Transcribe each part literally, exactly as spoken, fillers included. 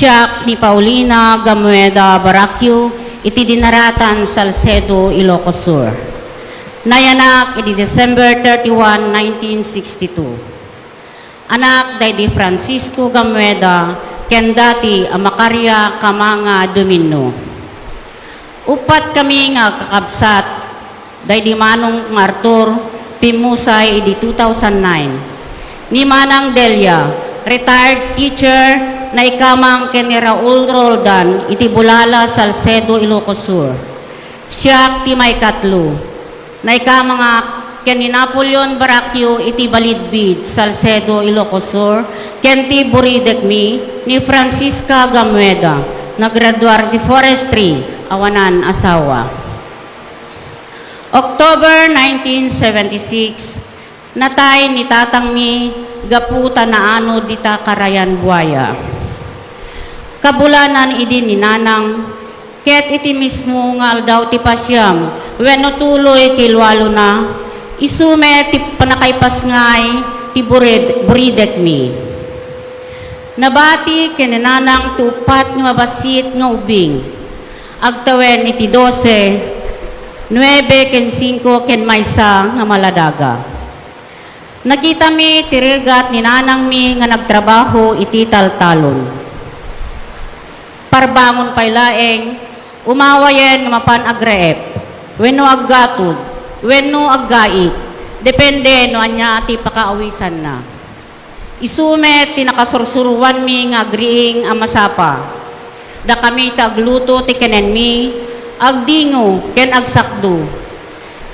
Siak ni Paulina Gamueda Baraquio iti Dinaratan, Salcedo, Ilocos Sur. Nayanak idi December thirty-one, nineteen sixty-two. Anak daydi Francisco Gamueda ken dati a Macaria Camanga Dominio. Uppat kami nga kakabsat daydi manong nga Arthur, pimmusay idi two thousand nine. Ni Manang Delia, retired teacher, naikamang ken ni Raul Roldan iti Bulala, Salcedo, Ilocos Sur. Siak ti maikatlo. Naikamangak ken ni Napoleon Baraquio iti Balidbid, Salcedo, Ilocos Sur, ken ti buridekmi ni Francisca Gamueda, nagraduar ti forestry, awanan asawa. October nineteen seventy-six, natay ni tatangmi gapu ta naanod dita karayan buaya. Kabulanan idi ni Nanang, ket iti mismo nga aldaw ti pasiam wenno tuloy ti lualona, isu met ti pannakaipasngay ti burid-, buridekmi. Nabati ken ni Nanang ti uppat nga mabassit nga ubing. Agtawen iti dose, nuebe ken singko ken maysa nga maladaga. Nakitami ti rigat ni nanangmi nga nagtrabaho iti taltalon. Parbangon pay laeng, umawayen nga mapan agraep, wenno aggatod, wenno aggaik, depende no ania ti pakaawisanna. Isu met ti nakasursuroanmi nga agriing a masapa. Dakami ti agluto ti kenenmi, agdingo, ken agsakdo.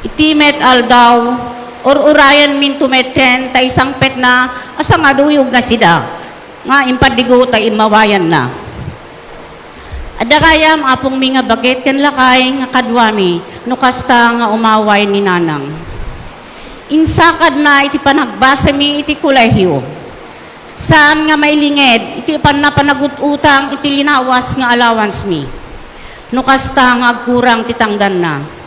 Iti met aldaw, ur-urayenminto metten ta isangpetna a sangaduyog nga sida nga impaddigo ta immawayanna. Adda gayam apongmi nga baket ken lakay nga kaduami no kasta nga umaway ni Nanang. Insakadna iti panagbasami iti kolehio. Saan nga mailinged iti pannapanagututang iti linawas nga allowance-mi. No kasta nga agkurang ti tangdanna.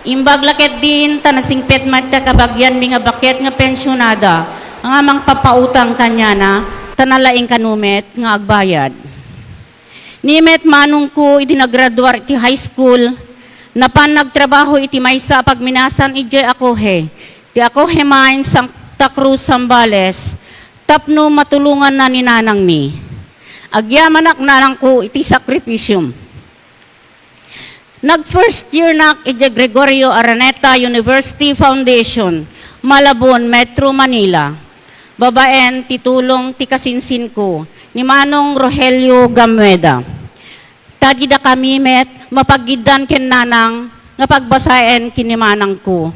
Imbag la ketdin ta nasingpet met ti kabagianmi nga baket nga pensionada nga mangpapautang kaniana, ta nalaing kano met nga agbayad. Ni met manongko idi nagraduar iti high school, napan nagtrabaho iti maysa a pagminasan idiay Acoje, ti Acoje Mines, Santa Cruz, Zambales, tapno matulonganna ni nanangmi. Agyamanak nanangko iti sakripisiom. Nag-first year nak idiay Gregorio Araneta University Foundation, Malabon, Metro Manila, babaen ti tulong ti kasinsinko ni Manong Rogelio Gamueda. Ta dida kami met mapagiddan ken nanang nga pagbasaen ken ni manangko.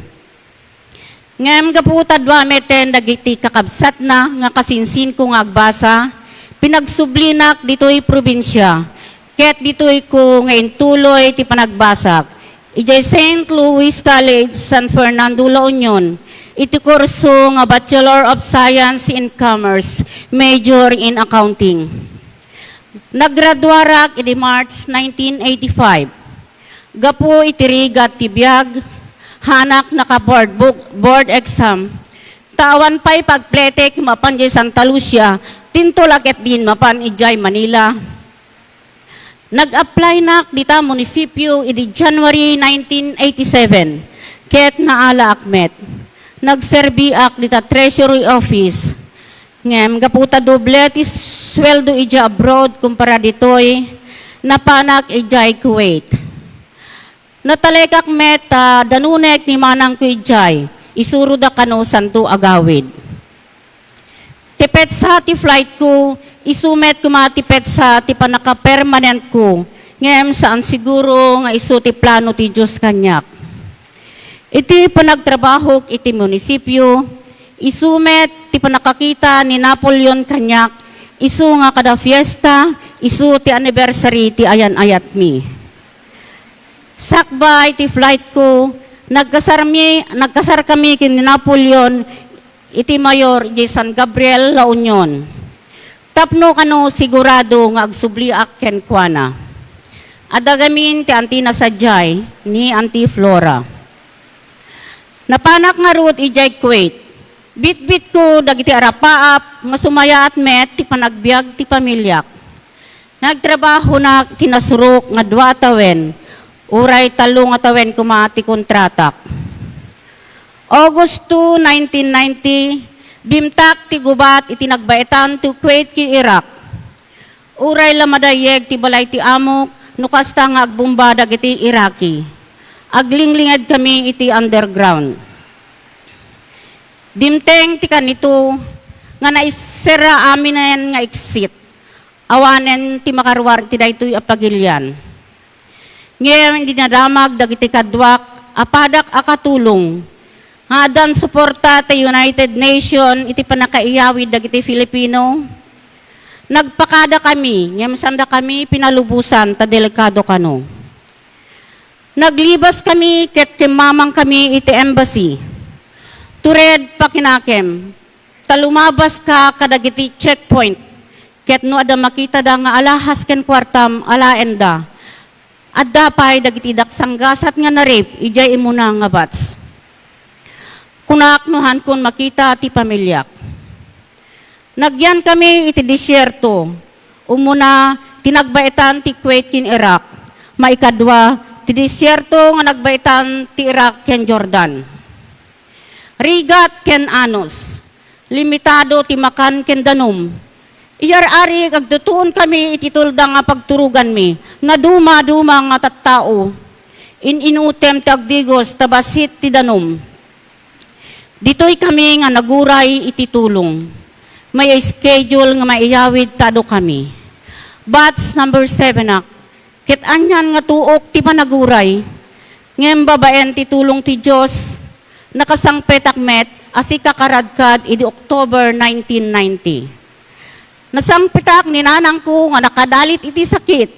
Ngem gapu ta dua metten dagiti kakabsatna nga kasinsinko nga agbasa, pinagsublinak ditoy probinsia, ket ditoyko nga intuloy ti panagbasak idiay Saint Louis College, San Fernando, La Union, iti kurso nga Bachelor of Science in Commerce, major in Accounting. Naggraduarak idi March nineteen eighty-five. Gapu iti rigat ti biag, haanak naka-board book, board exam. Ta awan pay pagpletek mapan diay Santa Lucia, tinto la ketdin mapan idiay Manila. Nag-applynak dita munisipio idi January nineteen eighty-seven, ket naalaak met. Nagserbiak dita Treasury Office. Ngem gapu ta doble ti sueldo idiay abroad kumpara ditoy, napanak idiay Kuwait. Natalekak met ta danunek ni manangko idiay, isuroda kano santo agawid. Ti petsa ti flightko, isu met koma ti petsa ti pannakapermanentko, ngem saan siguro nga isu ti plano ti Dios kaniak. Iti panagtrabahok iti munisipio, isu met ti pannakakita ni Napoleon kaniak, isu nga kada fiesta, isu ti anniversary ti ayan-ayatmi. Sakbay ti flightko, nagkasarmi-, nagkasarkami ken ni Napoleon iti mayor idiay San Gabriel, La Union. Tapno kano sigurado nga agsubliak kenkuana. Adda gamin ti antina sadiay ni Auntie Flora. Napanak ngarud idiay Kuwait. Bitbitko dagiti arapaap nga sumayaat met ti panagbiag ti pamiliak. Nagtrabahonak kinasurok nga dua a tawen, uray tallo nga tawen koma ti kontratak. August two, nineteen ninety, bimtak ti gubat iti nagbaetan ti Kuwait ken Iraq. Uray la madayyeg ti balay ti amok no kasta nga agbomba dagiti Iraqi. Aglinglinged kami iti underground. Dimteng ti kanito nga naiserra aminen nga exit. Awanen ti makaruar iti daytoy a pagilian. Ngem idi nadamag dagiti kaduak a padak a katulong nga addan suporta ti United Nation iti pannakaiyawid dagiti Filipino, nagpakada kami ngem sanda kami pinalubosan ta delikado kano. Naglibas kami ket kimmamang kami iti embassy. Tured pakinakem, ta lumabas ka kadagiti checkpoint, ket no adda makitada nga alahas ken kuartam, alaenda. Adda pay dagiti daksanggasat nga na-rape idiay immuna nga batch. Kunak no haankon makita ti pamiliak. Nagyan kami iti desierto, umuna ti nagbaetan ti Kuwait ken Iraq, maikadua ti desierto nga nagbaetan ti Iraq ken Jordan. Rigat ken anus, limitado ti makan ken danum. Iyar-arik agtutuon kami iti tulda nga pagturoganmi, naduma-duma nga tattao. In-inutem ti agdigos ta bassit ti danum. Ditoy kami nga naguray iti tulong. May schedule nga maiyawid ta adu kami. Batch number seven ak. Ket anian nga tuok ti panaguray. Ngem babaen ti tulong ti Dios, nakasangpetak met a sikakaradkad idi October nineteen ninety. Nasangpetak ni nanangko nga nakadalit iti sakit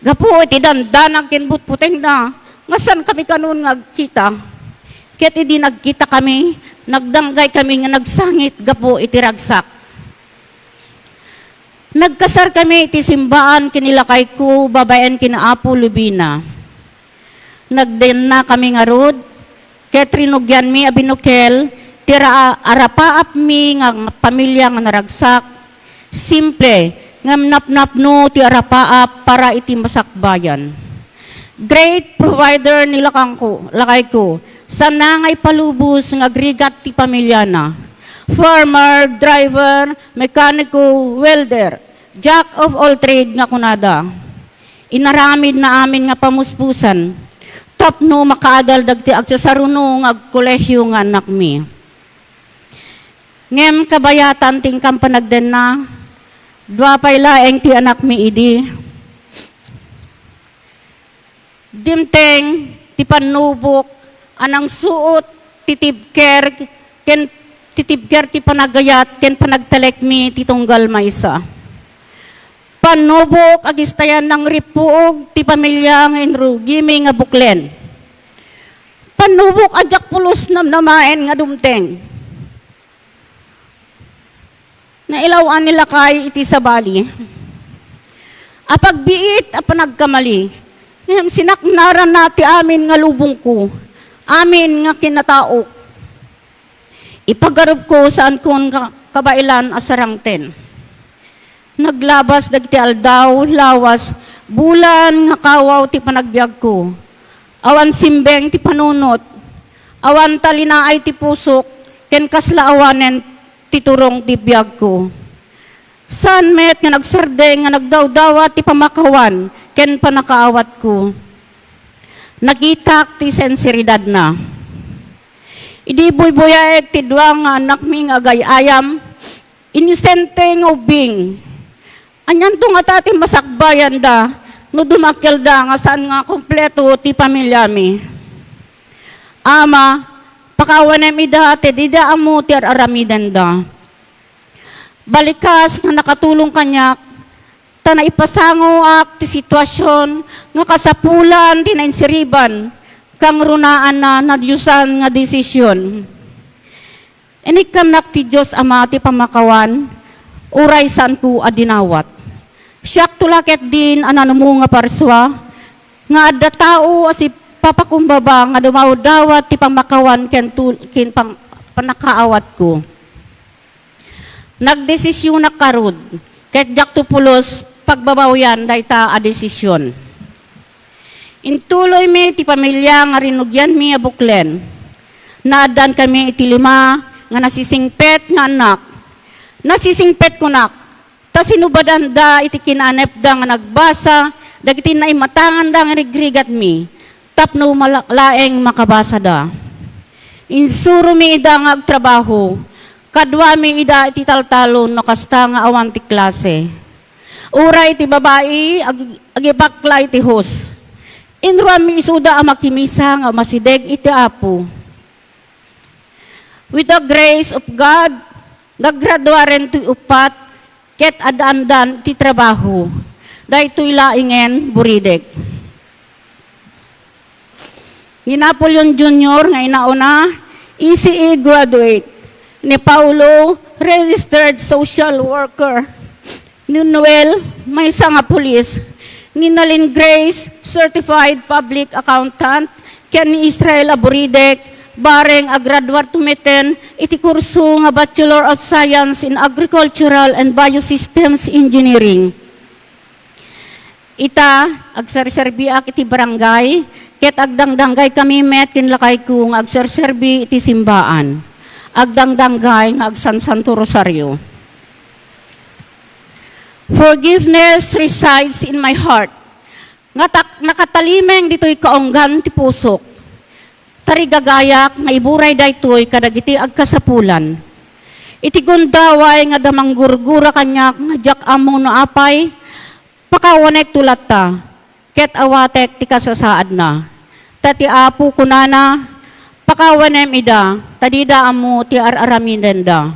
gapu iti dandanag ken butbutengna nga saan kami kanon nga agkita. Ket idi nagkita kami, nagdanggay kami nga nagsangit gapu iti ragsak. Nagkasar kami iti simbaan ken ni lakayko babaen ken Apo Lubina. Nagdenna kami ngarud, ket rinugianmi a binukel ti ara-, arapaapmi nga pamilia nga naragsak. Simple, ngem napnapno ti arapaap para iti masakbayan. Great provider ni lakangko, lakayko. Saanna nga ipalubos nga agrigat ti pamiliana. Farmer, driver, mekaniko, welder. Jack of all trade nga kunada. Inaramidna amin nga pamuspusan tapno makaadal dagiti agsasaruno nga agkolehiyo nga annakmi. Ngem kabayatan ti inkam panagdenna, dua pay laeng ti annakmi idi. Dimteng ti pannubok a nangsuot ti tibker ken ti tibker ti panagayat ken panagtalekmi ti tunggal maysa. Pannubok a gistayan nangripuog ti pamilia nga inrugimi nga buklen. Pannubok a diak pulos namnamaen nga dumteng. Nailaw-an ni lakay iti sabali a pagbiit a panagkamali, ngem sinaknaranna ti amin nga lubongko, amin nga kinataok. Ipagarupko saankon ka-, kabaelan a sarangten. Naglabas dagiti aldaw, lawas, bulan nga kawaw ti panagbiagko. Awan simbeng ti panunot, awan talinaay ti pusok, ken kasla awanen ti turong ti biagko. Saan met nga nagsardeng nga nagdawdawat ti pamakawan ken pannakaawatko. Nakitak ti sinseridadna. Idi buybuyaek ti dua nga annakmi nga agay-ayam, inosente nga ubbing. Anianto ngata ti masakbayanda no dumakelda nga saan nga kompleto ti pamiliami? Ama, pakawanem ida ti dida ammo ti ar-aramidenda. Balikas nga nakatulong kaniak, ta naipasangoak ti situasion nga kasapulan ti nainsiriban, kangrunaanna nadiosan nga desisyon. Inikkannak ti Dios Ama ti pammakawan, uray saanko a dinawat. Siakto la ketdin a nanumo nga parsua, nga adda tao a sipapakumbaba nga dumawdawat ti pammakawan ken tul-, ken pang-, pannakaawatko. Nagdesisionak ngarud, ket diakto pulos pagbabawian dayta a desisyon. Intuloymi ti pamilia nga rinugianmi a buklen. Naaddankami iti lima nga nasisingpet nga annak. Nasisingpet kunak, ta sinubadanda iti kinaanepda nga nagbasa dagiti naimatanganda nga rigrigatmi tapno malak laeng makabasada. Insuromi ida nga agtrabaho, kaduami ida iti taltalon no kasta nga awan ti klase. Uray ti babai, ag-, agibakla iti hus. Inruanmi isuda a makimisa nga umasideg iti Apo. With the grace of God, nagraduaren ti upat ket addaandan ti trabaho. Daytoy laengen buridek. Ni Napoleon Junior nga inauna, E C E graduate. Ni Paulo, registered social worker. Ni Noel, maysa nga pulis. Ni Nalin Grace, certified public accountant. Ken ni Israel a buridek, bareng a graduar tumeten iti kurso nga Bachelor of Science in Agricultural and Biosystems Engineering. Ita, agserserbiak iti barangay, ket agdangdanggaykami met ken lakayko nga agserserbi iti simbaan. Agdangdanggay nga agsansanto rosario. Forgiveness resides in my heart. Nga tak-, nakatalimeng ditoy kaunggan ti pusok. Tarigagayak nga iburay daytoy kadagiti agkasapulan. Iti gundaway nga adda manggurgura kaniak nga diak ammo no apay, pakawanek to latta, ket awatek ti kasasaadna. Ta ti Apo kunana, "Pakawanem ida, ta dida ammo ti ar-aramidenda."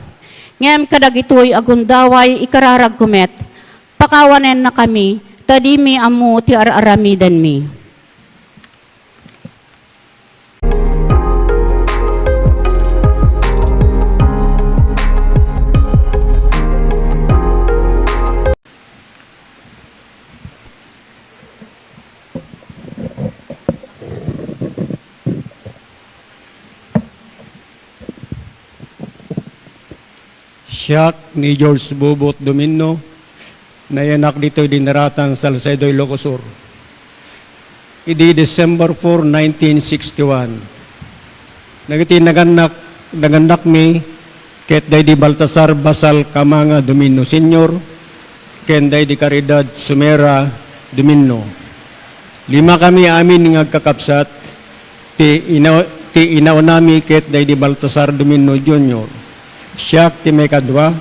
Ngem kadagitoy a gundaway ikararagko met, pakawanennakami, ta dimi ammo ti ar-aramidenmi. Siak ni George Bubot Dominio, nayanak ditoy Dinaratan, Salcedo, Ilocos Sur. Idi December four, nineteen sixty-one. Dagiti nagannak-, nagannakmi ket daydi Baltasar Basal Camanga Dominio Senior ken daydi Caridad Sumera Dominio. Limakami amin nga agkakabsat, ti ina-, ti inaunami ket daydi Baltasar Dominio Junior. Siak ti maikadua,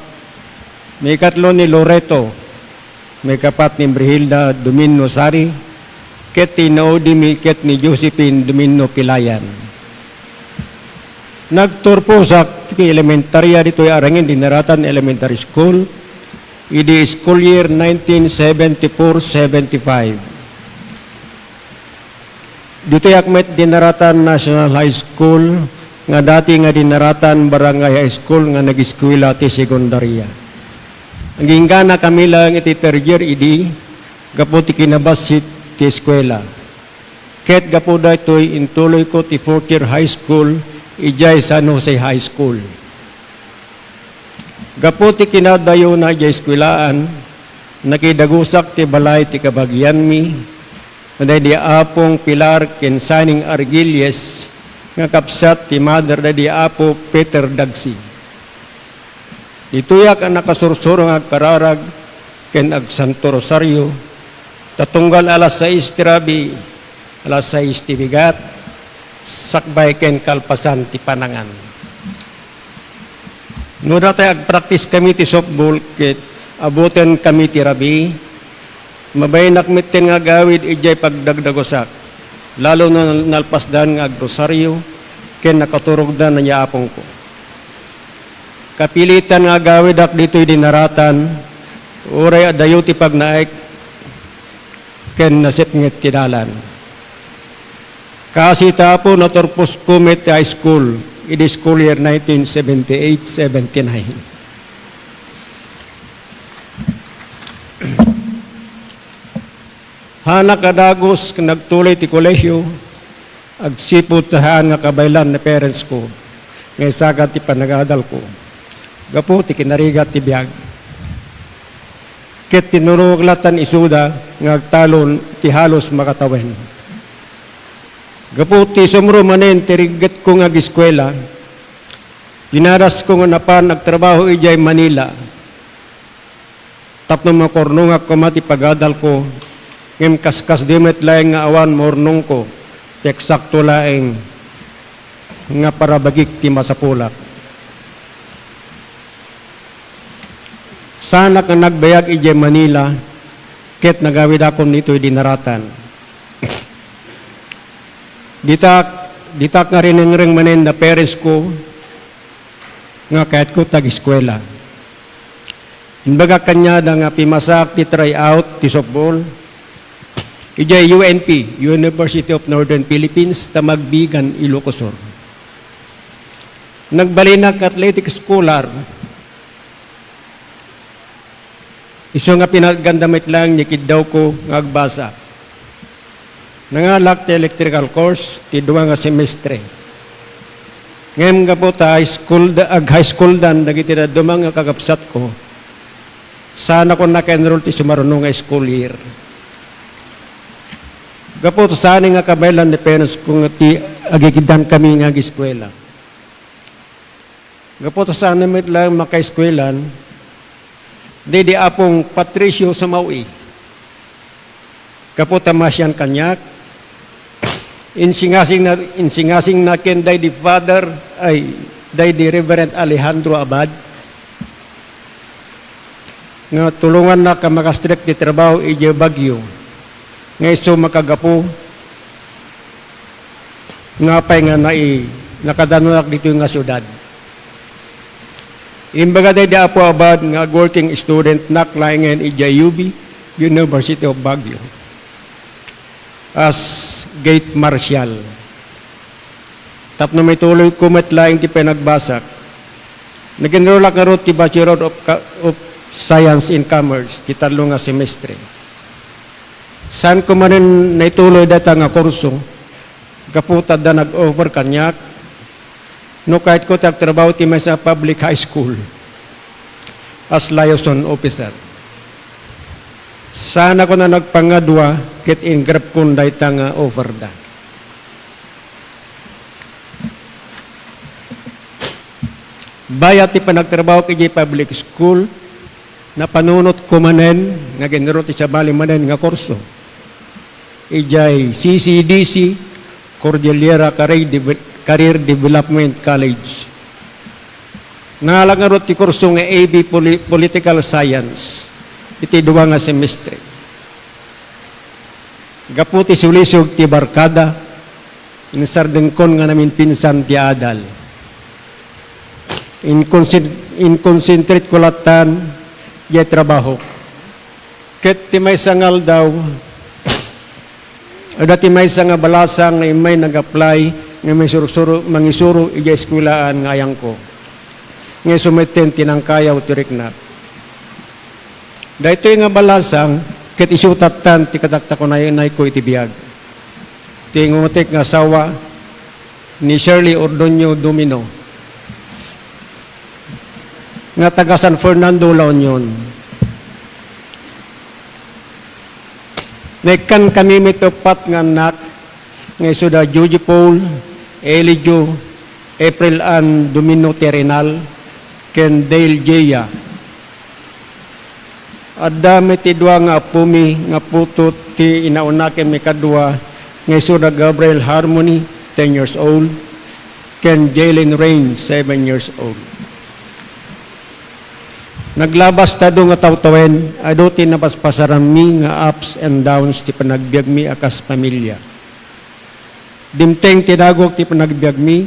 maikatlo ni Loreto, maikapat ni Brihilda Dominio Sari, ket ti inaudimi ket ni Josephine Dominio Pilayan. Nagturposak ti elementaria ditoy Arangin Dinaratan Elementary School, idi school year nineteen seventy-four seventy-five. Ditoyak met Dinaratan National High School nga dati nga Dinaratan Barangay High School nga nagiskwela ti sekundaria. Agingganakami laeng iti third year idi gapu ti kinabassit ti eskuela. Ket gapu daytoy, intuloyko ti fourth year high school idiay San Jose High School. Gapu ti kinadayona idiay eskuelaan, nakidagusak ti balay ti kabagianmi, daydi Apong Pilar ken Saning Argilles nga kabsat ti mother daydi Apo Peter Dagsi. Ditoyak a nakasursuro nga agkararag ken agsanto rosario, ta tunggal alas sais ti rabii, alas sais ti bigat, sakbay ken kalpasan ti panangan. No datay agpraktis kami ti softball ket abuten kami ti rabii, mabayanak metten nga agawid idiay pagdagdagusak, lalo na nalpasdan nga agrosario ken nakaturogdan nga apongko. Kapilitan nga agawidak ditoy Dinaratan, uray adayo ti pagnaek ken nasipnget ti dalan. Kaasi ta, Apo, naturposko met ti high school idi school year nineteen seventy-eight seventy-nine. Hanak a dagus ken nagtuloy ti kolehio, agsipud ta saan nga kabaelan ni parents ko nga isagad ti panagadalko gapu ti kinarigat ti biag. ket tinulongak lattan isuda nga agtalon ti halos makatawen. Gapu ti sumro manen ti riggetko nga ageskuela, dinadasko nga napan agtrabaho idiay Manila. Tapno makurnongak koma ti pagadalko, ngem kaskasdi met laeng nga awan maurnongko, ti eksakto laeng nga parabagik ti masapulak. Saanak nga nagbayag idiay Manila, ket nagawidakon ditoy dinaratan. Ditak, ditak nga rinengreng manen da parentsko nga kayatko ti ageskuela. Imbagak kaniada nga pimasaak ti tryout ti softball idiay U N P, University of Northern Philippines, ta magbigan Ilocos Sur. Nagbalinak athletic scholar. Isu nga pinatganda met laeng ni kiddawko nga agbasa. Nangalak ti electrical course ti dua nga semestre. Ngem gapu ta high school da, ag-high school dan dagiti dadduma nga kakabsatko, saanakon naka-enroll ti sumaruno nga school year. Gapu ta saan nga kabaelan ni parents ko nga ti agigiddan kami nga ageskuela. Gapu ta saan met laeng makaeskuelan, daydi Apong Patricio Sumawi. Gapu ta masian kaniak, insingasingna, insingasingna ken daydi Father, ay, daydi Reverend Alejandro Abad, nga tulongannak a makastrek ti trabaho idiay Baguio, nga isu makagapu nga apay nga nai-, nakadanuak ditoy nga siudad. Imbaga daydi Apo Abad nga ag-working studentnak laengen idiay U B, University of Baguio, as gate marshal. Tapno maituloyko met laeng ti panagbasak, nag-enrollak ngarud ti Bachelor of Ca-, of Science in Commerce ti tallo nga semestre. Saanko manen naituloy dayta nga kurso gapu ta adda nag-offer kaniak no kayatko ti agtrabaho ti maysa a public high school as liaison officer. Saanakon a nagpangadua ket ingrabkon dayta nga offerda. Bayat ti panagtrabahok idiay public school, napanunotko manen nga ag-enroll ti sabali manen nga kurso idiay C C D C, Cordillera Career Deve-, Career Development College. Nangalak ngarud ti kurso nga A B Poli-, Political Science iti dua nga semestre. Gapu ti sulisog ti barkada, insardengkon nga naminpinsan ti adal. Inkonsen-, inkonsentrate ko lattan diay trabaho. Ket ti maysa nga aldaw, adda ti maysa nga balasang nga immay nag-apply nga mangisursuro-, mangisuro idiay eskuelaan nga ayangko. Nga isu metten ti nangkayaw ti riknak. Daytoy nga balasang ket isu tattan ti kataktakunaynayko iti biag. Ti ingutek nga asawa ni Shirley Ordoño Domino nga taga San Fernando, La Union. Naikkan kami met uppat nga annak nga isuda Judy Paul, Elijo, April Ann Domino Terrenal, ken Dale Jea. Adda met ti dua nga appomi nga putut ti inauna ken maikadua nga isuda Gabriel Harmony, ten years old, ken Jalen Rain, seven years old. Naglabas ta adu nga tawtawen, adu ti napaspasaranmi nga ups and downs ti panagbiagmi a kas pamilia. Dimteng ti dagok ti panagbiagmi,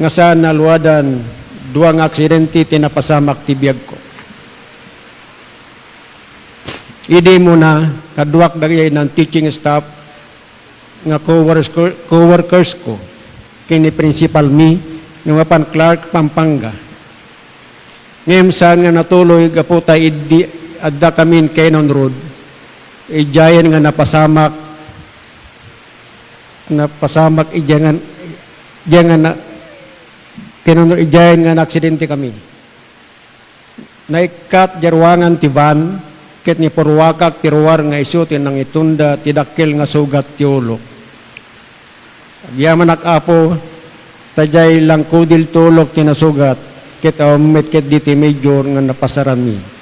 nga saan naaluadan, dua nga aksidente ti napasamak ti biagko. Idi umuna, kaduak dagiti non-teaching staff nga co-worker-, co-workers ko ken ni principal mi nga mapan Clark, Pampanga. Ngem saan nga natuloy gapu ta idi adda kamin Cannon Road, idiayen nga napasamak, napasamak idiay nga, idiay nga na-, Cannon Road, idiayen nga naaksidente kami. Naikkat diay ruangan ti van, ket nipurruakak ti ruar nga isu ti nangitunda ti dakkel nga sugat ti ulok. Agyamanak, Apo, ta diay langkudil ti ulok ti nasugat, ket awan met ketdi ti major nga napasaranmi.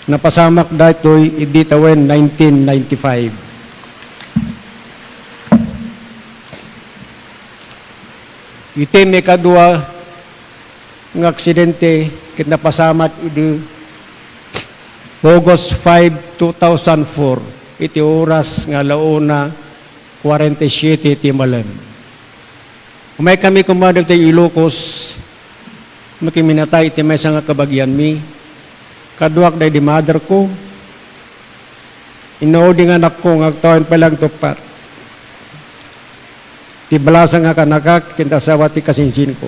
Napasamak daytoy idi tawen nineteen ninety-five. Iti maikadua nga aksidente ket napasamak idi August five, two thousand four, iti oras nga ala una kuarenta y siete ti malem. Umaykami koma ditoy Ilocos, makiminatay iti maysa nga kabagianmi. Kaduak daydi mother ko. Innaudi nga anakko nga agtawen pay laeng ti uppat. Ti balasang a kanakak, ken ti asawa ti kasinsinko.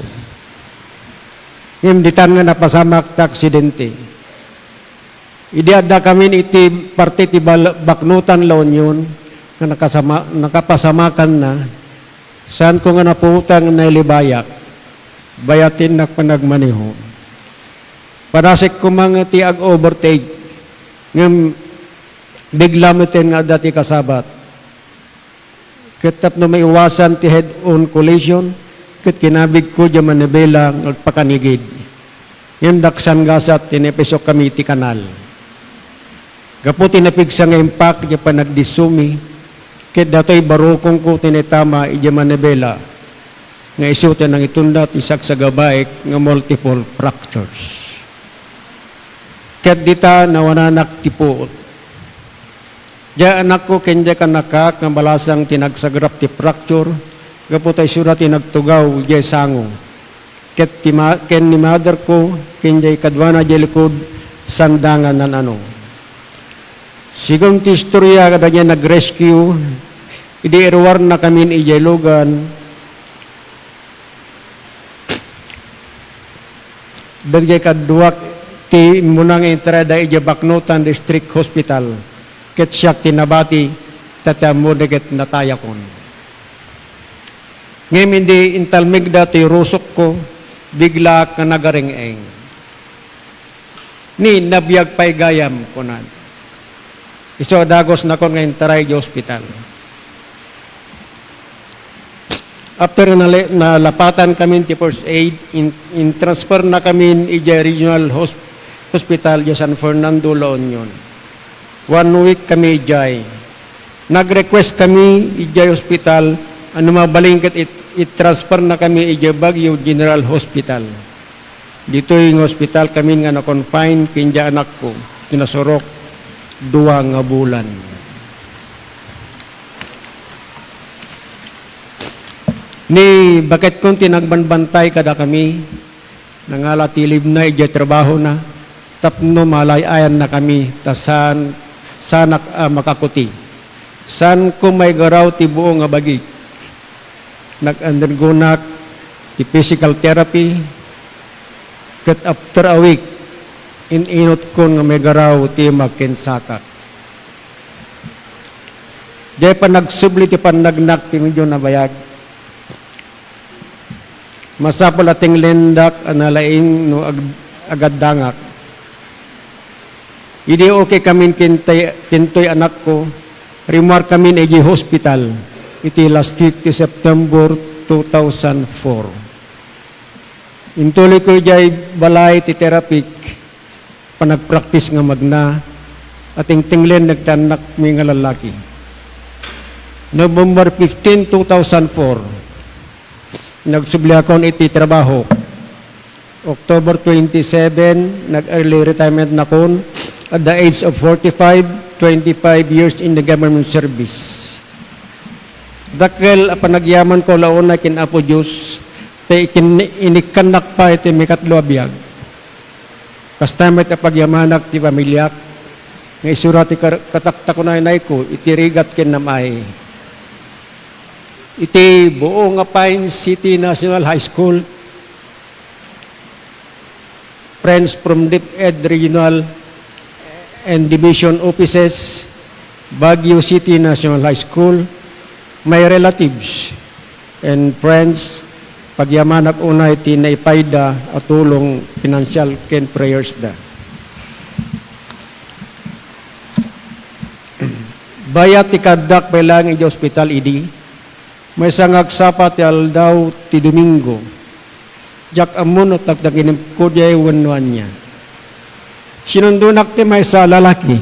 Ngem ditan nga napasamak ti aksidente. Idi addakamin iti parte ti bal-, Baknotan, La Union, nga nakasama-, nakapasamakanna, saanko nga naputang nailibayak, bayatennak panagmaneho. Padasek koma nga ti ag-overtake, ngem bigla meten nga adda ti kasabat. Ket tapno maiwasan ti head-on collision, ket kinabigko diay manibela nga agpakanigid. Ngem daksan gasat ti naipaisukami iti kanal. Gapu ti napigsa nga impact diay panagdissomi, ket datoy barukongko ti naitama idiay manibela nga isu ti nangitunda ti sagsagabaek nga multiple fractures. Ket dita nawananak ti puot. Diay anakko ken diay kanakak nga balasang ti nagsagrap ti fracture gapu ta isuda ti nagtugaw diay sango. Ket ti ma-, ken ni mother ko ken diay kaduana diay likod, sanda nga nan-ano. Sigun ti istorya kadagiti nag-rescue, idi iruarnakamin idiay lugan, dagiti kaduak ti immuna nga intrada idiay Baknotan District Hospital, ket siak ti nabati, ta ti ammona ket natayakon. Ngem idi intalmegda toy rusokko, biglaak nga nagareng-eng. Ni, nabiag pay gayam, kunana. Isu a dagusnakon nga intaray idiay ospital. After nali-, nalapatankamin ti first aid, in-, intransfernakamin idiay Regional Hos-, Hospital idiay San Fernando, La Union. One week kami idiay. Nag-request kami idiay ospital a no mabalin ket it-, itransfernakami idiay Baguio General Hospital. Ditoy nga ospital kami nga na-confine ken diay anakko ti nasurok dua nga bulan. Ni baketkon ti nagbanbantay kadakami, nangala ti leave-na idiay trabahona tapno malay-ayannakami ta saan, saanak a makakuti. Saanko maigaraw ti buo nga bagik. Nag-undergonak ti physical therapy, ket after a week, in-inutkon nga maigaraw ti makensakak. Diay panagsubli ti pannagnak ti medyo nabayag. Masapul a tenglendak a nalaing no ag-, agaddangak. Idi okay kamin kintay-, kintoy anakko, rimmuarkamin idiay hospital iti last week ti September two thousand four. Intuloyko idiay balay ti therapy, panagpraktis nga magna, a tingtinglen dagiti annakmi nga lallaki. November fifteen, two thousand four, nagsubliakon iti trabaho. October twenty-seven, nag-early retirement nakon at the age of forty-five, twenty-five years in the government service. Dakkel a panagyamanko la unay ken Apo Dios, ta ikin-, inikkannak pay ti maikatlo a biag. Kasta met a pagyamanak ti pamiliak, nga isura ti kar-, kataktakunaynayko iti rigat ken nam-ay. Iti buo nga Pine City National High School, friends from DepEd Regional and Division Offices, Baguio City National High School, my relatives and friends, pagyamanak unay ti naipayda a tulong, pinansial ken prayers da. Bayat ti kaaddak pay laeng idiay ospital idi, maysa nga agsapa ti aldaw ti Domingo. Diak ammo no taktakinepko diay wenno ania. Sinundonak ti maysa a lalaki,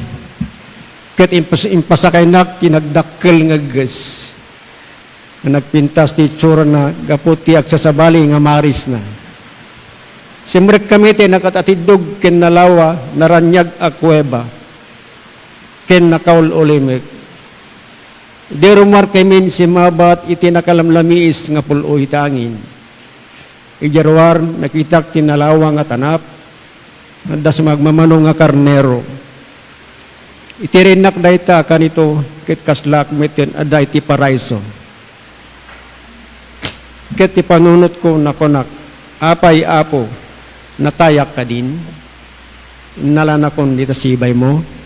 ket impas-, impasakaynak ti nagdakkel nga egges nga nagpintas ti itsurana gapu ti agsasabali nga marisna. Simrekkami ti nakat-atiddog ken nalawa, naraniag a kuweba, ken nakaul-ulimek. Idi rummuarkamin, simmabat iti nakalamlamiis nga pul-o iti angin. Idiay ruar, nakitak ti nalawa nga tanap, adda sa magmamano nga karnero. Iti rinnak dayta a kanito, ket kaslaak met ken adda iti paraiso. Ket ti panunotko, nakunak, "Apay, Apo, natayak kadin? Innalanakon dita sibaymo?"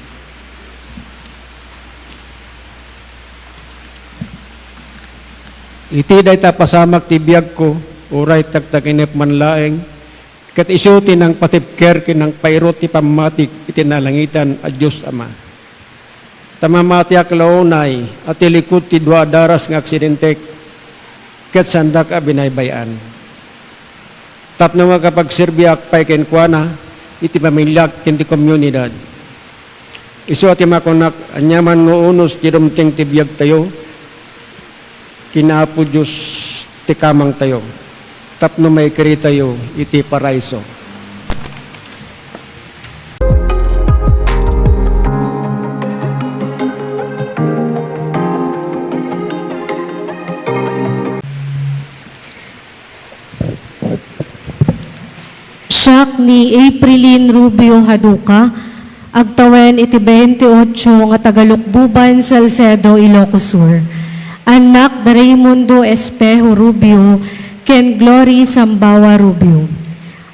Iti dayta pasamak ti biagko, uray taktakinep man laeng, ket isu ti nangpatibker ken nangpairut ti pammatik iti nalangitan a Dios Ama. Ta mamatiak la unay a ti likud ti dua a daras nga aksidentek, ket saandak a binaybay-an. Tapno makapagserbiak pay kenkuana iti pamiliak ken ti komunidad. Isu a ti makunak, aniaman nga unos ti dumteng ti biagtayo, ken Apo Dios ti kamangtayo, tapno maikaritayo iti paraiso. Siak ni Aprilin Rubio Jaduca, agtawen iti veintiocho nga taga-Lucbuban, Salcedo, Ilocos Sur. Annak da Raymundo Espejo Rubio ken Glory Sambawa Rubio.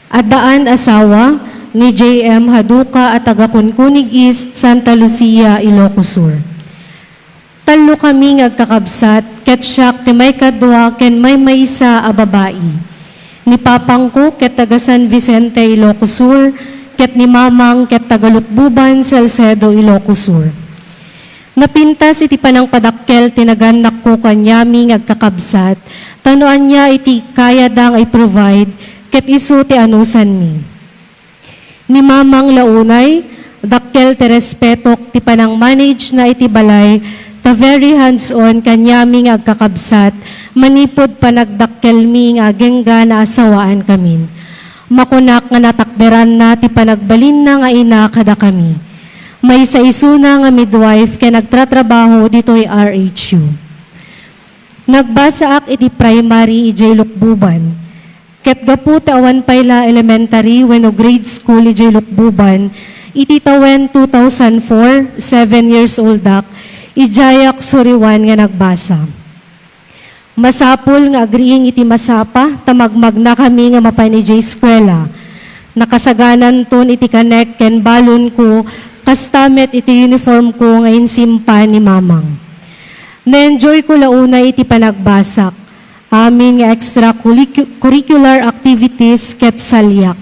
Addaan asawa ni J M Jaduca a taga-Conconig East, Santa Lucia, Ilocos Sur. Tallokami nga agkakabsat, ket siak ti maikadua ken maymaysa a babai. Ni papangko ket taga-San Vicente, Ilocos Sur, ket ni mamang ket taga-Lucbuban, Salcedo, Ilocos Sur. Napintas iti panangpadakkel ti nagannakko kaniami nga agkakabsat, ta no ania iti kayada nga i-provide, ket isu ti anusanmi. Ni mamang la unay, dakkel ti respetok ti panang-manage-na iti balay, ta very hands-on kaniami nga agkakabsat manipud panagdakkelmi nga agingga naasawaan kamin. Makunak nga natakderanna ti panagbalinna nga ina kadakami. Maysa isuna nga midwife ken agtratrabaho ditoy R H U. Nagbasaak iti primary idiay Lucbuban. Ket gapu ta awan pay la elementary wenno grade school idiay Lucbuban, iti tawen two thousand four, seven years old-ak, idiayak suriwan nga nagbasa. Masapul nga agriing iti masapa ta magmagnakami nga mapan idiay eskuela. Nakasagananton iti kanek ken balonko, kasta met iti uniformko nga insimpa ni mamang. Na-enjoyko la unay iti panagbasak. Amin nga extracurricu-, curricular activities ket saliak.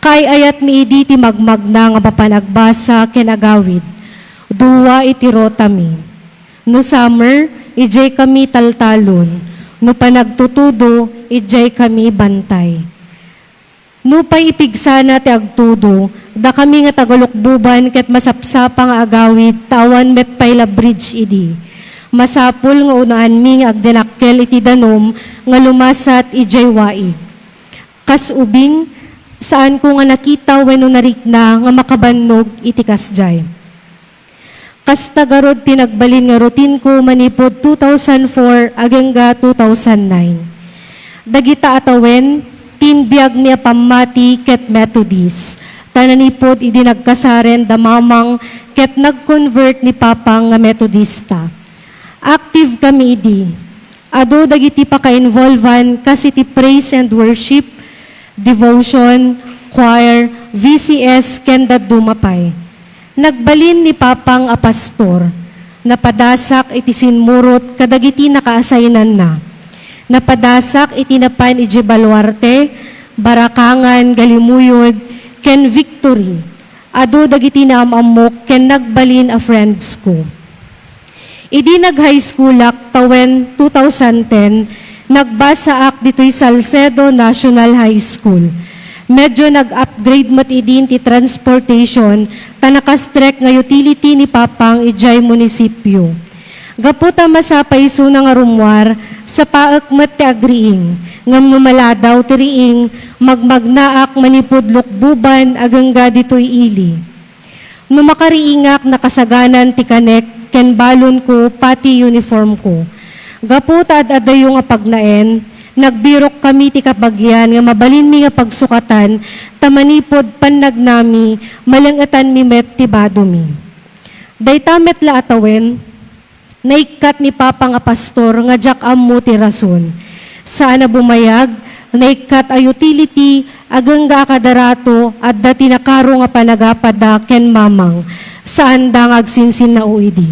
Kaay-ayatmi idi ti magmagna nga mapan agbasa ken agawid. Dua iti rotami. No summer, idiay kami taltalon. No panagtutudo, idiay kami bantay. Nupay ipigsana ti agtudo, dakami nga taga-Lucbuban ket masapsapa nga agawid ta awan met pay la bridge idi. Masapul nga unaanmi nga agdinakkel iti danum nga lumasat idiay waig. Kas ubing, saanko nga nakita wenno narikna nga makabannog iti kasdiay. Kasta garud ti nagbalin nga routine-ko manipud two thousand four agingga two thousand nine. Dagita a tawen, ti imbiagmi a pammati ket Methodist, ta nanipud idi nagkasaren da mamang ket nag-convert ni papang nga Methodista. Active kami idi. Adu dagiti pakainvolvan kas iti praise and worship, devotion, choir, V C S, ken dadduma pay. Nagbalin ni Papang a pastor. Napadasak iti simmurot kadagiti naka-assignanna. Napadasak iti napan idiay Baluarte, Baracangan, Galimuyod, ken Victory. Adu dagiti naam-ammok ken nagbalin a friends ko. Idi nag-high schoolak tawen two thousand ten, nagbasaak ditoy Salcedo National High School. Medyo nag-upgrade met idin ti transportation ta nakastrek nga utility ni Papang idiay munisipio. Gapu ta masapay isuna nga rummuar, sapaek met ti agriing, ngem no maladaw ti riing, magmagnaak manipud Lukbuban agengga ditoy ili. No makariingak, nakasaganan ti kanek ken balonko pati uniformko. Gapu ta ad-adayo nga pagnaen, nagbirokkami ti kabagian nga mabalinmi nga pagsukatan ta manipud pannagnami, maleng-etanmi met ti badomi. Dayta met la a tawen, naikkat ni Papa nga pastor nga diak ammo ti rason. Saan a bumayag, naikkat a utility, agengga a kada rato, adda ti nakaro nga panagapada ken Mamang. Saanda nga agsinsinnao idi.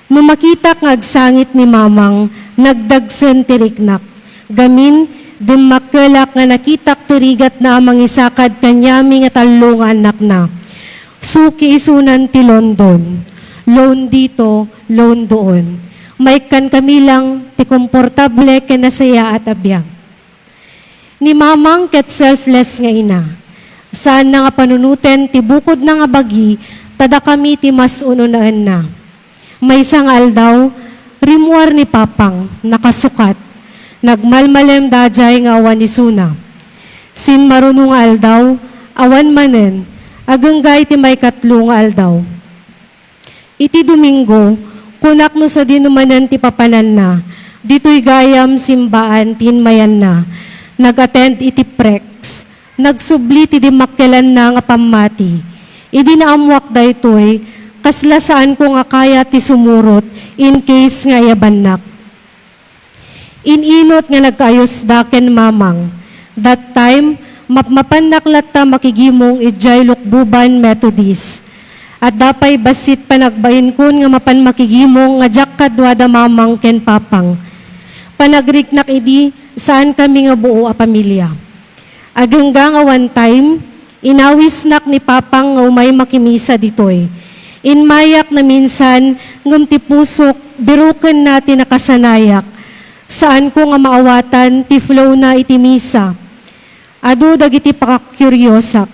No makitak nga agsangit ni Mamang, nagdagsen ti riknak. Gamin, dimmakkelak nga nakitak ti rigatna a mangisakad kaniami nga tallo nga annakna. Suki isunan ti London. Loan dito, loan doon. Maikkankami lang ti komportable ken nasayaat a biag. Ni Mamang ket selfless nga ina. Saanna nga panunoten ti bukodna nga bagi, ta dakami ti mas un-unaenna. Maysa nga aldaw, rimmuar ni Papang, nakasukat. Nagmalmalem daydiay nga awan isuna. Sinmaruno nga aldaw, awan manen, agengga iti maikatlo nga aldaw. Iti Domingo, kunak no sadino manen ti papananna, ditoy gayam simbaan ti inmayanna. Nag-attend iti prex. Nagsubli ti dimmakkelanna nga pammati. Idi naammoak daytoy, kasla saanko nga kayat ti sumurot in case nga ayabannak. In-inut nga nagkaayusda ken Mamang. That time, mapmapannak latta makigimong idiay Lukbuban Methodist. Adda pay bassit panagbainkon nga mapan makigimong nga diak kaduada Mamang ken Papang. Panagriknak idi, saankami nga buo a pamilya. Agengga nga one time, inawisnak ni Papang nga umay makimisa ditoy. Inmayak naminsan, ngem ti pusok, birokenna ti nakasanayak. Saanko nga maawatan ti flow na iti misa. Adu dagiti pakakkuriosak.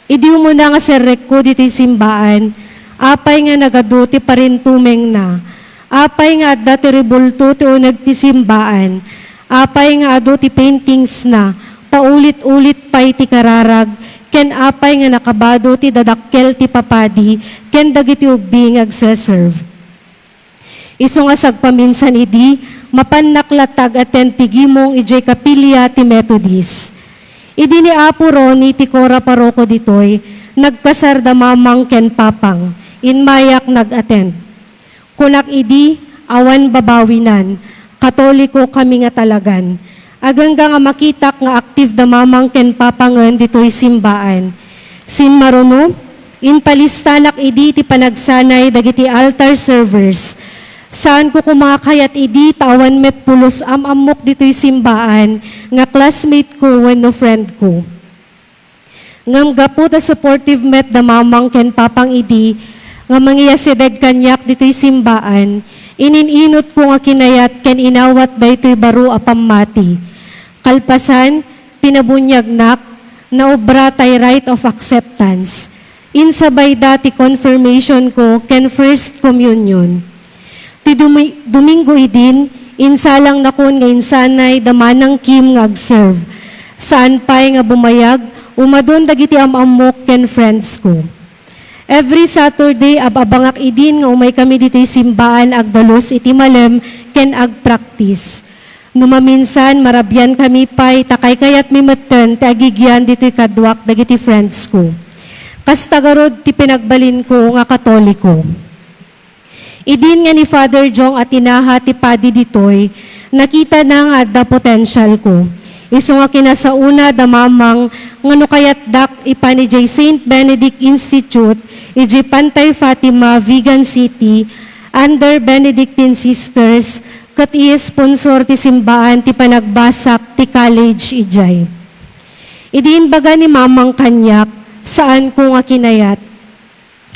Idi umuna nga serrekko ditoy simbaan, apay nga nagadu ti parintumengna? Apay nga adda ti rebulto ti uneg ti simbaan? Apay nga adu ti paintingsna? Paulit-ulit pay ti kararag, ken apay nga nakabado ti dadakkel ti papadi ken dagiti ubbi nga agse-serve? Isu nga sagpaminsan idi, mapannak latta ag-attend ti gimong idiay kapilya ti Methodist. Idi ni Apo Ronnie ti Cora paroko ditoy, nagkasar da Mamang ken Papang, inmayak nag-attend. Kunak idi, awan babawinan, Katoliko kami nga talagan. Agangga nga makitak nga active da Mamang ken Papangen ditoy simbaan. Sinmaruno, impalistanak idi ti panagsanay dagiti altar servers. Saanko koma kayat idi ta awan met pulos am-ammok ditoy simbaan nga classmate ko wenno friend ko. Ngem gapu ta supportive met da Mamang ken Papang idi nga mangiyasideg kaniak ditoy simbaan, inin-inutko nga kinayat ken inawat daytoy baro a pammati. Kalpasan, pinabuniagnak, naobra tay rite of acceptance. Insabayda ti confirmation ko ken first communion. Ti Dumi-, Domingo idin, insalangnakon nga insanay da Manang Kim nga agserve. Saan pay nga bumayag, umadun dagiti am-ammok ken friends ko. Every Saturday, ab-abangak idin nga umaykami ditoy simbaan agdalus iti malem ken agpractice. No maminsan, marabiankami pay ta kaykayatmi metten ti agigian ditoy kaduak dagiti friends ko. Kasta garud ti pinagbalinko nga Katoliko. Idin nga ni Father Jong a tinaha ti padi ditoy, nakitana nga adda potensialko. Isu nga kinasaona da Mamang nga no kayatdak ipan idiay Saint Benedict Institute, idiay Pantay Fatima, Vigan City, under Benedictine Sisters, ket isponsor ti simbaan ti panagbasak ti college idiay. Idi imbaga ni Mamang kaniak, saanko nga kinayat.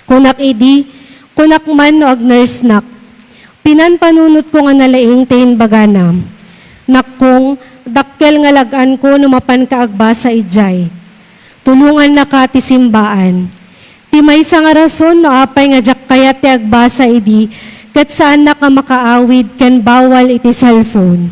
Kunak idi, Kunak man no ag-nursenak. Pinanpanunotko nga nalaing ti imbagana. Nakkong, dakkel nga lag-anko no mapanka agbasa idiay. Tulongannaka ti simbaan. Ti maysa nga rason no apay nga diak kayat ti agbasa idi, ket saannak a makaawid ken bawal iti cellphone.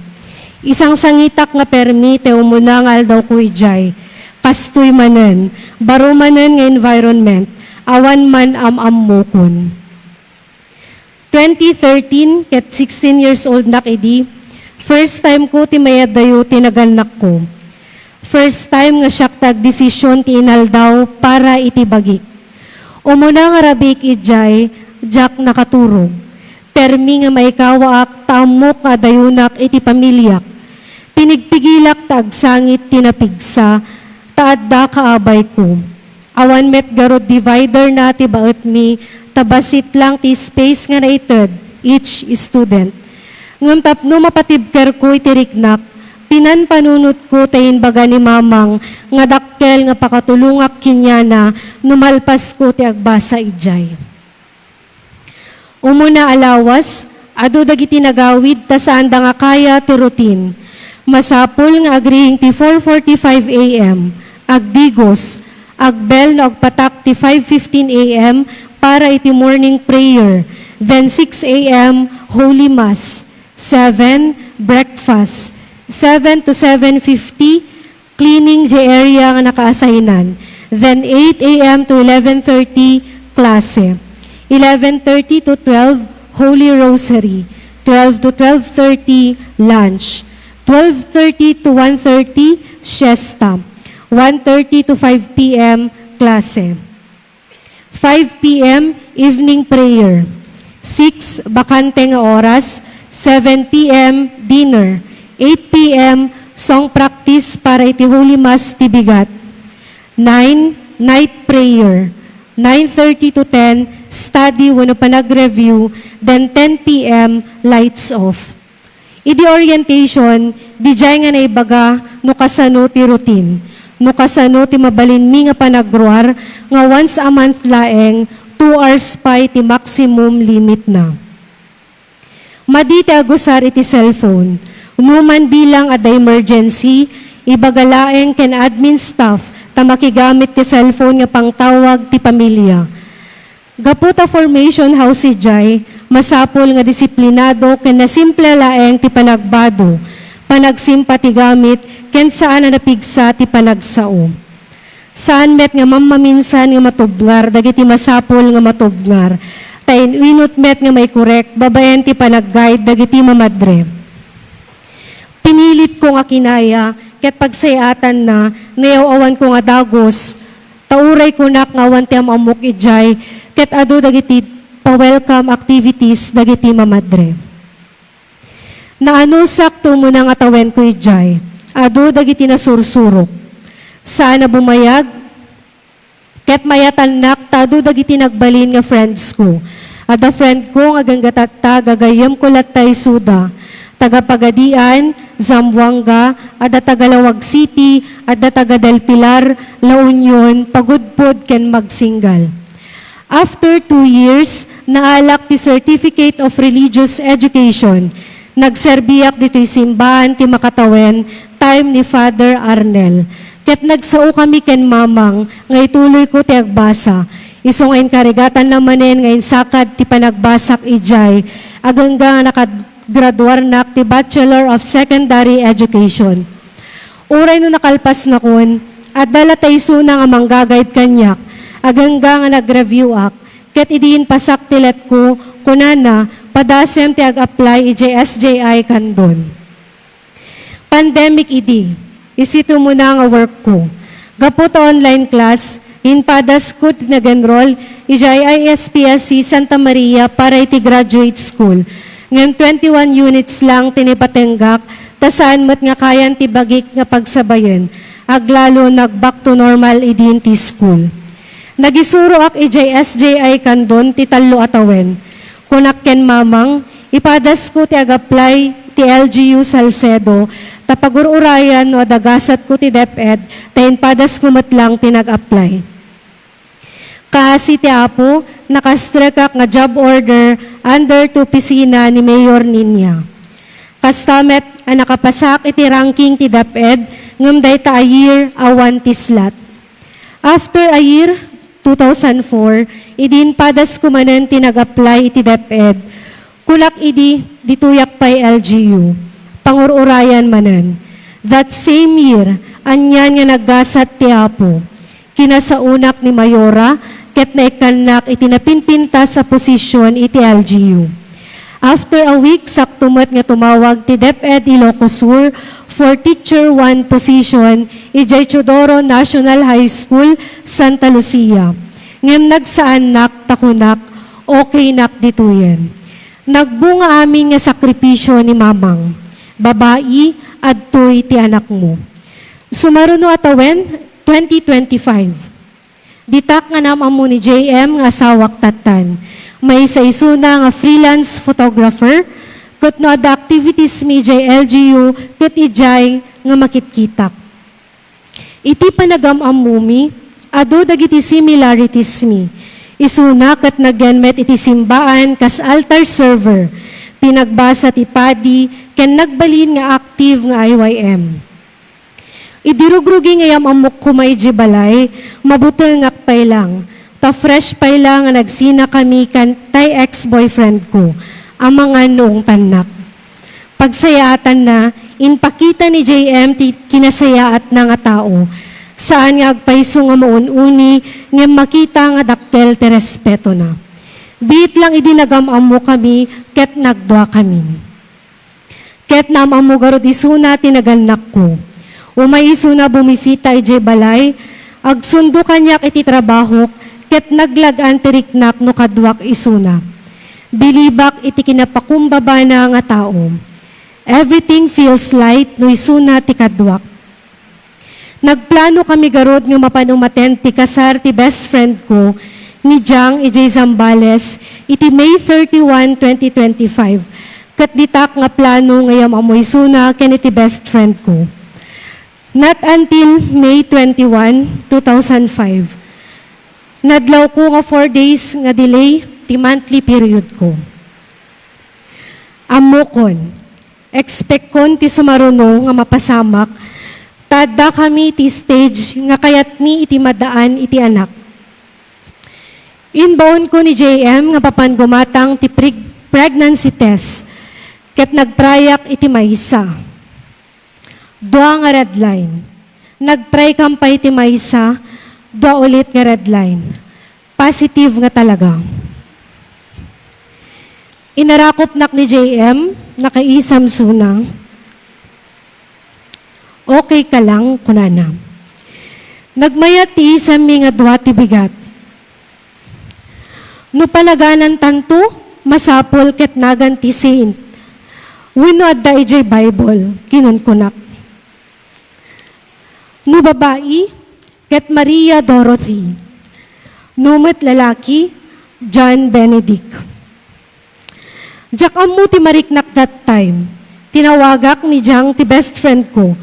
Isangsangitak nga permi ti umuna nga aldawko idiay. Kastoy manen, baro manen nga environment, awan man am-ammokon. Twenty thirteen, ket sixteen years old nak idi, first time ko ti mayadayo ti nagannakko. First time nga siak ti agdesisyon ti inaldaw para iti bagik. Umuna nga rabiik idiay, diak nakaturog. Permi nga maikawaak ta ammok nga adayonak iti pamiliak. Pinigpigilak ta agsangit ti napigsa, ta adda kaabayko. Awan met garud divider na ti baetmi, ta bassit lang ti space nga naited each student. Ngem tapno mapatibkerko iti riknak, pinanpanunotko ta imbaga ni Mamang nga dakkel nga pakatulongak kenkuana no malpasko ti agbasa idiay. Umuna a lawas, adu dagiti nagawid ta saanda nga kaya ti routine. Masapul nga agriing ti four forty-five A M, agdigos, agbell no agpatak ti five fifteen A M para iti morning prayer, then six A M Holy Mass, seven, breakfast, seven to seven fifty, cleaning the area nga naka-assignan. Then eight A M to eleven thirty, klase. Eleven thirty to twelve, Holy Rosary. Twelve to twelve thirty, lunch. Twelve thirty to one thirty, siesta. One thirty to five P M, klase. Five P M, evening prayer. Six, bakante nga oras. Seven P M, dinner. Eight P M, song practice para iti Holy Mass ti bigat. Nine, night prayer. Nine thirty to ten, study wenno panag-review. Then ten P M, lights off. Idi orientation, didiay nga naibaga no kasano ti routine, no kasano ti mabalinmi nga panagruar nga once a month laeng, two hours pay ti maximum limit na. Madi ti agusar iti cellphone. Numan bilang adda emergency, ibaga laeng ken admin staff ta makigamit ti cellphone nga pangtawag ti pamilya. Gapu ta formation house idiay, masapul nga disiplinado ken nasimple laeng ti panagbado, panagsimpa ti gamit, ken saan a napigsa ti panagsao. Saan met nga mammaminsan nga matubngar dagiti masapul nga matubngar, ta in-inut met nga maikorek babaen ti panag-guide dagiti mamadre. Pinilitko nga kinaya ket pagsayaatanna, nayaw-awanko nga dagus, ta uray kunak nga awan ti am-ammok idiay, ket adu dagiti pa-welcome activities dagiti mamadre. Naanusak ti umuna nga tawenko idiay, adu dagiti nasursurok. Saan a bumayag, ket mayatannak ta adu dagiti nagbalin nga friends ko. Adda friend ko nga agangga tatta, gagayyemko latta isuda. Taga Pagadian, Zamboanga, adda taga Laoag City, adda taga Del Pilar, La Union, Pagudpud, ken Magsingal. After two years, naalak ti Certificate of Religious Education. Nagserbiak ditoy simbaan ti makatawen time ni Father Arnel. Ket nagsaokami ken Mamang nga ituloyko ti agbasa. Isu nga inkarigatanna manen nga insakad ti panagbasak idiay, agangga nga nakagraduarnak ti Bachelor of Secondary Education. Uray no nakalpasnakon, adda latta isuna nga mangga-guide kaniak, agangga nga nag-review-ak, ket idi inpasak ti letko, kunana, padasem ti ag-apply idiay S J I Candon. Pandemic idi, isu ti umuna nga work ko. Gapu ta online class, impadasko ti nag-enroll idiay I S P S C Santa Maria para iti graduate school. Ngem twenty-one units lang ti naipatenggak, ta saan met nga kayan ti bagik nga pagsabayen, aglalo nag-back to normal idin ti school. Nagisuroak idiay S J I Candon ti tallo a tawen. Kunak ken Mamang, ipadasko ti ag-apply ti L G U Salcedo, ta pagur-urayan no adda gasatko ti DepEd, ta impadasko met lang ti nag-apply. Paasi ti Apo, nakastrekak nga job order under ti opisina ni Mayor Niña. Kasta met a nakapasak iti ranking ti DepEd ngem dayta a year awan ti slot. After a year, two thousand four, idi impadasko manen ti nag-apply iti DepEd, kunak idi, ditoyak pay L G U. Pangur-urayan manen. That same year, anian nga naggasat ti Apo. Kinasaonak ni Mayora ket naikkannak iti napinpintas a posisyon iti L G U. After a week, sakto met nga tumawag ti DepEd Ilocos Sur for Teacher one position idiay Teodoro National High School, Santa Lucia. Ngem nagsaannak ta kunak, "Okaynak ditoyen." Nagbunga amin nga sakripisio ni Mamang. Babai, adtoy ti anakmo. Sumaruno a tawen, twenty twenty-five. Ditak nga naam-ammo ni J M nga asawak tattan. Maysa isuna nga freelance photographer, ket no adda activities mi idiay L G U ket idiay nga makitkitak. Iti panagam-ammomi, adu dagiti similarities mi. Isuna ket nagyan met iti simbaan kas altar server. Pinagbasa ti padi ken nagbalin nga active nga I Y M. Idi rugrugi nga yam-ammok koma idiay balay, mabutengak pay lang, ta fresh pay lang nga nagsinakami ken tay ex-boyfriend ko, amangan no ungtannak. Pagsayaatanna, impakita ni J M ti kinasayaatna nga tao. Saan nga agpayso nga maun-uni, ngem makita nga dakkel ti respetona. Biit lang idi nagam-ammokami ket nagduakamin. Ket naam-ammo garud isuna ti nagannakko. Umay isuna bumisita idiay balay, agsundo kaniak iti trabahok, ket naglag-an ti riknak no kaduak isuna. Bilibak iti kinapakumbabana nga tao. Everything feels light no isuna ti kaduak. Nagplano kami garud nga mapan umaten ti kasar ti best friend ko ni Jang idiay Zambales iti May thirty-one, twenty twenty-five, ket ditak nga plano nga yam-ammo isuna ken iti best friend ko. Not until May twenty-one, two thousand five, nadlawko nga four days nga delay ti monthly period ko. Ammokon, expectkon ti sumaruno nga mapasamak, ta addakami ti stage nga kayatmi iti madaan iti anak. Imbaonko ni J M nga mapan gumatang ti preg-, pregnancy test, ket nagtrayak iti maysa. Dua nga red line. Nagtraykam pay ti maysa, dua ulit nga red line. Positive nga talaga. Inarakopnak ni J M, nakaisam isuna. "Okay ka lang?" kunana. Nagmayat ti isammi nga dua ti bigat. "No panaganantanto, masapul ket nagan ti saint. Wenno adda idiay Bible," kinunkunak. "No babai, ket Maria Dorothy. No met lalaki, John Benedict." Diak ammo ti mariknak that time. Tinawagak ni Jang ti best friend ko,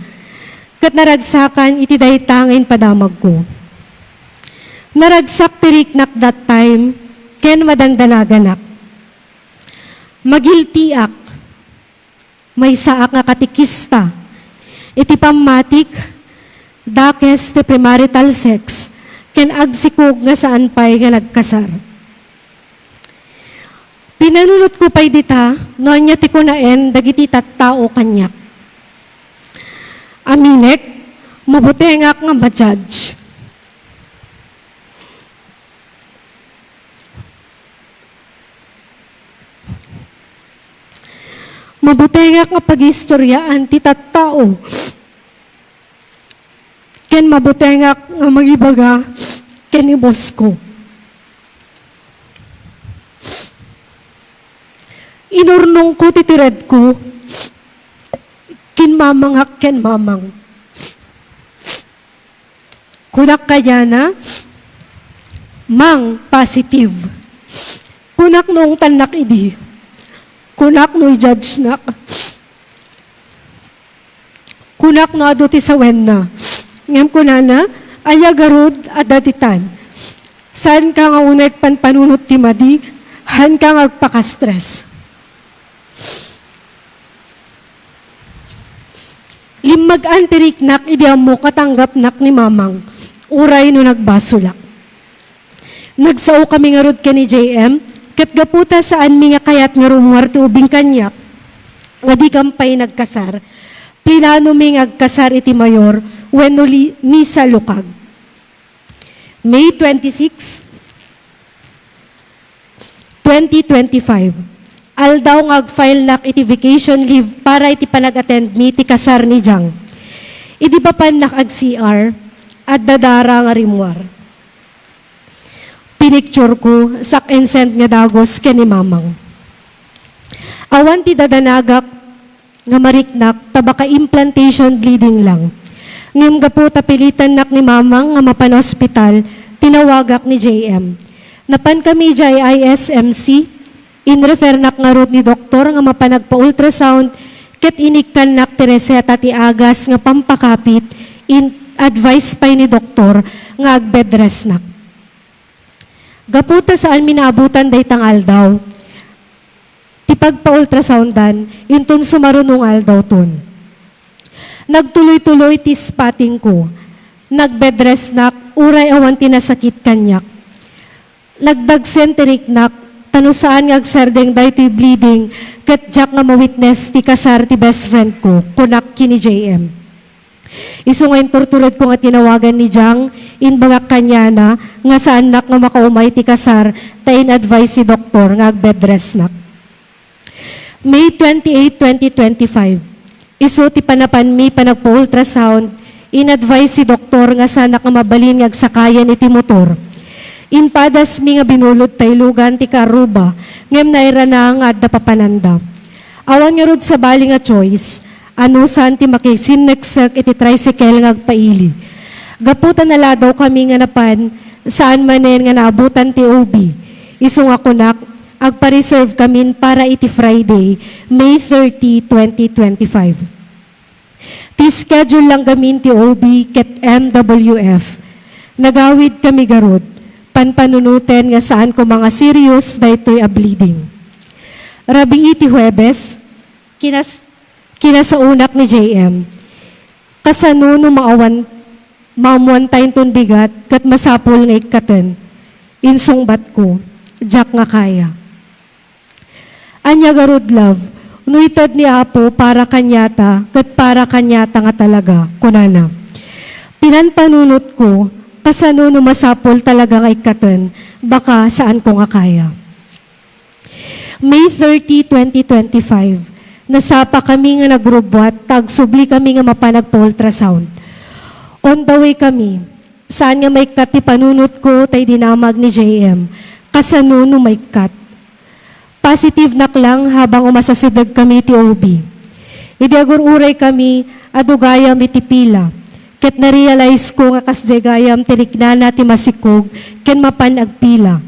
ket naragsakan iti dayta nga impadamagko. Naragsak ti riknak that time, ken madandanaganak. Magiltiak. Maysaak nga katekista iti pammatik, dakes ti premarital sex, ken agsikog nga saan pay nga nagkasar. Pinanunotko pay dita no ania ti kunaen dagiti tattao kaniak. Aminek, mabutengak nga ma-judge. Mabutengak nga pagistoriaan ti tattao. Ken mabutengak nga mangibaga ken ni boss ko. Inurnongko ti tiredko. Kinmamangak ken mamang. Kunak kayana, "Mang, positive." Kunak no ungtannak idi. Kunak no i-judge-nak. Kunak no adu ti sawenna. Ngem kunana, "Aya garud a daditan?" Saanka nga uneg panpanunot ti madi, haanka nga agpaka-stress. Limmagan ti riknak idi ammok a tanggapnak ni Mamang, uray no nagbasolak. Nagsao kami ngarud ken ni J M, ket gapu ta saanmi nga kayat nga rummuar ti ubing kaniak, nga dikami pay nagkasar, plinanomi nga agkasar iti mayor wenno li-, misa lukag. May twenty-six, twenty twenty-five. Aldaw nga agfile-nak iti vacation leave para iti panag-attend-mi ti kasar ni Jang. Idi mapannak ag-C R, adda dara nga rimmuar. Pinicture ko, sak and send nga dagus ken ni Mamang. Awan ti dadanagak nga mariknak ta baka implantation bleeding lang. Ngem gapu ta pilitannak ni Mamang nga mapan ospital, tinawagak ni J M. Napan kami idiay I S M C, inrefernak ngarud ni doktor nga mapan agpa-ultrasound, ket inikkannak ti reseta ti agas nga pampakapit, in-advise pay ni doktor nga ag-bed restnak. Gapu ta saanmi naabutan dayta nga aldaw, ti pagpa-ultrasoundan, inton sumaruno nga aldawton. Nagtuloy-tuloy ti spotting ko. Nag-bed restnak, uray awan ti nasakit kaniak. Nagdagsen ti riknak, ta no saan nga agsardeng daytoy bleeding, ket diak nga ma-witness ti kasar ti best friend ko, kunak ken ni J M. Isu nga inturturedko nga tinawagan ni Jang, imbagak kaniana nga saannak nga makaumay ti kasar ta in-advise ti doktor nga ag-bed restnak. May twenty-eight, twenty twenty-five. Isu ti panapanmi panagpa-ultrasound, in-advise ti doktor nga saanak nga mabalin nga agsakayan iti motor. Impadasmi nga binulod ta ilugan ti kaarruba, ngem nairana nga adda papananda. Awan ngarud sabali nga choice, anusan ti makisinneksek iti tricycle nga agpaili. Gapu ta naladawkami nga napan, saan manen nga naabutan ti O B. Isu nga kunak, agpa-reserve kamin para iti Friday, May thirty, twenty twenty-five. Ti schedule lang gamin ti O B ket M W F. Nagawidkami garud, panpanunoten nga saan koma nga serious daytoy a bleeding. Rabii ti Huwebes, kinas-, kinasaonak ni J M. Kasano no maawan, maammuantayo inton bigat ket masapul nga ikkaten? Insungbatko, diak nga kaya. Ania garud, love, no ited ni Apo para kaniata ket para kaniata nga talaga, kunana. Pinanpanunotko, kasano no masapul talaga nga ikkaten, baka saanko nga kaya. May thirty, twenty twenty-five, nasapakami nga nagrubbuat ta agsublikami nga mapan agpa-ultrasound. On the way kami, saan nga maikkat ti panunotko tay dinamag ni J M. Kasano no maikkat? Positivenak lang habang umasidegkami iti O B. Idi agur-uraykami, adu gayam iti pila, ket narealize ko nga kasdiay gayam ti riknana ti masikog ken mapan agpila.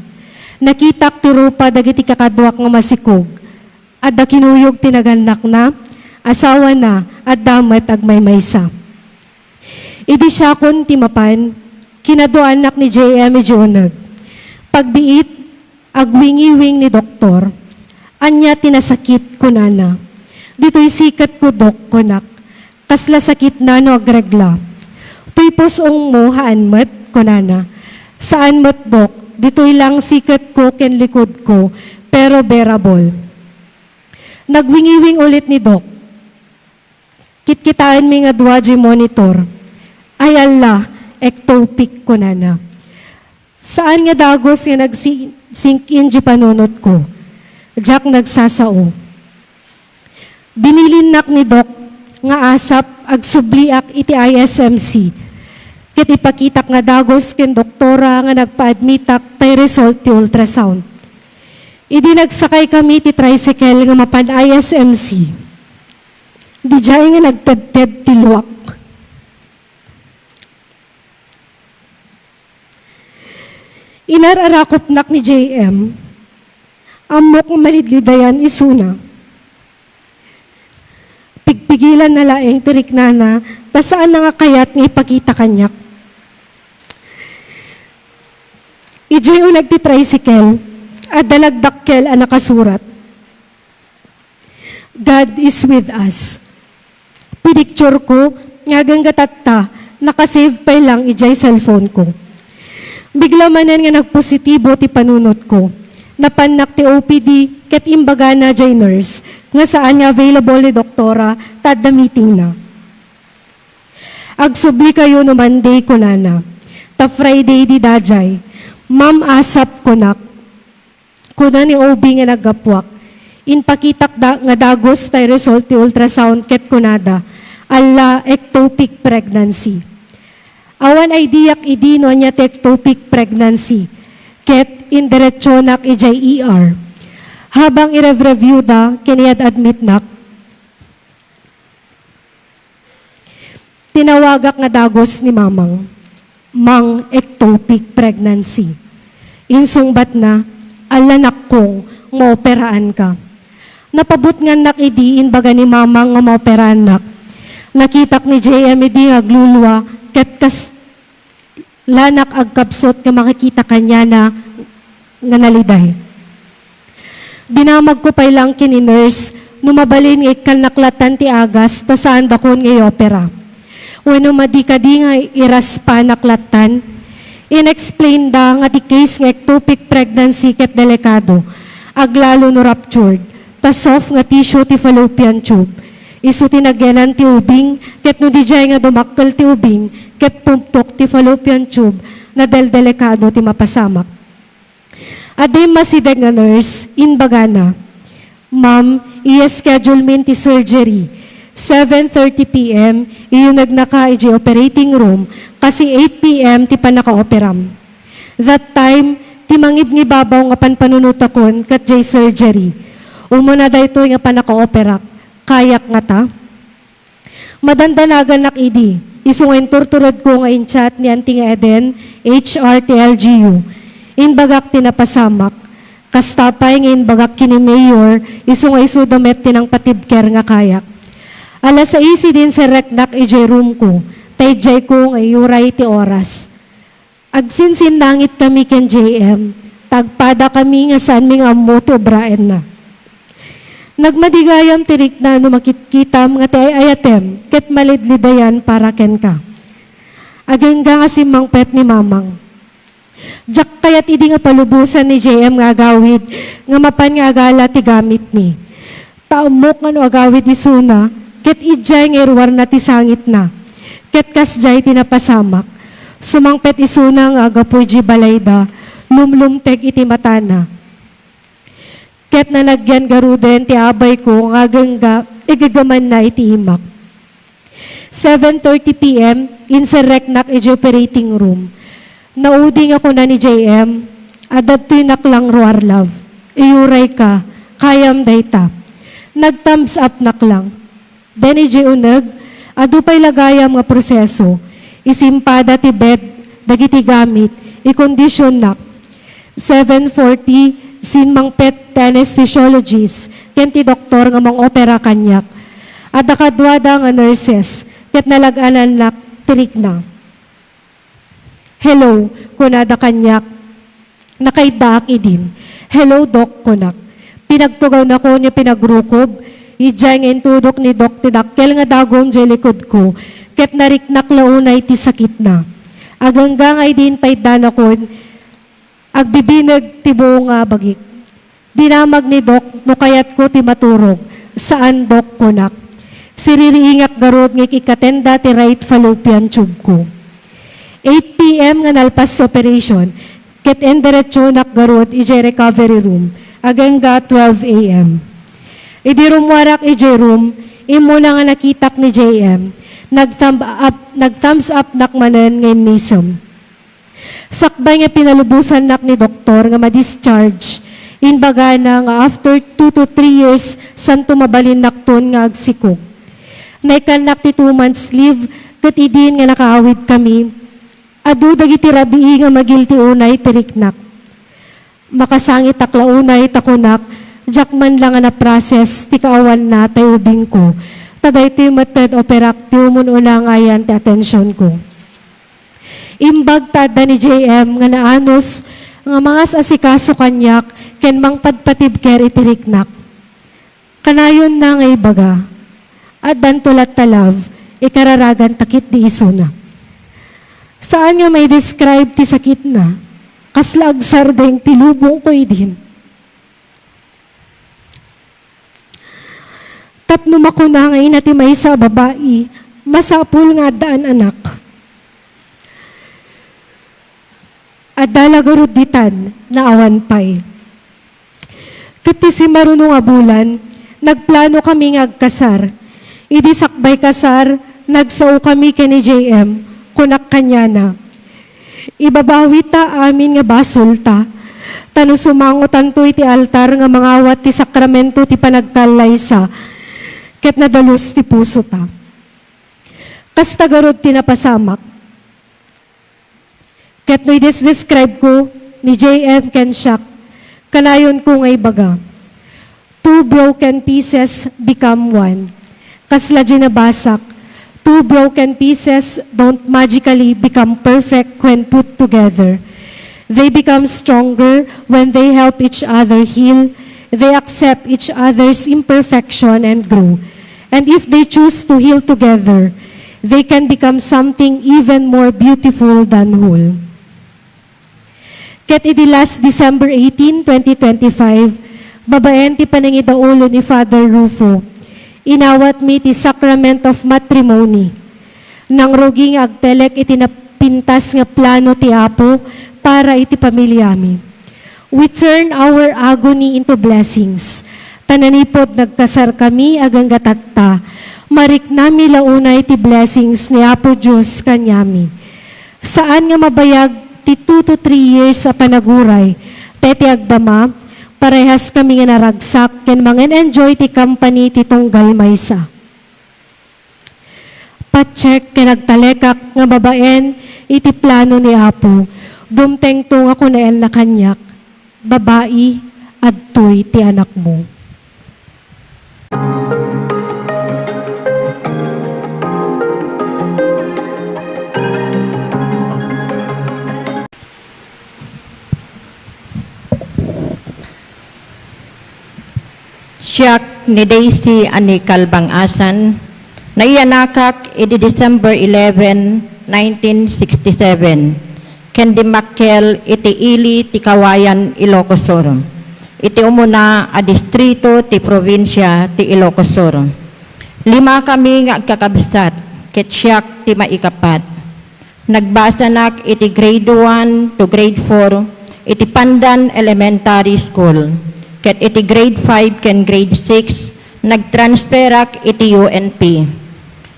Nakitak ti rupa dagiti kakaduak nga masikog. Adda kinuyog ti nagannakna, asawana, adda met agmaymaysa. Idi siakon ti mapan, kinaduaannak ni J M idiay uneg. Pagbiit, agwingiwing ni doktor. "Ania ti nasakit?" kunana. "Ditoy siketko, Dok," kunak. "Kasla sakitna no agregla?" "Toy pus-ongmo, haan met?" kunana. "Saan met, Dok. Ditoy lang siketko ken likodko, pero bearable." Nagwingiwing ulit ni Dok. Kitkitaenmi nga dua diay monitor. "Ay Allah, ectopic," kunana. Saan nga dagus nga nagsi-, sink in diay panunotko. Diak nagsasao. Binilinnak ni Doc nga asap agsubliak iti I S M C, ket ipakitak nga dagus ken doktora nga nagpaadmitak tay result ti ultrasound. Idi nagsakaykami ti tricycle nga mapan I S M C, didiay nga nagtedted ti luak. Inar-arakupnak ni J M. Ammok nga malidlidayan isuna. Pigpigilanna laeng ti riknana, ta saanna nga kayat nga ipakita kaniak. Idiay uneg ti tricycle, adda nagdakkel a nakasurat, "God is with us." Pinicture ko nga agingga tatta, nakasave pay lang idiay cellphone ko. Bigla manen nga nagpositibo ti panunot ko. Napannak ti O P D ket imbagana jay nurse nga saan nga available ni doktora ta adda meeting na. "Agsubli kayo no Monday," kunana. Ta Friday di dajay. "Ma'am, ASAP," kunak. Kuna ni O B nga naggapuak. Inpakitak da, nga dagus tay result ti ultrasound ket kunada, "Alla, ectopic pregnancy." Awan ideak idi no ania ti ectopic pregnancy, ket indiretsonak idiay E R. Habang i-review da ken i-admitnak, tinawagak nga dagus ni Mamang, "Mang, ectopic pregnancy." Insungbatna, "Alla, nakkong, maoperaanka." Napabutngannak idi imbaga ni Mamang nga maoperaannak. Nakitak ni J M idi nga aglulua, ket kas-, lanak agkapsut nga makakita kaniana nga naliday. Dinamagko pay lang ken ni nurse no mabalin nga ikkannak lattan ti agas ta saandakon nga i-opera. Wenno madi kadi nga iraspanak lattan? In-explainda nga ti case nga ectopic pregnancy ket delikado, aglalo no ruptured, ta soft nga tissue ti fallopian tube. Isu ti nagyanan ti ubing, ket no didiay nga dumakkel ti ubing ket pumtok ti fallopian tube, nadeldelikado ti mapasamak. Adda immasideg nga nurse, imbagana, "Ma'am, i-schedule min ti surgery. Seven thirty P M, iunegnaka idiay operating room, kasi eight P M ti pannakaoperam." That time, ti mangibngibabaw nga panpanunotakon ket diay surgery. Umuna daytoy nga pannakaoperak. Kayak ngata? Madandanagannak idi, isu nga inturturedko nga in-chat ni Auntie nga Eden, H R ti L G U. Inbagak ti napasamak. Kasta pay nga inbagak ken ni Mayor, isu nga isuda met ti nangpatibker nga kayak. Alas sais idi inserreknak idiay room ko, ta idiayko nga iyuray ti oras. Agsinsinnangitkami ken J M, ta agpadakami nga saanmi nga ammo ti obraenna. Nagmadi gayam ti rikna no makitkitam nga ti ay-ayatem ket malidlidayan para kenka. Agingga nga simmangpet ni Mamang. Diak kayat idi nga palubosan ni J M nga agawid nga mapan nga agala ti gamitmi. Ta ammok nga no agawid isuna, ket idiay nga iruarna ti sangitna. Ket kasdiay ti napasamak. Sumangpet isuna nga aggapu idiay balayda, lumlumteg iti matana. Ket nanagyan garuden ti abayko nga agingga, igagamanna iti imak. Seven thirty P M, inserreknak idiay operating room. Naudi nga kuna ni J M, "Adda ditoynak lang, Ruar Love. Iyurayka, kayam dayta." Nag-thumbs up-nak lang. Then idiay uneg, adu pay la gayam nga proseso. Isimpada ti bed, dagiti gamit, ikondisionnak. Seven forty, simmangpet ti anesthesiologist ken ti doktor nga mangopera kaniak. Adda kaduada nga nurses ket nalag-anannak ti rikna. "Hello," kunada kaniak. Nakaiddaak idin. "Hello, Doc," kunak. Pinagtugawnakon nga pinagrukob, idiay nga intudok ni Doc ti dakkel nga dagum idiay likodko, ket nariknak la unay ti sakitna. Agingga nga idi inpaiddanakon, agbibineg ti buong nga bagik. Dinamag ni Doc no kayatko ti maturog. "Saan, Doc," kunak. Siririingak garud nga ik-ikkatenda ti right fallopian tube ko. Eight P M nga nalpas ti operation, ket indiretsonak garud idiay recovery room, agingga twelve A M. Idi rummuarak idiay room, immuna nga nakitak ni J M. Nag-thumb up, nag-thumbs up-nak manen nga immisem. Sakbay nga pinalubosannak ni doktor nga ma-discharge, imbagana nga after two to three years, santo mabalinnakton nga agsikog. Naikannak ti two months leave, ket idin nga nakaawidkami, adu dagiti rabii nga magilti unay ti riknak. Makasangitak la unay ta kunak, diak man la nga na-process ti kaawanna tay ubingko, ta daytoy met ket operak ti umun-una nga ayan ti atensionko. Imbag ta adda ni J M nga naanus nga mangas-asikaso kaniak ken mangpadpatibker iti riknak. Kanayonna nga ibaga, addanto latta love, ikararaganta ketdi isuna. Saan nga mai-describe ti sakitna, kasla agsardeng ti lubongko idin. Tapno makuna nga ina ti maysa a babai, masapul nga addaan anak. Adda la garud ditan nga awan pay. Ket ti simaruno nga bulan, nagplano kami nga agkasar. Idi sakbay kasar, nagsao kami ken ni J M, kunak kaniana, "Ibabawita amin nga basolta, ta no sumangotanto iti altar nga mangawat ti sakramento ti panagkallaysa, ket nadalus ti pusota." Kasta garud ti napasamak. Ket no i-describe ko ni J M ken siak, kanayonko nga ibaga, "Two broken pieces become one." Kasla dinabasak, "Two broken pieces don't magically become perfect when put together. They become stronger when they help each other heal, they accept each other's imperfection and grow. And if they choose to heal together, they can become something even more beautiful than whole." Ket idi last December eighteen, twenty twenty-five, babaen ti panangidaulo ni Father Rufo, inawatmi ti Sacrament of Matrimony. Nangrugi nga agtelek iti napintas nga plano ti Apo para iti pamiliami. We turn our agony into blessings. Ta nanipud nagkasarkami agangga tatta, mariknami la unay ti blessings ni Apo Dios kaniami. Saan nga mabayag ti two to three years a panaguray, ta iti agdama, parehas kami nga naragsak ken mangen-enjoy ti company ti tunggal maysa. Patiek ken agtalekak nga babaen iti plano ni Apo, dumtengto nga kunaenna kaniak, "Babai, adtoy ti anakmo." Siak ni Daisy Anical Bang-asan, naiyanakak idi December eleven, nineteen sixty-seven, ken dimmakkel iti ili ti Kawayan, Ilocos Sur, iti umuna a distrito ti probinsia ti Ilocos Sur. Lima kami nga agkakabsat, ket siak ti maikapat. Nagbasanak iti grade one to grade four iti Pandan Elementary School, ket iti grade five ken grade six, nagtransferak iti U N P.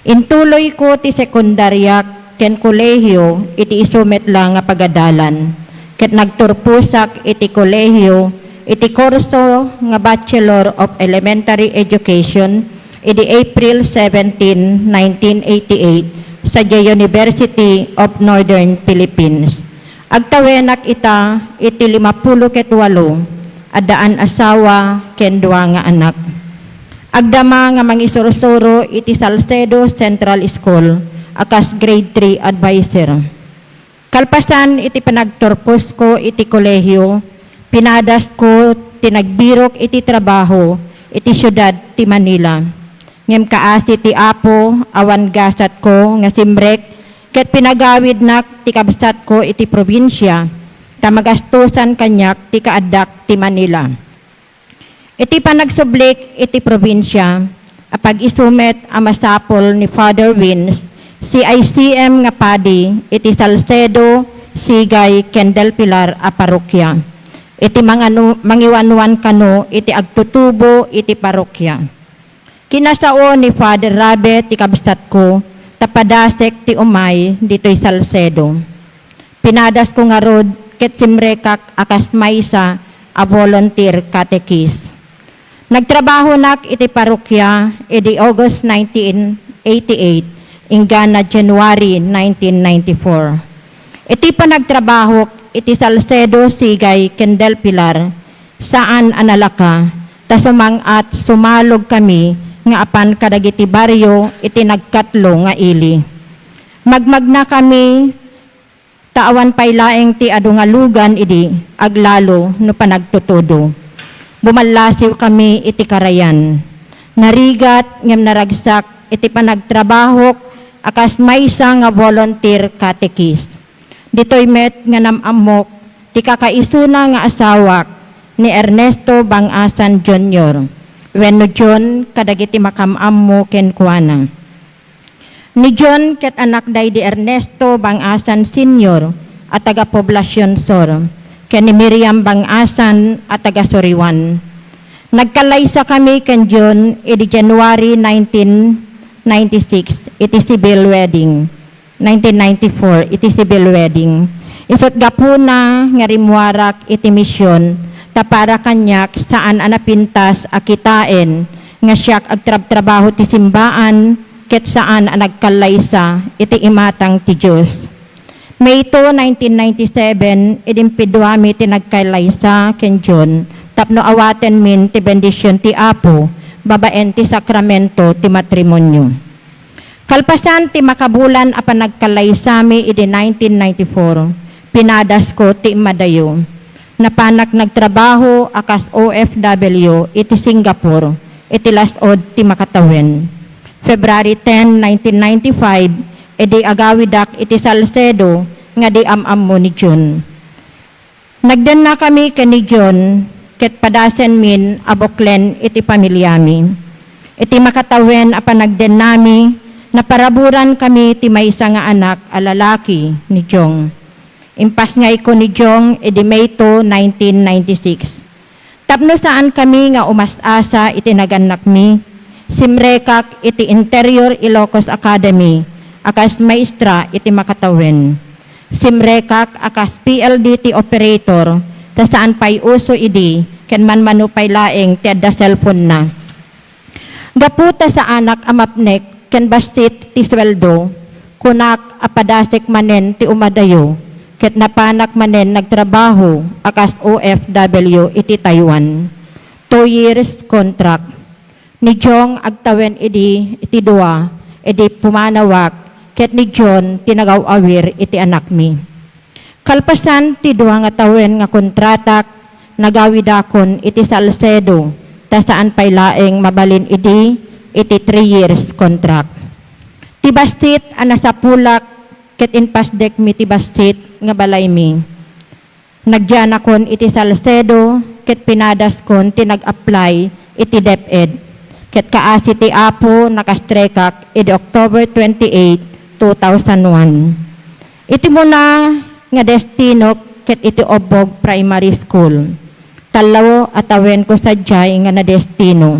Intuloyko ti sekundaryak ken kolehiyo iti isu met la nga pagadalan, ket nagturposak iti kolehiyo iti kurso nga Bachelor of Elementary Education idi April seventeen, nineteen eighty-eight, sadiay University of Northern Philippines. Agtawenak ita iti limapulo ket walo, addaan asawa ken dua nga anak. Agdama nga mangisursuro iti Salcedo Central School a kas grade three adviser. Kalpasan iti panagturposko iti kolehiyo, pinadasko ti nagbirok iti trabaho iti siudad ti Manila. Ngem kaasi ti Apo, awan gasatko nga simrek ket pinagawidnak ti kabsatko iti probinsia, ta magastosan kaniak ti kaaddak ti Manila. Iti panagsublik iti probinsia, apag-isu met a masapul ni Father Wins, C I C M nga padi iti Salcedo, Sigay, ken Del Pilar a parokia, iti manganu-, mangiwanwan kano iti agtutubo iti parokia. Kinasao ni Father Rabe ti kabsatko, ta padasek ti umay ditoy Salcedo. Pinadasko ngarud ket simrekak a kas maysa a volunteer catechist. Nagtrabahonak iti parokia idi August nineteen eighty-eight inggana January nineteen ninety-four. Iti panagtrabahok iti Salcedo, Sigay, ken Del Pilar, saan a nalaka, ta sumang-at sumalog kami nga apan kadagiti barrio iti nagkatlo nga ili. Magmagna kami Ta awan pay laeng ti adu nga lugan idi aglalo no panagtutudo. Bumallasiwkami iti karayan. Narigat ngem naragsak iti panagtrabahok a kas maysa nga volunteer catechist. Ditoy met nga nam-ammok ti kakaisuna nga asawak ni Ernesto Bang-asan Junior wenno John kadagiti makam-ammo kenkuana. Ni John ket anak daydi Ernesto Bang-asan Senior a taga Poblacion Sur ken ni Miriam Bang-asan a taga Soriwan. Nagkallaysakami ken John idi January nineteen ninety-six iti civil wedding, nineteen ninety-four iti civil wedding. Isut' gapuna nga rimmuarak iti mision ta para kaniak saan a napintas a kitaen nga siak agtrabtrabaho ti simbaan ket saan a nagkallaysa iti imatang ti Dios. May two, nineteen ninety-seven, idi impiduami ti nagkallaysa ken John tapno awatenmin ti bendision ti Apo babaen ti sakramento ti matrimonio. Kalpasan ti makabulan a panagkallaysami idi nineteen ninety-four, pinadasko ti immadayo. Napanak nagtrabaho a kas O F W iti Singapore iti las-ud ti makatawen. February ten, nineteen ninety-five, idi agawidak iti Salcedo nga di am-ammo ni John. Nagdennakami ken ni John ket padasenmin a buklen iti pamiliami. Iti makatawen a panagdennami, naparaburankami ti maysa nga anak a lalaki ni Jong. Impasngayko ni Jong idi May two, nineteen ninety-six. Tapno saankami nga umas-asa iti nagannakmi, simrekak iti Interior Ilocos Academy a kas maestra iti makatawen. Simrekak a kas P L D T operator ta saan pay uso idi ken manmano pay laeng ti adda cellphone-na. Gapu ta saanak a mapnek ken bassit ti sueldo, kunak a padasek manen ti umadayo ket napanak manen nagtrabaho a kas O F W iti Taiwan. Two years contract. Ni Jong agtawen idi iti dua, idi pumanawak, ket ni John ti nagaw-awir iti anakmi. Kalpasan ti dua nga tawen nga kontratak, nagawidakon iti Salcedo, ta saan pay laeng mabalin idi iti three years contract. Ti bassit a nasapulak ket impasdekmi ti bassit nga balaymi. Nagyanakon iti Salcedo ket pinadaskon ti nag-apply iti DepEd. Ket kaasi ti Apo, nakastrekak idi October twenty-eight, two thousand one. Iti muna nga destinok ket iti Ubbog Primary School. Tallo a tawenko sadiay nga nadestino.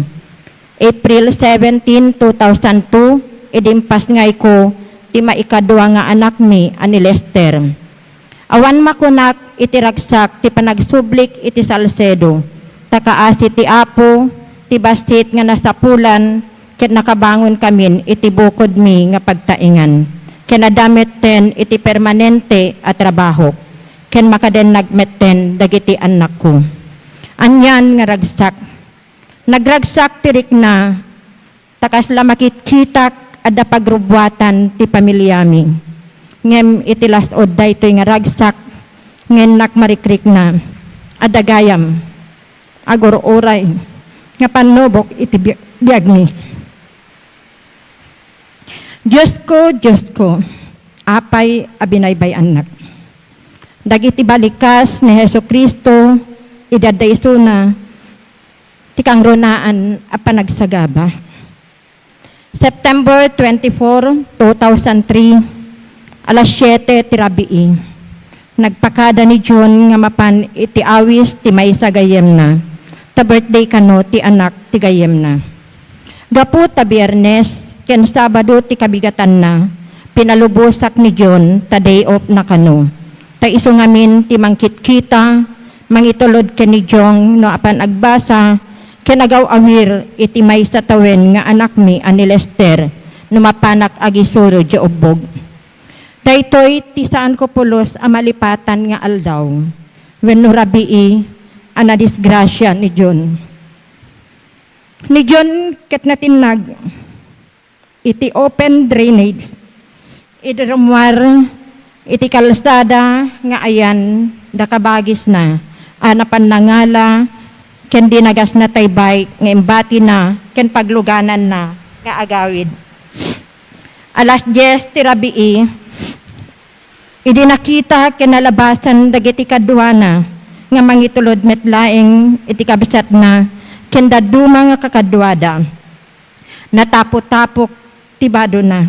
April seventeen, two thousand two, idi impasngayko ti maikadua nga anakmi a ni Lester. Awan makunak iti ragsak ti panagsublik iti Salcedo, ta kaasi ti Apo, ti bassit nga nasapulan, ket nakabangonkamin iti bukodmi nga pagtaengan, ken adda metten iti permanente a trabahok, ken makadennag metten dagiti annakko. Anian nga ragsak. Nagragsak ti rikna, ta kasla makitkitak adda pagrubbuatan ti pamiliami. Ngem iti las-ud daytoy nga ragsak, nga innak marikrikna, adda gayam, agur-uray, nga pannubok iti bi-, biagmi. Diosko, Diosko, apay a binaybay-annak. Dagiti balikas ni Jesu-Cristo, idi adda isuna ti kangrunaan a panagsagaba. September twenty-four, two thousand three, alas siete ti rabii. Nagpakada ni John nga mapan iti awis ti maysa gayyemna, ta birthday kano ti anak ti gayyemna. Gapu ta Biyernes ken Sabado ti kabigatanna, pinalubosak ni John ta day off na kano. Ta isu ngamin ti mangkitkita, mangitulod ken ni Jong no apan agbasa, ken agaw-awir iti maysa tawen nga anakmi a ni Lester no mapanak agisuro diay ubbog. Daytoy ti saanko pulos a malipatan nga aldaw wenno rabii a nadisgrasia ni John. Ni John ket natinnag iti open drainage idi rummuar iti kalsada nga ayan da kabagisna a napan nangala ken dinagasna tay bike nga imbatina ken paglugananna nga agawid. Alas dies ti rabii, idi nakita ken nalabasan dagiti kaduana nga mangitulod met laeng iti kabsatna ken dadduma nga kakaduada. Nataputapok ti badona.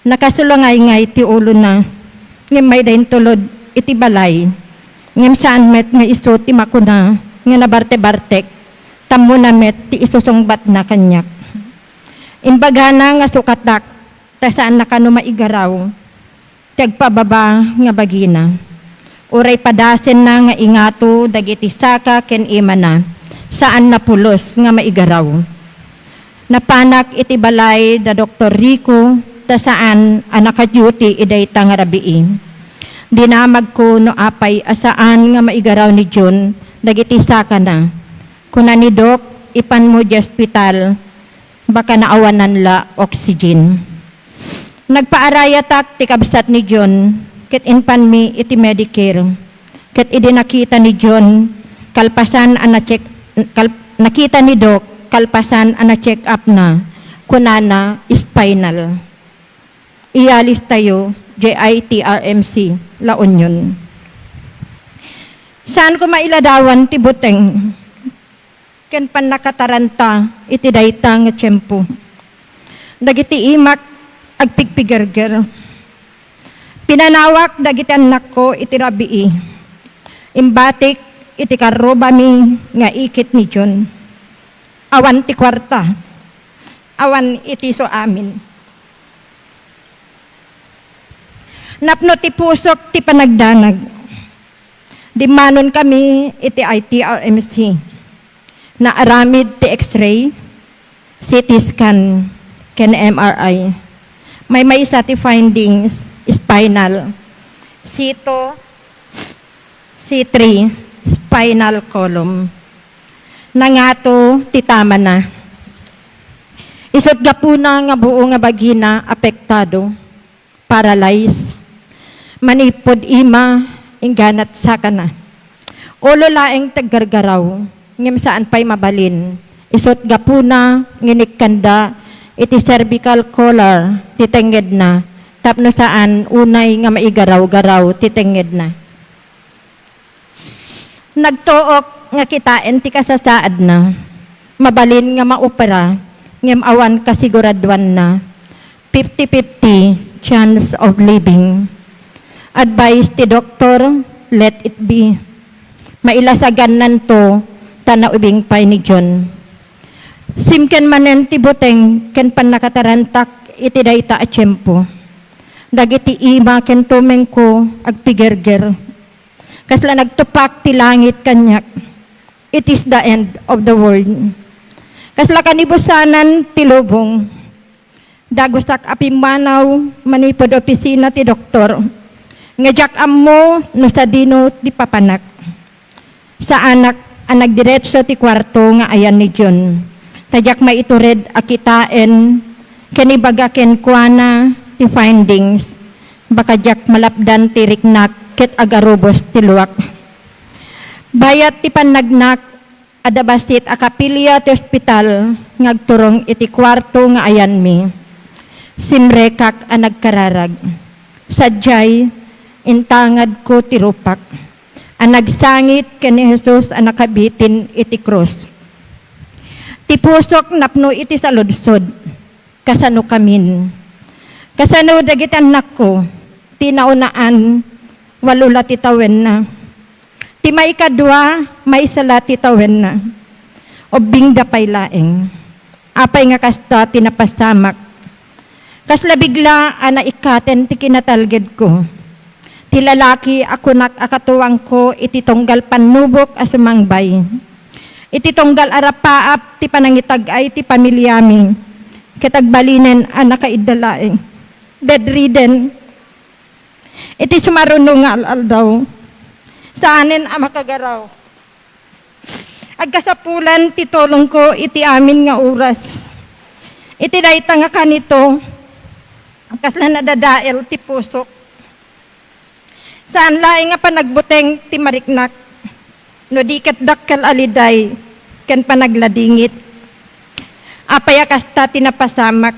Nakasulangayngay ti ulona, ngem mayda intulod iti balay. Ngem saan met nga isu ti makuna nga nabartebartek, tammona met ti isusungbatna kaniak. Imbagana nga sukatak, ta saanna kano maigaraw ti agpababa nga bagina. Uray padasenna nga ingato dagiti saka ken imana, saanna pulos nga maigaraw. Napanak iti balay da Doktor Rico, ta saan a naka-duty idayta nga rabii. Dinamagko no apay a saan nga maigaraw ni Jun dagiti sakana. Kuna ni Doc, "Ipanmo idiay ospital, baka naawanan la oxygen." Nagpaarayatak ti kabsat ni Jun, ket impanmi iti Medicare. Ket idi nakita ni Jun, kalpasan a na-check, kal-, nakita ni Doc, kalpasan a na-check up na, kunana, spinal. Iyalis tayo, J I T R M C, La Union. Saan ko mailadawan ti buteng ken pannakataranta iti dayta nga tiempo. Dagiti imak agpigpigerger. Pinanawak dagiti annakko iti rabii. Imbatik iti karrubami nga ikit ni Jun. Awan ti kuarta. Awan iti isu amin. Napno ti pusok ti panagdanag. Dimmanonkami iti I T R M C. Naaramid ti X-ray, C T scan, ken M R I. Maymaysa ti findings, spinal, C two, C three, spinal column. Nangato ti tamana. Isut' gapuna nga buo nga bagina apektado, paralyzed. Manipud ima, ingganat sakana. Ulo laeng ti aggargaraw, ngem saan pay mabalin. Isut' gapuna nga inikkanda iti cervical collar ti tengngedna, tapno saan unay nga maigaraw-garaw ti tengngedna. Nagtuok nga kitaen ti kasasaadna. Mabalin nga maopera, ngem awan kasiguraduanna. Fifty fifty chance of living. Advice ti doktor, let it be. Mailasagannanto, ta naubing pay ni Jun. Simken manen ti buteng ken pannakatarantak iti dayta a tiempo. Dagiti ima ken tumengko agpigerger. Kasla nagtupak ti langit kaniak. It is the end of the world. Kasla kanibusanan ti lubong. Dagusak a pimmanaw manipud opisina ti doktor. Nga diak ammo no sadino ti papanak. Saanak a nagdiretso ti kuarto nga ayan ni Jun. Ta diak maitured a kitaen ken ibaga kenkuana ti findings. Baka diak malapdan ti riknak ket agarubos ti luak. Bayat ti pannagnak, adda bassit a kapilya ti ospital nga agturong iti kuarto nga ayanmi. Simrekak a nagkararag. Sadiay, intangadko ti rupak a nagsangit ken ni Jesus a nakabitin iti krus. Ti pusok napno iti saludsod. Kasanokamin? Kasano dagiti annakko? Ti naunaan, walo la ti tawenna. Ti maikadua, maysa la ti tawenna. Ubbingda pay laeng. Apay nga kasta ti napasamak? Kasla bigla a naikkaten ti kinatalgedko. Ti lalaki a kunak a katuangko iti tunggal pannubok a sumangbay. Iti tunggal a rapaap ti panangitag-ay ti pamiliami, ket agbalinen a nakaidda laeng. Bedridden. Iti sumaruno nga al-aldaw, saanen a makagaraw. Agkasapulan ti tulongko iti amin nga oras. Iti dayta nga kanito, kasla nadadael ti pusok. Saan laeng a panagbuteng ti mariknak, no di ket dakkel a liday ken panagladingit. Apay a kasta ti napasamak?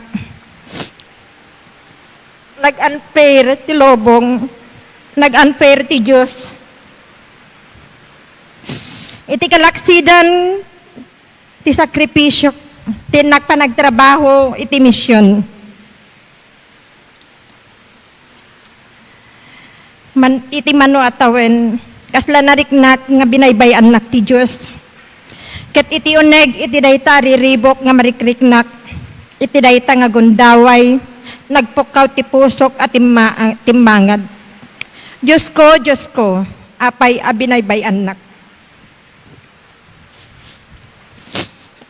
Nag-unfair ti lubong, nag-unfair ti Dios. Iti kalaksidan ti sakripisio, ti nagpanagtrabaho iti mision. Man, iti mano a tawen, kasla nariknak nga binaybay-annak ti Dios. Ket iti uneg iti dayta a riribuk nga marikriknak, iti dayta nga gundaway, nagpukkaw ti pusok a timma-, timmangad. Diosko, Diosko, apay a binaybay-annak?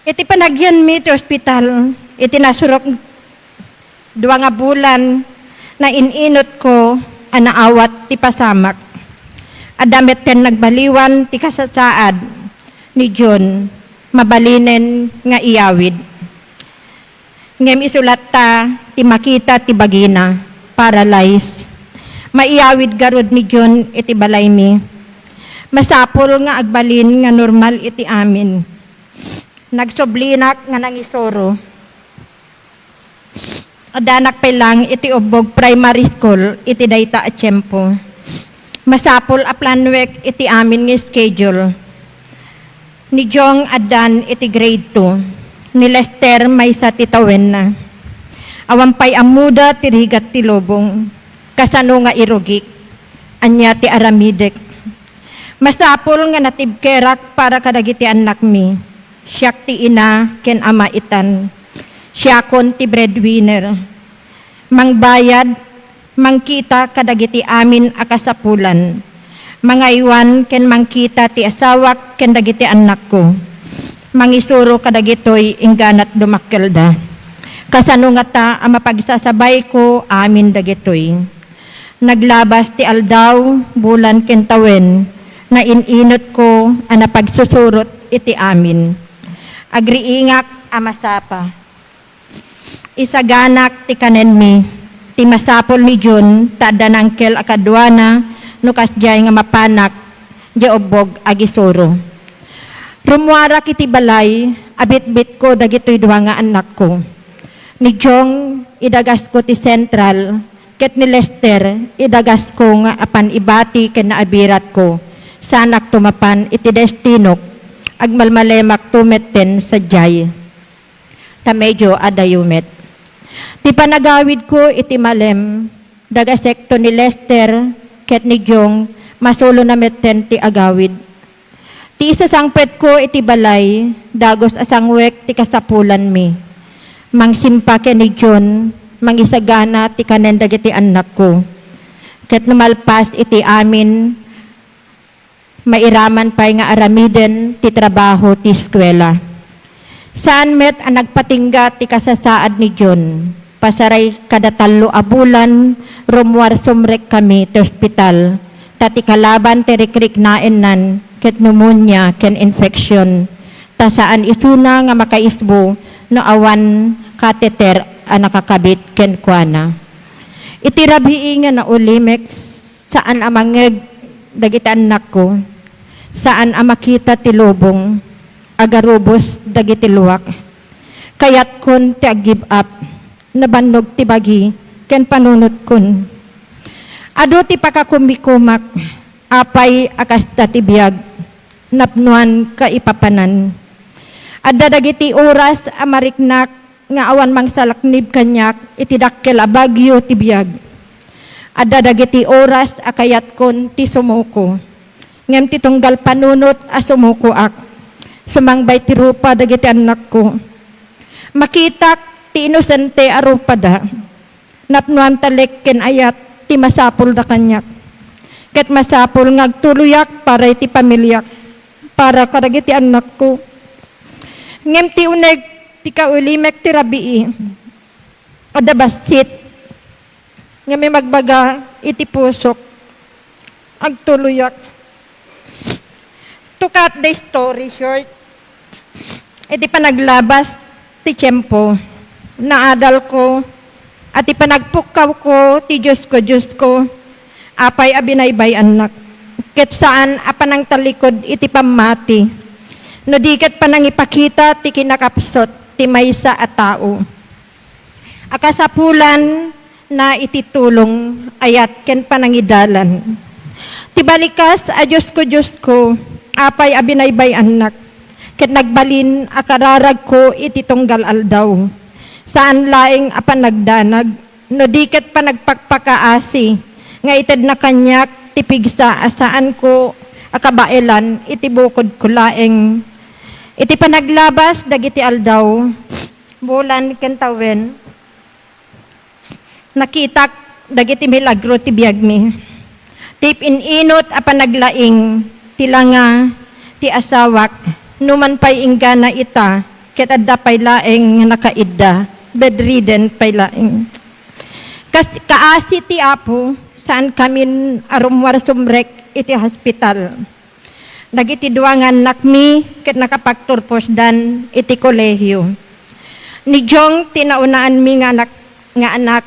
Iti panagyanmi ti ospital, iti nasurok dua nga bulan, naininotko a naawat ti pasamak. Adda metten nagbaliwan ti kasasaad ni John, mabalinen nga iyawid. Ngem isu latta ti makita ti bagina, paralyzed. Maiyawid garud ni John iti balaymi. Masapul nga agbalin nga normal iti amin. Nagsublinak nga nangisuro. Addanak pay lang iti ubbog primary school iti dayta a tiempo. Masapul a planuek iti amin nga schedule. Ni Jong addan iti grade two. Ni Lester maysa ti tawenna. Awan pay ammoda ti rigat ti lubong. Kasano nga irugik? Ania ti aramidek? Masapul nga natibkerak para kadagiti annakmi. Siak ti ina ken ama itan. Siakon ti breadwinner. Mangbayad, mangkita kadagiti amin a kasapulan. Mangaywan ken mangkita ti asawak ken dagiti annakko. Mangisuro kadagitoy ingganat dumakkelda. Kasano ngata a mapagsasabayko amin dagitoy? Naglabas ti aldaw, bulan ken tawen, naininotko a napagsusurot iti amin. Agriingak a masapa. Isaganak ti kanenmi. Ti masapul ni Jun, ta adda nangkel a kaduana no kasdiay nga mapanak diay ubbog agisuro. Rummuarak iti balay, abitbitko dagitoy dua nga annakko. Ni Jong, idagasko ti sentral, ket ni Lester, idagasko nga apan ibati ken naabiratko. Saanakto mapan iti destinok, agmalmalemakto metten sadiay. Ta medio adayo met. Ti panagawidko iti malem, dagasekto ni Lester ket ni Jong, masulona metten ti agawid. Ti isasangpetko iti balay, dagus a sangwek ti kasapulanmi. Mangsimpa ken ni Jun, mangisagana ti kanen dagiti annakko. Ket no malpas iti amin, mairaman pay nga aramiden ti trabaho ti eskuela. Saan met a nagpatingga ti kasasaad ni Jun. Pasaray kada tallo a bulan, rummuar sumrekkami ti ospital, ta ti kalaban ti rikriknaennan ket pneumonia ken infection, ta saan isuna nga makaisbo no awan catheter a nakakabit kenkuana. Iti rabii nga naulimek, saan a mangngeg dagiti annakko, saan a makita ti lubong, agarubos dagiti luak. Kayatkon ti ag-give up, nabannog ti bagi ken panunotkon. Adu ti pakakumikumak, apay a kasta ti biag, napnoan kaipapanan. Adda dagiti oras a mariknak nga awan mangsalaknib kaniak iti dakkel a bagyo ti biag. Adda dagiti oras a kayatkon ti sumuko. Ngem ti tunggal panunot a sumukoak, sumangbay ti rupa dagiti annakko. Makitak ti inosente a rupada. Napnoan talek ken ayat ti masapulda kaniak. Ket masapul nga agtuloyak para iti pamiliak, para kadagiti annakko. Ngem ti uneg ti kaulimek ti rabii, adda bassit nga mimagbaga iti pusok. Agtuloyak. To cut the story short, iti panaglabas ti tiempo, naadalko, a ti panagpukkawko ti Diosko, Diosko, apay a binaybay-annak, ket saan a panangtallikud iti pammati, no di ket panangipakita ti kinakapsut ti maysa a tao. A kasapulanna iti tulong, ayat, ken panangidalan. Ti balikas a Diosko, Diosko, apay a binaybay-annak, ket nagbalin a kararagko iti tunggal aldaw. Saan laeng a panagdanag, no di ket panagpakpakaasi nga itedna kaniak ti pigsa a saanko a kabaelan iti bukodko laeng. Iti panaglabas dagiti aldaw, bulan, ken tawen, nakitak dagiti milagro ti biagmi. Ti pin-inut a panaglaing ti langa ti asawak, numan pay inggana ita, ket adda pay laeng nga nakaidda, bedridden pay laeng. Kas-, kaasi ti Apo, saankamin a rummuar sumrek iti hospital. Dagiti dua nga annakmi ket nakapagturposdan iti kolehio. Ni Jong ti naunaanmi nga anak, nga anak,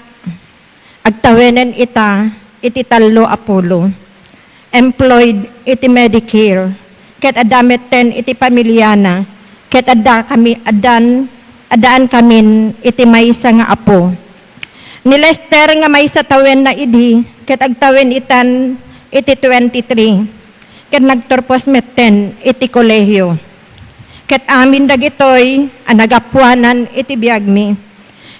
agtawenen ita iti tallo a pulo. Employed iti Medicare, ket adda metten iti pamiliana, ket adda kami, addan, addaan kamin iti maysa nga apo. Ni Lester nga maysa tawenna idi, ket agtawen itan iti twenty-three, ket nagturpos metten iti kolehio. Ket amin dagitoy a nagapuanan iti biagmi.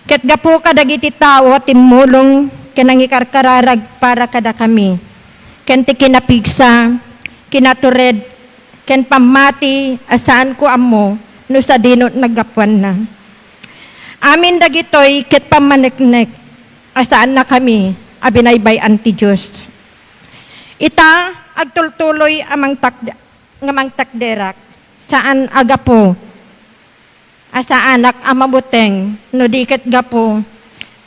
Ket gapu kadagiti tao a timmulong ken nangikarkararag para kadakami, ken ti kinapigsa, kinatured, ken pammati a saanko ammo no sadino naggapuanna. Amin dagitoy ket pammaneknek a saannakami a binaybay-an ti Dios. Ita, agtultuloy a mangtakd-, nga mangtakderak, saan a gapu a saanak a mabuteng, no di ket gapu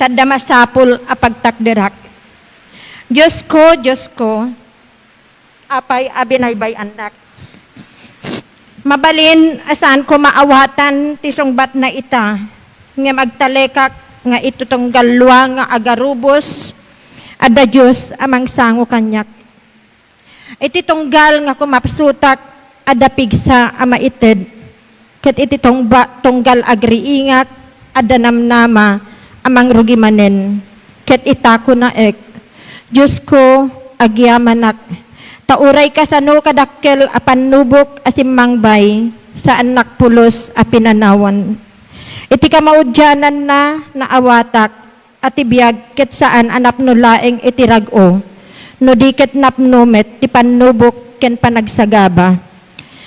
ta adda masapul a pagtakderak. Diosko, Diosko, apay a binaybay-annak. Mabalin a saanko maawatan ti sungbatna ita, ngem agtalekak nga iti tunggal lua nga agarubos, adda Dios a mangsango kaniak. Iti tunggal nga kumapsutak, adda pigsa a maited, ket iti tungba-, tunggal agriingak, adda namnama a mangrugi manen. Ket ita kunaek, Diosko, agyamanak, ta uray kasano kadakkel a pannubok a simmangbay, saannak pulos a pinanawan. Iti kamaudiananna, naawatak, a ti biag ket saan a napno laeng iti rag-o, no di ket napno met ti pannubok ken panagsagaba.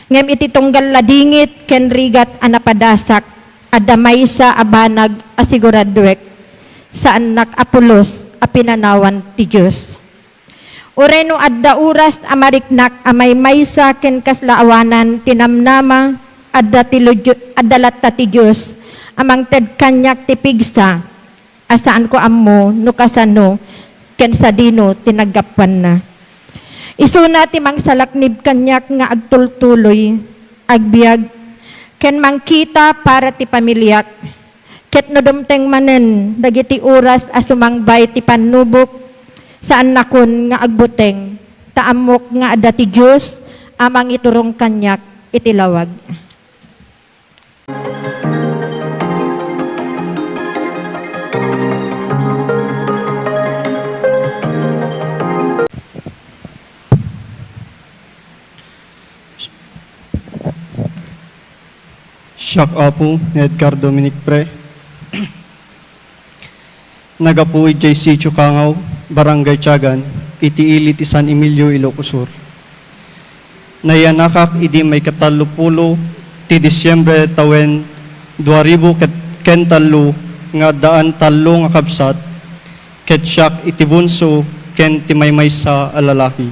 Ngem iti tunggal ladingit ken rigat a napadasak, adda maysa a banag a siguraduek, saannak a pulos a pinanawan ti Dios. Uray no adda oras a mariknak a maymaysa ken kasla awanan ti namnama, adda ti ludio-, adda latta ti Dios a mangted kaniak ti pigsa a saanko ammo no kasano ken sadino ti naggapuanna. Isuna ti mangsalaknib kaniak nga agtultuloy, agbiag, ken mangkita para ti pamiliak. Ket no dumteng manen dagiti oras a sumangbay ti pannubok, saannakon nga agbuteng, ta ammok nga adda ti Dios a mangiturong kaniak iti lawag. Siak, Apo, ni Edgar Dominic Pre. Nagapu idiay Sitio Kangaw, Barangay Tiagan, iti ili ti San Emilio, Ilocos Sur. Nayanakak idi maikatallopulo ti Disiembre tawen dua ribu ket, ken tallo nga addaan tallo nga kabsat, ket siak iti bunso ken ti maymaysa a lalaki.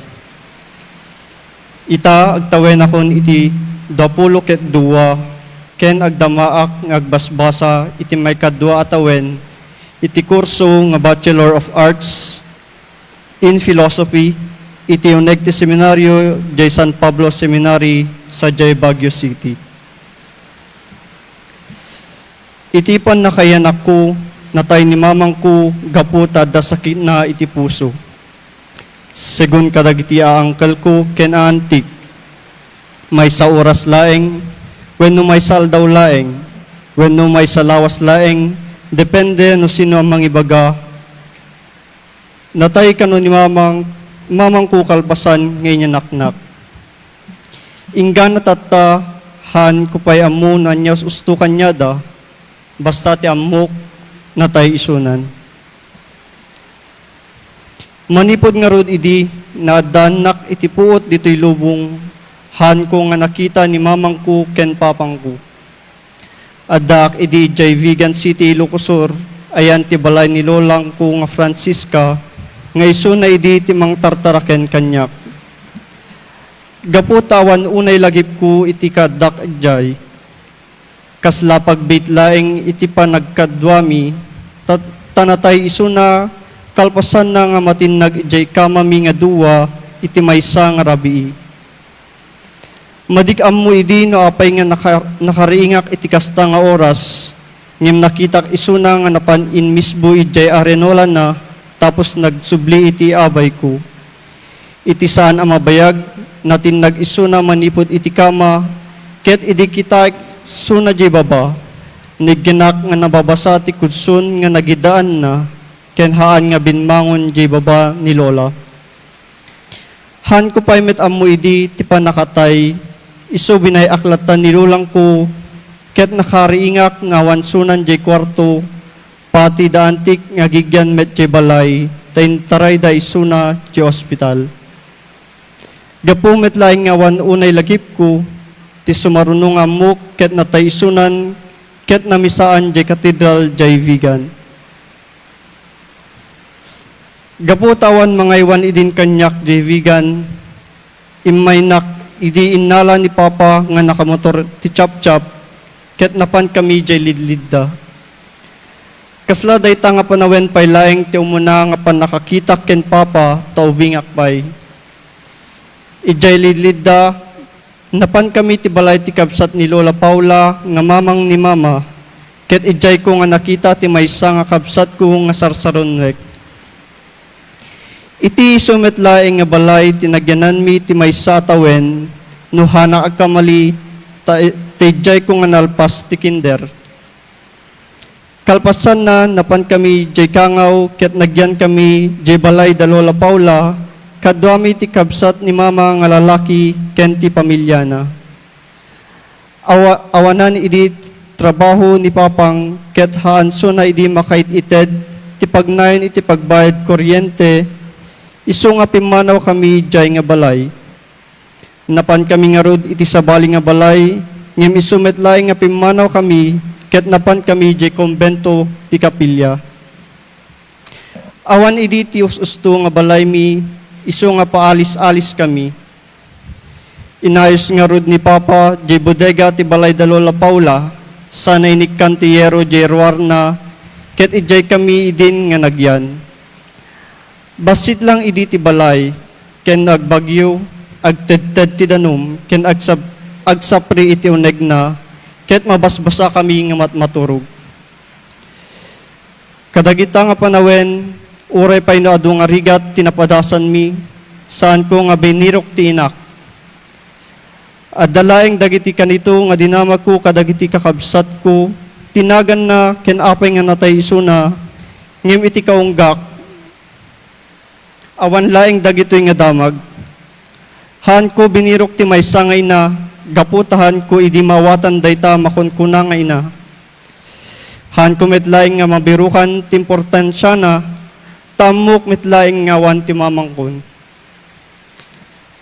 Ita, agtawenakon iti duapulo ket dua, ken agdamaak nga agbasbasa iti maikadua a tawen iti kurso nga Bachelor of Arts in Philosophy iti uneg ti seminario diay San Pablo Seminary sadiay Baguio City. Iti pannakayanakko, natay ni mamangko gapu ta adda sakitna iti puso. segun kadagiti aangkelko ken aantik, maysa oras laeng, wenno maysa aldaw laeng, wenno maysa lawas laeng, depende no sino a mangibaga. Natay kano ni mamang, mamangko kalpasan nga inyanaknak. Inggana tatta, haanko pay ammo no ania usto kaniada, basta ti ammok, natay isunan. Manipud ngarud idi, naaddaannak iti puot ditoy lubong, haanko nga nakita ni mamangko ken papangko. Addaak idi idiay Vigan City, Ilocos Sur, ayan ti balay ni lolangko nga Francisca, nga isuna idi ti mangtartaraken kaniak. Gapu ta awan unay lagipko iti kaaddak idiay. Kasla pagbiit laeng iti panagkaduami, ta, ta natay isuna kalpasanna nga matinnag idiay kamami nga dua iti maysa nga rabii. Madik ammo idi no apay nga naka-, nakariingak iti kasta nga oras, ngem nakitak isuna nga napan inmisbo idiay arenolanna tapos nagsubli iti abayko. Iti saan a mabayag, natinnag isuna manipud iti kama, ket idi kitaek isuna diay baba, niggenak nga nababasa ti kudson nga nagidaanna, ken haan nga bimmangon diay baba ni Lola. Haanko pay met ammo idi ti pannakatay, isu binay-ak latta ni lolangko, ket nakariingak nga awan sunan diay kuarto, pati da antik nga agigyan met diay balay, ta intarayda isuna diay ospital. Gapu met laeng nga awan unay lagipko, ti sumaruno nga ammok ket natay isunan ket namisaan diay katedral diay Vigan. Gapu ta awan mangaywan idin kaniak diay Vigan, immaynak idi innala ni Papa nga nakamotor ti Chapchap ket napankami diay lidlidda. Kasla dayta nga panawen pay laeng ti umuna nga pannakakitak ken Papa ta ubingak pay. Idiay lidlidda, napankami ti balay ti kabsat ni Lola Paula nga mamang ni Mama, ket idiayko nga nakita ti maysa nga kabsatko nga sarsarunuek. Iti isu met laeng nga balay ti nagyananmi ti maysa a tawen, no hanak agkamali, ta, ta idiayko nga nalpas ti kinder. Kalpasanna, napankami diay kangaw ket nagyankami diay balay da Lola Paula, kaduami ti kabsat ni Mama nga lalaki ken ti pamiliana. Awa-, awanan idi trabaho ni Papang ket haansona idi makaid-ited ti pagnayon iti pagbayad kuryente, isu nga pimmanawkami diay nga balay. Napankami ngarud iti sabali nga balay, ngem isu met laeng nga pimmanawkami ket napankami diay kumbento ti kapilya. Awan idi ti us-usto nga balaymi, isu nga paalis-aliskami. Inayos ngarud ni Papa diay bodega ti balay da Lola Paula, sana inikkan ti yero diay ruarna, ket idiaykami idin nga nagyan. Bassit lang idi ti balay, ken agbagyo, agtedted ti danum, ken agsap-, agsapri iti unegna, ket mabasbasakami nga matmaturog. Kadagita nga panawen, uray pay no adu nga rigat ti napadasanmi, saanko nga binirok ti inak. Adda laeng dagiti kanito nga dinamagko kadagiti kakabsatko, ti naganna ken apay nga natay isuna, ngem iti kaunggak, awan laeng dagitoy nga damag. Haanko binirok ti maysa nga ina, gapu ta haanko idi maawatan dayta makunkuna nga ina. Haanko met laeng nga mabirukan ti importansiana, ta ammok met laeng nga awan ti mamangkon.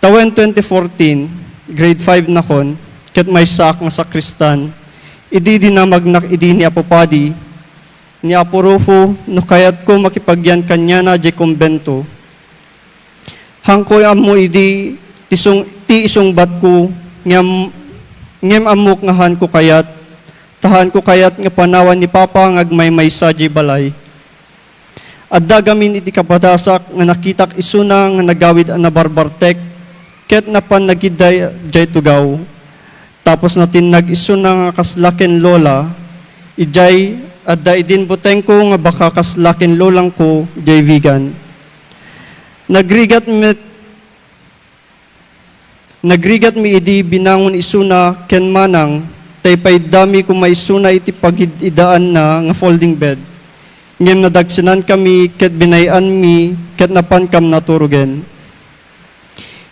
Tawen twenty fourteen, grade five nakon, ket maysaak nga sakristan, idi dinamagnak idi ni Apo Padi, ni Apo Rufo, no kayatko makipagyan kaniana diay kumbento. Haanko ammo idi ti sung-, ti isungbatko, ngem, ngem ammok nga haanko kayat, ta haanko kayat nga panawan ni Papa nga agmaymaysa diay balay. Adda gamin iti kapadasak nga nakitak isuna nga nagawid a nabarbartek ket napan nagidday diay tugaw. Tapos natinnag isuna nga kasla ken Lola, idiay adda idin butengko nga baka kasla ken lolangko diay Vigan. Nagrigat met, nagrigatmi idi binangon isuna ken manang, tay paiddami koma isuna iti pagid-idaanna nga folding bed. Ngem nadagsinankami ket binay-anmi ket napankam naturogen.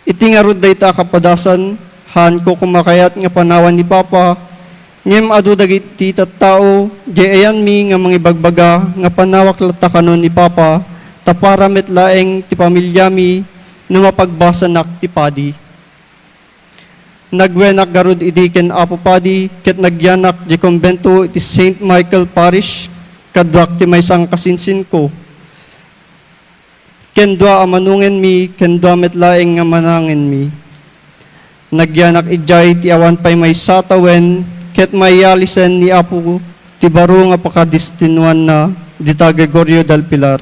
Iti ngarud dayta a kapadasan, haanko koma kayat nga panawan ni Papa, ngem adu dagiti tattao, diay ayanmi nga mangibagbaga nga panawak latta kano ni Papa, ta para met laeng ti pamiliami no mapagbasanak ti padi. Nagwenak garud idi ken Apo Padi ket nagyanak diay kumbento iti Saint Michael Parish, kaduak ti maysa nga kasinsinko, ken dua a manongenmi, ken dua met laeng nga manangenmi. Nagyanak idiay ti awan pay maysa a tawen ket maiyalisen ni Apo ti baro nga pakadestinoanna dita Gregorio del Pilar.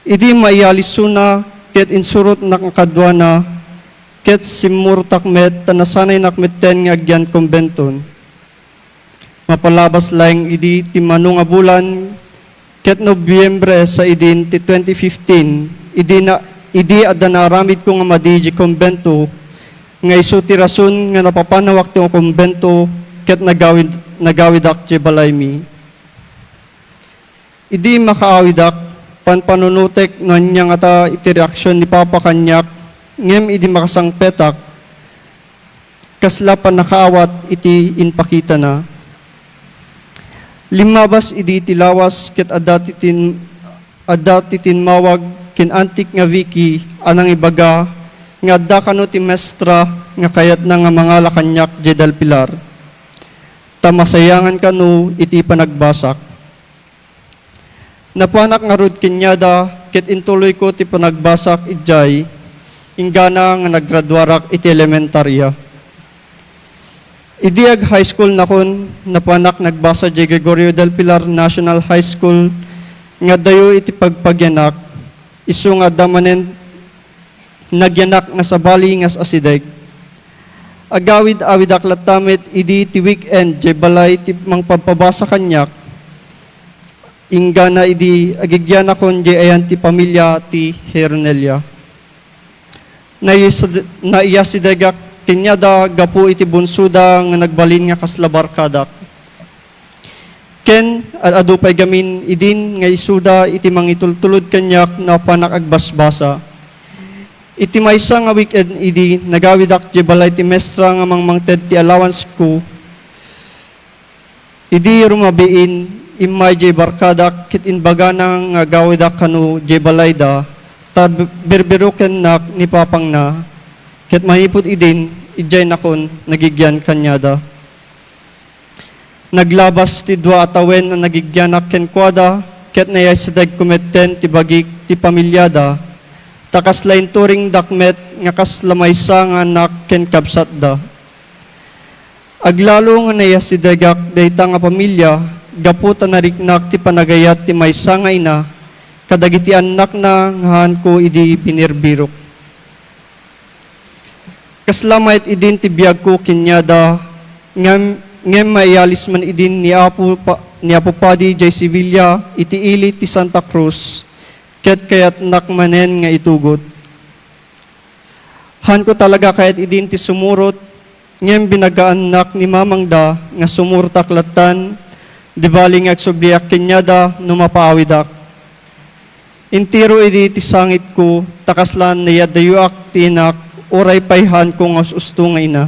Idi maiyalisona ket insurotnak nga kaduana, ket simmurtak met ta nasanaynak metten nga agyan kumbenton. Mapalabas laeng idi ti mano nga bulan ket Nobyembre sa idin ti twenty fifteen, idi na, idi adda naaramidko nga madi diay kumbento, nga isu ti rason nga napapanawak ti kumbento ket nagawid-, nagawidak diay balaymi. Idi makaawidak, panpanunotek no ania ngata iti reaksion ni Papa kaniak, ngem idi makasangpetak, kasla pannakaawat iti impakitana. Limmabas idi ti lawas ket adda ti tin-, adda ti timmawag ken antik nga Vicky a nangibaga nga adda kano ti mestra nga kayatna nga mangala kaniak diay Del Pilar, ta masayangan kano iti panagbasak. Napanak ngarud kaniada ket intuloyko ti panagbasak idiay, inggana nga naggraduarak iti elementaria. Idi ag-high school nakon, napanak nagbasa diay Gregorio del Pilar National High School nga adayo iti pagpagianak, isu nga adda manen nagyanak nga sabali nga asideg. Agawid-awidak latta met idi ti weekend diay balay ti mangpabpabasa kaniak, inggana idi agigianakon diay ayan ti pamilia ti Heronelia. Naiyasad-, naiyasidegak kaniada gapu iti bunsoda nga nagbalin nga kasla barkadak. Ken ad-adu pay gamin idin nga isuda iti mangitultulod kaniak no apanak agbasbasa. Iti maysa nga weekend idi nagawidak diay balay ti mestra nga mangmangted ti allowance ko, idi rumabiin, immay diay barkadak ket imbagana nga agawidak kano diay balayda, ta b-, birbirokennak ni papangna, ket manipud idin, idiaynakon nagigian kaniada. Naglabas ti dua a tawen a nagigianak kenkuada, ket naiyasidegko metten ti bagik ti pamiliada, ta kasla inturingdak met nga kasla maysa nga annak ken kabsatda. Aglalo nga naiyasidegak dayta nga pamilia gapu ta nariknak ti panagayat ti maysa nga ina kadagiti annakna nga haanko idi binirbirok. Kasla mayat idin ti biagko kaniada, ngem, ngem maiyalis man idin ni Apo Pa-, ni Apo Padi diay Sevilla iti ili ti Santa Cruz, ket kayatnak manen nga itugot. Haanko talaga kayat idin ti sumurot, ngem binagaannak ni mamangda nga sumurtak lattan, di bali nga agsubliak kaniada no mapaawidak. Entero idi ti sangitko, ta kasla naiadayoak ti inak, uray pay haanko nga us-usto nga ina.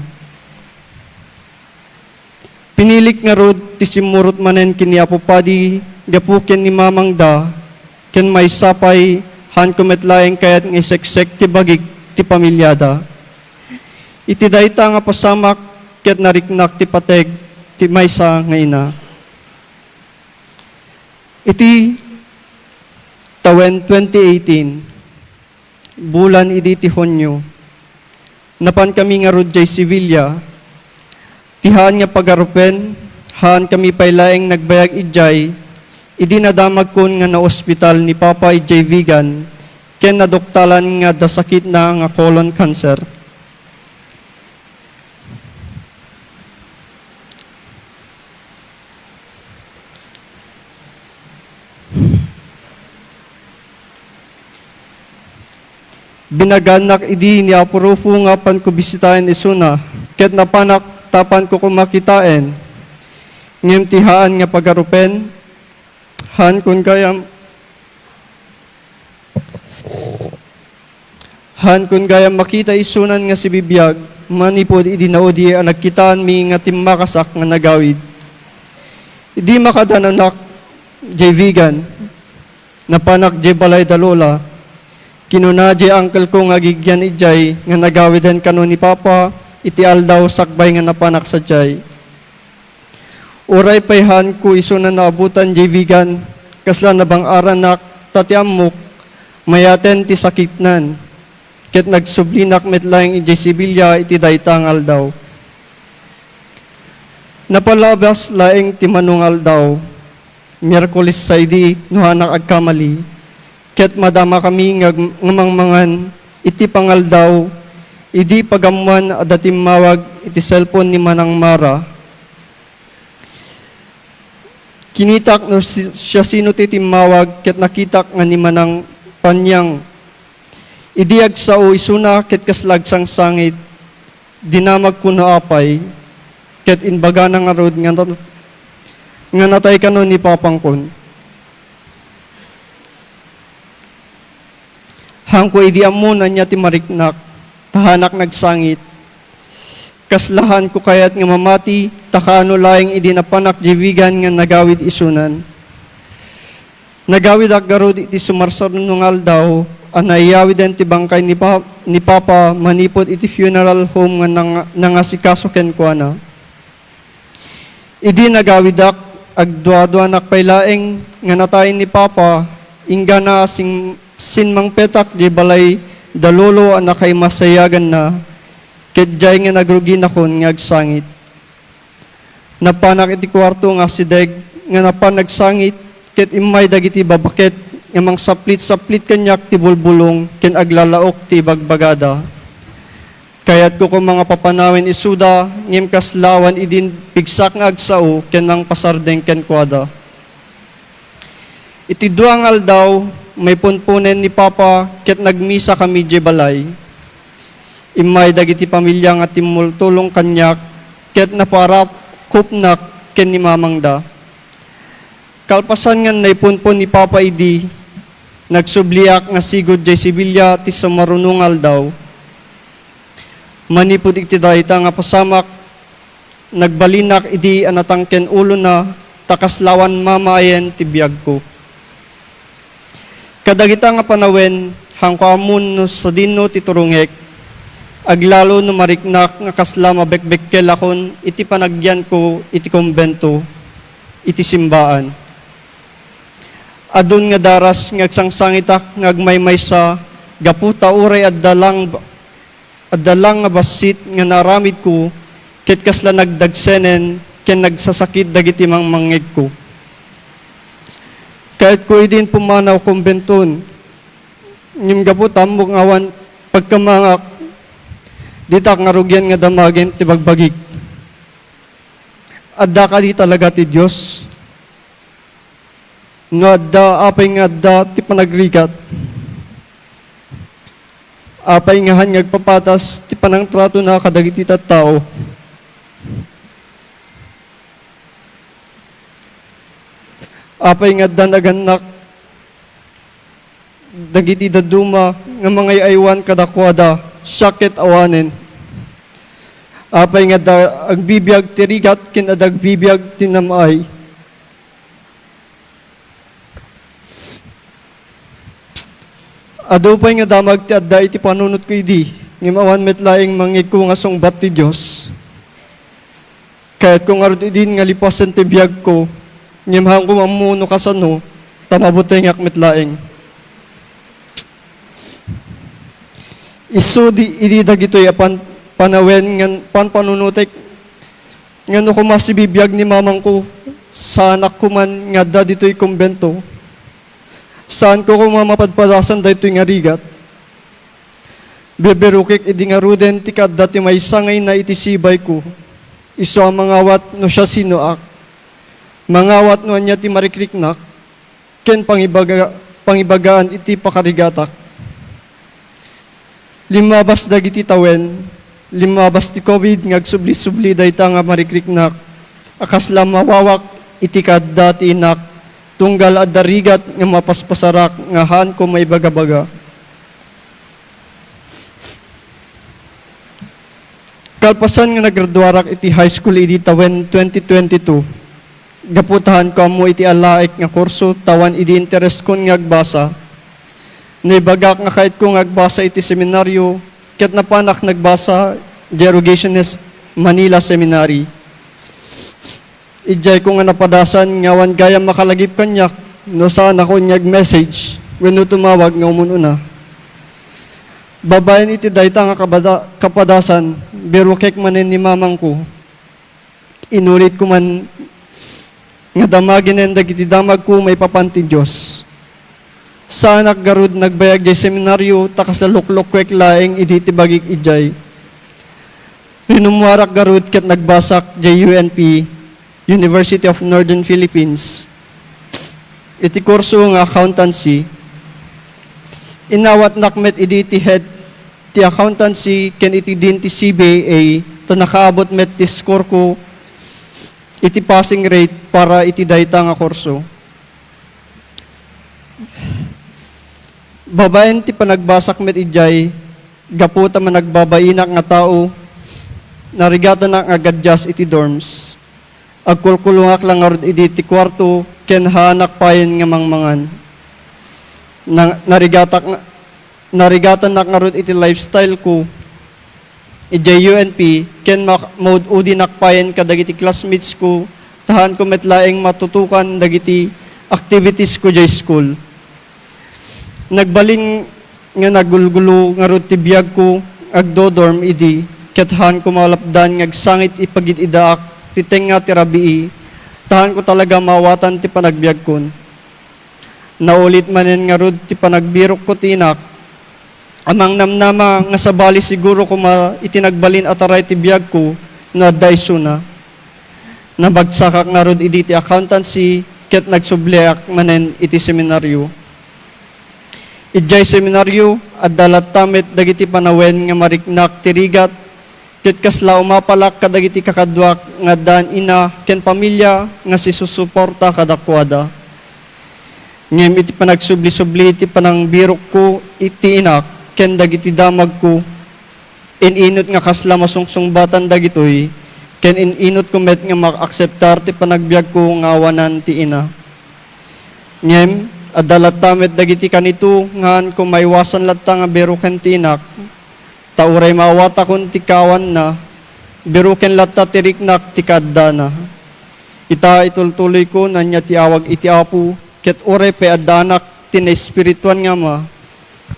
Pinilik ngarud ti simmurot manen ken ni Apo Padi gapu ken ni mamangda, ken maysa pay, haanko met laeng kayat nga iseksek ti bagik ti pamiliada. Iti dayta nga pasamak, ket nariknak ti pateg ti maysa nga ina. Iti tawen twenty eighteen, bulan idi ti Hunio, napankami ngarud diay Sevilla. Ti haan nga pagarupen, haankami pay laeng nagbayag idiay, idi nadamagkon nga naospital ni Papa idiay Vigan, ken naduktalan nga adda sakitna nga colon cancer. Binaganak idi ni Apo Rufo nga panko bisitaen isuna, ket napanak ta panko koma kitaen. Ngem ti haan nga pagarupen, haan kon gayam, haan kon gayam makita isunan nga sibibiag, manipud idi naudi a nagkitaanmi nga timmakasak nga nagawid. Idi makadananak, jay Vigan, napanak jay balay da Lola. Kinuna jay uncle ko nga agigyan idiay nga nagawiden kano ni Papa iti aldaw sakbay nga napanak sadiay. Uray pay haanko isuna naabutan jay Vigan, kasla nabang-aranak ta ti ammok, mayaten ti sakitnan, ket nagsublinak met laeng idiay Sevilla iti dayta nga aldaw. Napalabas laeng ti mano nga aldaw, Miyerkules sa idi no haanak agkamali, ket madamakami nga, nga mangmangan iti pangaldaw, idi pagammoan adda timmawag iti cellphone ni Manang Mara. Kinitak no si-, siasino ti timmawag, ket nakitak nga ni Manang Panyang. Idi agsao isuna ket kasla agsangsangit, dinamagko no apay, ket imbagana ngarud nga nat-, nga natay kano ni Papangkon. Haanko idi ammo no ania ti mariknak, ta haanak nagsangit. Kasla haanko kayat nga mamati, ta kaano laeng idi napanak jay Vigan nga nagawid isunan. Nagawidak garud iti sumarsarno nga aldaw a naiyawiden ti bangkay ni Pa-, ni Papa manipud iti funeral home nga nang-, nangasikaso kenkuana. Idi nagawidak, agduaduanak pay laeng nga natayen ni Papa, inggana a sing-, simmangpetak diay balay da Lolo a nakaimasayaganna, ket diay nga nagruginakon nga agsangit. Napanak iti kuarto nga asideg nga napan nagsangit, ket immay dagiti babaket nga mangsaplit-saplit kaniak ti bulbulong ken aglalaok ti ibagbagada. Kayatko koma nga papanawen isuda, ngem kasla awan idin pigsak nga agsao ken nangpasardeng kenkuada. Iti dua nga aldaw, maipunponen ni Papa ket nagmisakami idiay balay. Immay dagiti pamilia nga timmultulong kaniak ket naparakupnak ken ni mamangda. Kalpasan nga naipunpon ni Papa idi, nagsubliak nga sigud diay Sevilla ti sumaruno nga aldaw. Manipud iti dayta nga pasamak, nagbalinak idi a natangken ulona ta kasla awan mamaayen ti biagko. Kadagita nga panawen, haanko ammo no sadino ti turongek, aglalo no mariknak nga kasla mabekbekkelakon iti panagyanko iti kumbento, iti simbaan. Adun nga daras nga agsangsangitak nga agmaymaysa gapu ta uray adda lang, adda lang nga bassit nga naaramidko ket kasla nagdagsenen ken nagsasakit dagiti mangmangngegko. Kayatko idin pummanaw kumbenton, ngem gapu ta ammok nga awan pagkamangak, ditak nga rugian nga damagen ti bagbagik. Adda kadi talaga ti Dios? No adda, apay nga adda ti panagrigat? Apay nga haan nga agpapatas ti panangtratona kadagiti tattao? Apay nga adda nagannak dagiti dadduma nga mangay-aywan kadakuada, siak ket awanen? Apay nga adda agbibiag ti rigat ken adda agbibiag ti nam-ay? Adu pay nga damag ti adda iti panunotko idi, ngem awan met laeng mangngegko nga sungbat ti Dios. Kayatko ngarud idin nga lipasen ti biagko, ngem haanko ammo no kasano, ta mabutengak met laeng. Isu di, idi dagitoy a pan-, panawen nga panpanunotek, nga no koma sibibiag ni mamangko, saanak koman nga adda ditoy kumbento. Saanko koma mapadpadasan daytoy nga rigat. Bibirokek idi ngaruden ti kaadda ti maysa nga ina iti sibayko. Isu a mangawat no siasinoak. Mangawat no ania ti marikriknak, ken pangibaga-, pangibagaan iti pakarigatak. Limmabas dagiti tawen, limmabas ti covid nga agsubli-subli dayta nga marikriknak a kasla mawawak iti kaadda ti inak, tunggal adda rigat nga mapaspasarak nga haanko maibaga-baga. Kalpasan nga nagraduarak iti high school idi tawen twenty twenty-two, gapu ta haanko ammo iti alaek nga kurso ta awan idi intereskon nga agbasa, naibagak nga kayatko nga agbasa iti seminaryo, ket napanak nagbasa idiay Rogationist Manila Seminary. Idiayko nga napadasan nga awan gayam makalagip kaniak no saanakon nga ag-message wenno tumawag nga umun-una. Babaen iti dayta nga kabada-, kapadasan, birokek manen ni mamangko. Inulitko man nga damaginen dagiti damagko maipapan ti Dios. Saanak garud nagbayag diay seminaryo ta kasla luklukuek laeng idi ti bagik idiay. Rinummuarak garud ket nagbasak diay U N P, University of Northern Philippines, iti kurso nga accountancy. Inawatnak met idi ti head ti accountancy ken iti dean ti C B A ta nakaabot met ti score ko iti passing rate para iti dayta nga kurso. Babaen ti panagbasak met idiay, gapu ta managbabainak nga tao, narigatanak nga agadjust iti dorms. Agkulkulongak la ngarud idi ti kuarto ken haanak payen nga mangmangan. Na-, narigatak nga, narigatanak ngarud iti lifestyle ko idiay U N P ken ma-, maud-udinak payen kadagiti classmates ko, ta haanko met laeng matutukan dagiti activities ko diay school. Nagbalin nga nagulgulo ngarud ti biagko, agdodorm idi, ket haanko malapdan nga agsangit ipagid-idaak ti tengnga ti rabii, ta haanko talaga maawatan ti panagbiagkon. Naulit manen ngarud ti panagbirokko ti inak. Amangnamnama nga sabali siguro koma iti nagbalin a taray ti biagko no adda isuna. Namagsakak ngarud idi ti accountancy ket nagsubliak manen iti seminaryo. Idiay seminaryo, adda latta met dagiti panawen nga mariknak ti rigat, ket kasla umapalak kadagiti kakaduak nga addaan ina ken pamilia nga sisusuporta kadakuada. Ngem iti panagsubli-subli ti panangbirokko iti inak ken dagiti damagko, in-inut nga kasla masungsungbatan dagitoy, ken in-inutko met nga maakseptar ti panagbiagko nga awanan ti ina. Ngem adda latta met dagiti kanito nga haanko maiwasan latta nga biroken ti inak, ta uray maawatakon ti kaawanna, biroken latta ti riknak ti kaaddana. Ita, itultuloyko no ania ti awag iti Apo, ket uray pay addaanak ti naespirituan nga ama,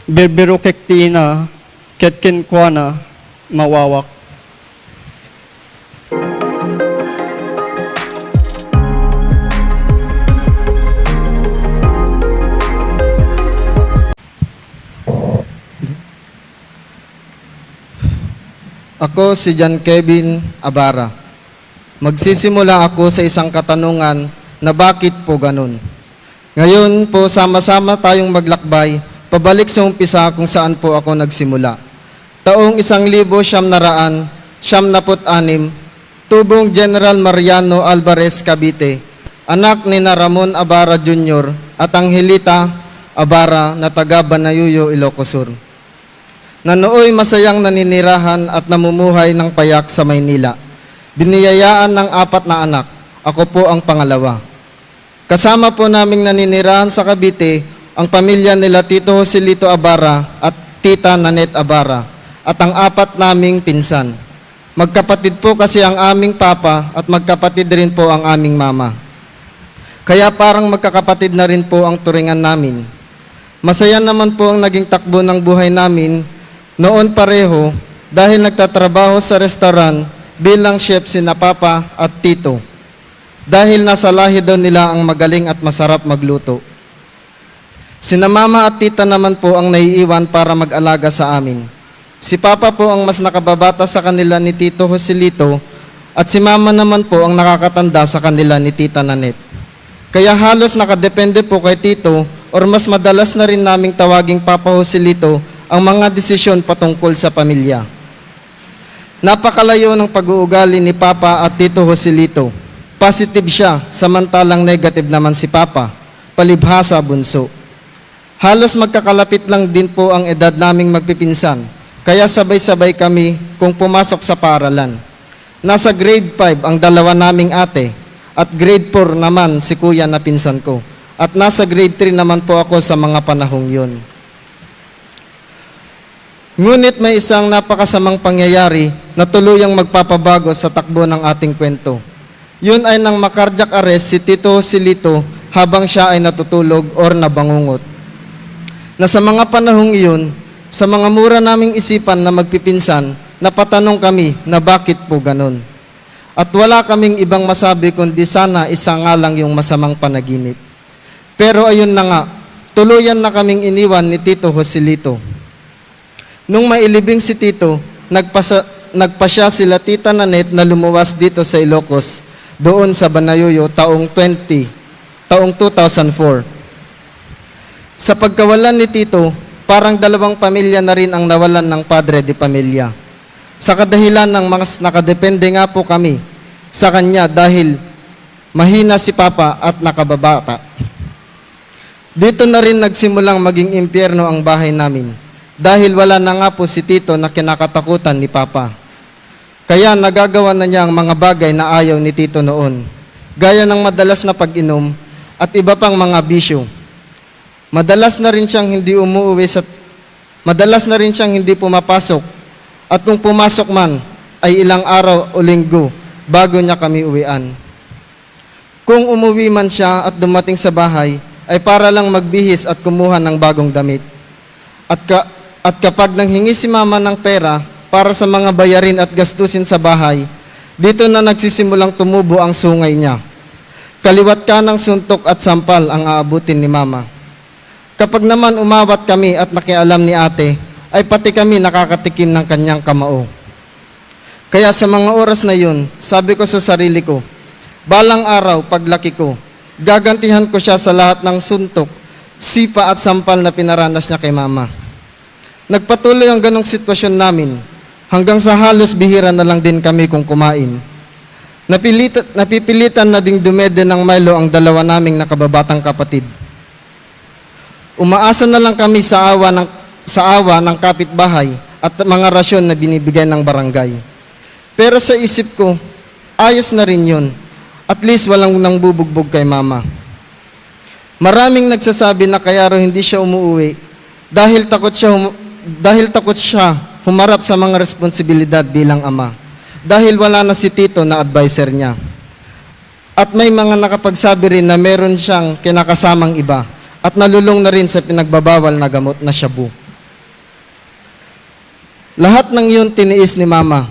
birbirokek ti ina, ket kenkuana mawawak. Ako si John Kevin Abara. Magsisimula ako sa isang katanungan na bakit po ganun. Ngayon po, sama-sama tayong maglakbay pabalik sa umpisa kung saan po ako nagsimula. Taong isang libo siyam na raan siyam naput anim, tubong General Mariano Alvarez Cavite, anak ni na Ramon Abara Junior at Angelita Abara na taga Banayuyo, Ilocos Sur. Na nooy masayang naninirahan at namumuhay ng payak sa Maynila. Biniyayaan ng apat na anak. Ako po ang pangalawa. Kasama po naming naninirahan sa Cavite ang pamilya nila Tito Joselito Abara at Tita Nanette Abara at ang apat naming pinsan. Magkapatid po kasi ang aming papa at magkapatid rin po ang aming mama. Kaya parang magkakapatid na rin po ang turingan namin. Masaya naman po ang naging takbo ng buhay namin noon pareho dahil nagtatrabaho sa restaurant bilang chef sina Papa at Tito. Dahil nasa lahi daw nila ang magaling at masarap magluto. Sina Mama at Tita naman po ang naiiwan para mag-alaga sa amin. Si Papa po ang mas nakababata sa kanila ni Tito Joselito at si Mama naman po ang nakakatanda sa kanila ni Tita Nanette. Kaya halos nakadepende po kay Tito or mas madalas na rin naming tawaging Papa Joselito ang mga desisyon patungkol sa pamilya. Napakalayo ng pag-uugali ni Papa at Tito Joselito. Positive siya, samantalang negative naman si Papa, palibhasa bunso. Halos magkakalapit lang din po ang edad naming magpipinsan, kaya sabay-sabay kami kung pumasok sa paaralan. Nasa grade five ang dalawa naming ate at grade four naman si kuya na pinsan ko. At nasa grade three naman po ako sa mga panahong yun. Ngunit may isang napakasamang pangyayari na tuluyang magpapabago sa takbo ng ating kwento. Yun ay nang ma-cardiac arrest si Tito Silito habang siya ay natutulog or nabangungot. Na sa mga panahong iyon, sa mga mura naming isipan na magpipinsan, napatanong kami na bakit po ganun. At wala kaming ibang masabi kundi sana isa nga lang yung masamang panaginip. Pero ayun na nga, tuluyan na kaming iniwan ni Tito Joselito. Nung mailibing si Tito, nagpasa-, nagpasya sila Tita Nanette na lumuwas dito sa Ilocos, doon sa Banayoyo taong twenty, taong two thousand four. Sa pagkawalan ni Tito, parang dalawang pamilya na rin ang nawalan ng padre de pamilya. Sa kadahilan ng mas nakadepende nga po kami sa kanya dahil mahina si Papa at nakababata. Dito na rin nagsimulang maging impyerno ang bahay namin dahil wala na nga po si Tito na kinakatakutan ni Papa. Kaya nagagawa na niya ang mga bagay na ayaw ni Tito noon, gaya ng madalas na pag-inom at iba pang mga bisyo. Madalas na rin siyang hindi umuwi sa, madalas na rin siyang hindi pumapasok, at kung pumasok man, ay ilang araw o linggo bago niya kami uwian. Kung umuwi man siya at dumating sa bahay, ay para lang magbihis at kumuha ng bagong damit. At ka-, at kapag nanghingi si Mama ng pera para sa mga bayarin at gastusin sa bahay, dito na nagsisimulang tumubo ang sungay niya. Kaliwat kanang suntok at sampal ang aabutin ni Mama. Kapag naman umawat kami at nakialam ni Ate, ay pati kami nakakatikim ng kanyang kamao. Kaya sa mga oras na yun, sabi ko sa sarili ko, "Balang araw, paglaki ko, gagantihan ko siya sa lahat ng suntok, sipa at sampal na pinaranas niya kay Mama." Nagpatuloy ang ganong sitwasyon namin, hanggang sa halos bihira na lang din kami kung kumain. Napilita-, napipilitan na ding dumede ng Milo ang dalawa naming nakababatang kapatid. Umaasa na lang kami sa awa ng, sa awa ng kapitbahay at mga rasyon na binibigay ng barangay. Pero sa isip ko, ayos na rin yun. At least walang nangbubugbog kay Mama. Maraming nagsasabi na kaya raw hindi siya umuuwi dahil takot siya hum-, dahil takot siya humarap sa mga responsibilidad bilang ama dahil wala na si Tito na adviser niya. At may mga nakapagsabi rin na meron siyang kinakasamang iba at nalulong na rin sa pinagbabawal na gamot na shabu. Lahat ng iyon tiniis ni Mama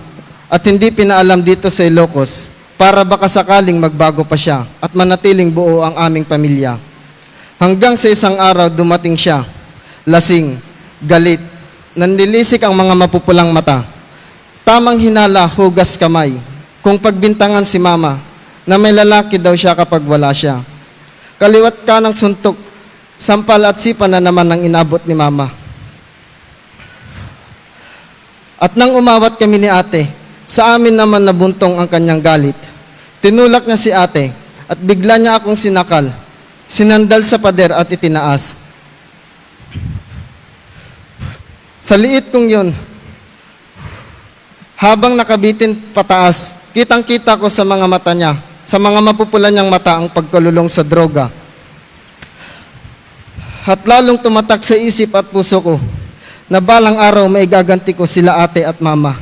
at hindi pinaalam dito sa Ilocos para baka sakaling magbago pa siya at manatiling buo ang aming pamilya. Hanggang sa isang araw dumating siya, lasing, galit, nanlilisik ang mga mapupulang mata. Tamang hinala, hugas kamay, kung pagbintangan si Mama na may lalaki daw siya kapag wala siya. Kaliwat kanang suntok, sampal at sipa na naman ang inabot ni Mama. At nang umawat kami ni Ate, sa amin naman nabuntong ang kanyang galit. Tinulak niya si Ate at bigla niya akong sinakal, sinandal sa pader at itinaas. Sa liit kong yun, habang nakabitin pataas, kitang-kita ko sa mga mata niya, sa mga mapupula niyang mata ang pagkalulong sa droga. At lalong tumatak sa isip at puso ko na balang araw maigaganti ko sila Ate at Mama.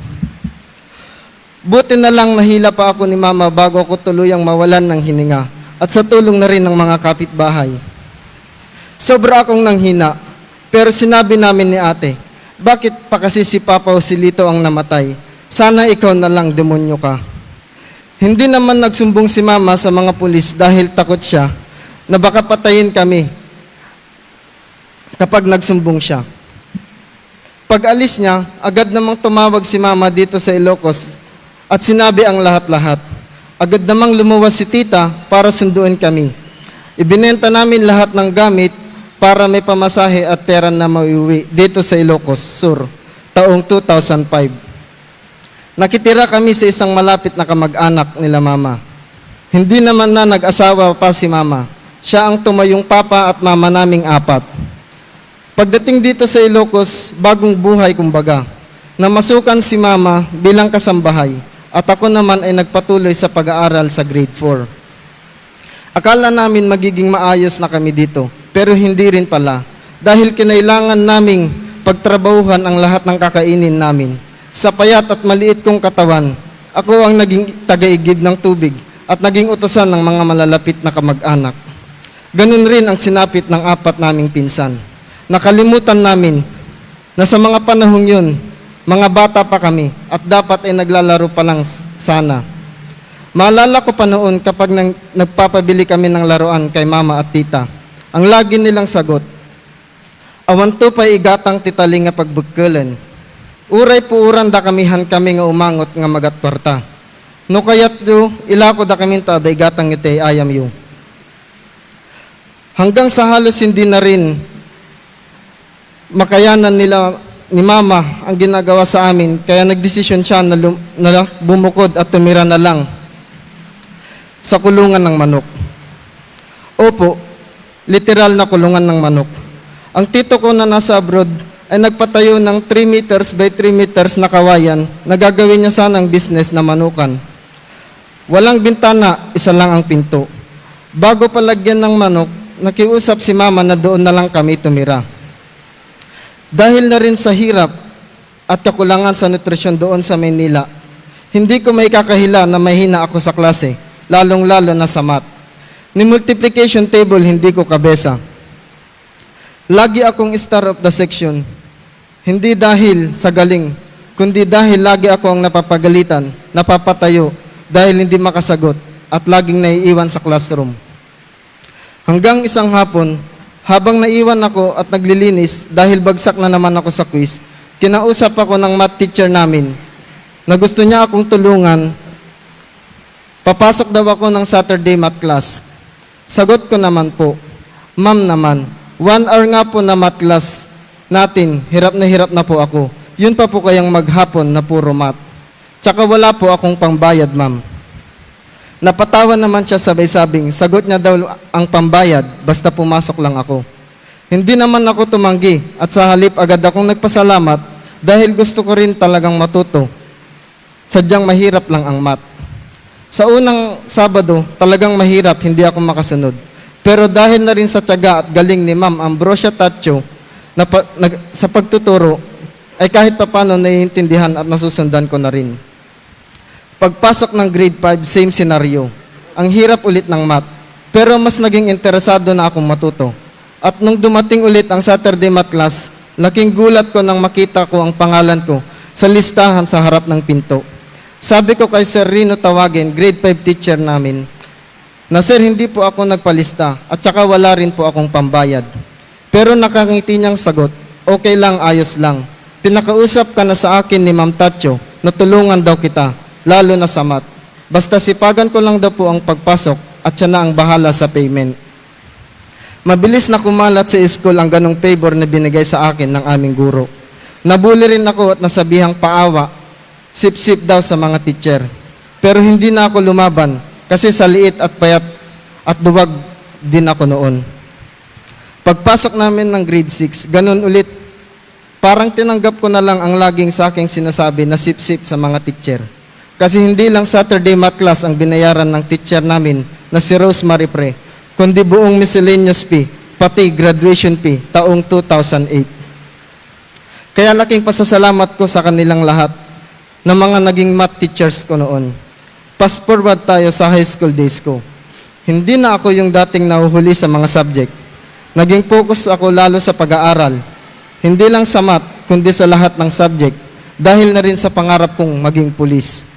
Buti na lang nahila pa ako ni Mama bago ako tuluyang mawalan ng hininga at sa tulong na rin ng mga kapitbahay. Sobra akong nanghina, pero sinabi namin ni Ate, "Bakit pa kasi si Papa Joselito ang namatay? Sana ikaw na lang, demonyo ka." Hindi naman nagsumbong si Mama sa mga pulis dahil takot siya na baka patayin kami kapag nagsumbong siya. Pag-alis niya, agad namang tumawag si Mama dito sa Ilocos at sinabi ang lahat-lahat. Agad namang lumuwas si Tita para sunduin kami. Ibinenta namin lahat ng gamit, para may pamasahe at pera na maiuwi dito sa Ilocos Sur, taong two thousand five. Nakitira kami sa isang malapit na kamag-anak nila mama. Hindi naman na nag-asawa pa si mama. Siya ang tumayong papa at mama naming apat. Pagdating dito sa Ilocos, bagong buhay kumbaga. Namasukan si mama bilang kasambahay at ako naman ay nagpatuloy sa pag-aaral sa grade four. Akala namin magiging maayos na kami dito, pero hindi rin pala. Dahil kinailangan naming pagtrabahuhan ang lahat ng kakainin namin. Sa payat at maliit kong katawan, ako ang naging tagaigib ng tubig at naging utusan ng mga malalapit na kamag-anak. Ganun rin ang sinapit ng apat naming pinsan. Nakalimutan namin na sa mga panahong yun, mga bata pa kami at dapat ay naglalaro pa lang s-, sana. Maalala ko pa noon kapag nang-, nagpapabili kami ng laruan kay mama at tita, ang lagi nilang sagot, "Awanto pay igatang ti tali nga pagbukkelen. Uray puoran da kami han kami nga umangot nga magatwarta. No kayatyo, ilako da kami ta adda igatangyo ti ayamyo." Hanggang sa halos hindi na rin makayanan nila ni Mama ang ginagawa sa amin, kaya nagdesisyon siya na lum-, na bumukod at tumira na lang sa kulungan ng manok. Opo, literal na kulungan ng manok. Ang tito ko na nasa abroad ay nagpatayo ng three meters by three meters na kawayan na gagawin niya sanang business na manukan. Walang bintana, isa lang ang pinto. Bago palagyan ng manok, nakiusap si Mama na doon na lang kami tumira. Dahil na rin sa hirap at kakulangan sa nutrisyon doon sa Maynila, hindi ko maikakahila na mahina ako sa klase, lalong-lalo na sa math. Ni multiplication table, hindi ko kabesa. Lagi akong star of the section. Hindi dahil sa galing, kundi dahil lagi ako ang napapagalitan, napapatayo, dahil hindi makasagot at laging naiiwan sa classroom. Hanggang isang hapon, habang naiwan ako at naglilinis dahil bagsak na naman ako sa quiz, kinausap ako ng math teacher namin na gusto niya akong tulungan. Papasok daw ako ng Saturday math class. Sagot ko naman po, "Ma'am naman, one hour nga po na math class natin, hirap na hirap na po ako. Yun pa po kayang maghapon na puro math. Tsaka wala po akong pambayad, ma'am." Napatawa naman siya, sabay sabing, sagot niya daw ang pambayad, basta pumasok lang ako. Hindi naman ako tumanggi at sa halip agad akong nagpasalamat dahil gusto ko rin talagang matuto. Sadyang mahirap lang ang math. Sa unang Sabado, talagang mahirap, hindi ako makasunod. Pero dahil na rin sa tiyaga at galing ni Ma'am Ambrosia Tacho na pa-, nag-, sa pagtuturo, ay kahit papano naiintindihan at nasusundan ko na rin. Pagpasok ng grade five, same scenario. Ang hirap ulit ng math, pero mas naging interesado na akong matuto. At nung dumating ulit ang Saturday math class, laking gulat ko nang makita ko ang pangalan ko sa listahan sa harap ng pinto. Sabi ko kay Sir Rino Tawagen, grade five teacher namin, na, "Sir, hindi po ako nagpalista at saka wala rin po akong pambayad." Pero nakangiti niyang sagot, "Okay lang, ayos lang. Pinakausap ka na sa akin ni Ma'am Tacho na tulungan daw kita, lalo na sa math. Basta sipagan ko lang daw po ang pagpasok at siya na ang bahala sa payment." Mabilis na kumalat sa school ang ganong favor na binigay sa akin ng aming guro. Nabuli rin ako at nasabihang paawa, sipsip daw sa mga teacher. Pero hindi na ako lumaban kasi sa liit at payat at duwag din ako noon. Pagpasok namin ng grade six, ganun ulit. Parang tinanggap ko na lang ang laging sa aking sinasabi na sipsip sa mga teacher. Kasi hindi lang Saturday math class ang binayaran ng teacher namin na si Rosemary Pre, kundi buong miscellaneous fee, pati graduation fee, taong two thousand eight. Kaya laking pasasalamat ko sa kanilang lahat na mga naging math teachers ko noon. Fast forward tayo sa high school days ko. Hindi na ako yung dating nahuhuli sa mga subject. Naging focus ako lalo sa pag-aaral. Hindi lang sa math, kundi sa lahat ng subject, dahil na rin sa pangarap kong maging pulis.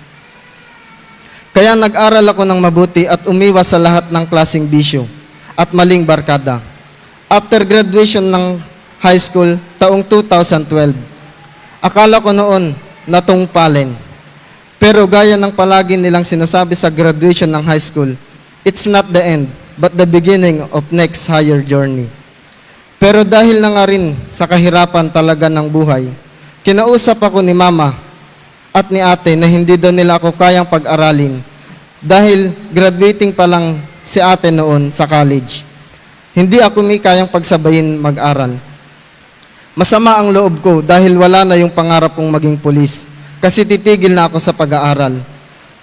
Kaya nag-aral ako ng mabuti at umiwas sa lahat ng klaseng bisyo at maling barkada. After graduation ng high school, taong two thousand twelve, akala ko noon natungpalen. Pero gaya ng palagi nilang sinasabi sa graduation ng high school, "It's not the end, but the beginning of next higher journey." Pero dahil na nga rin sa kahirapan talaga ng buhay, kinausap ako ni Mama at ni Ate na hindi daw nila ako kayang pag-aralin dahil graduating pa lang si Ate noon sa college. Hindi ako ni kayang pagsabayin mag-aral. Masama ang loob ko dahil wala na yung pangarap kong maging pulis kasi titigil na ako sa pag-aaral.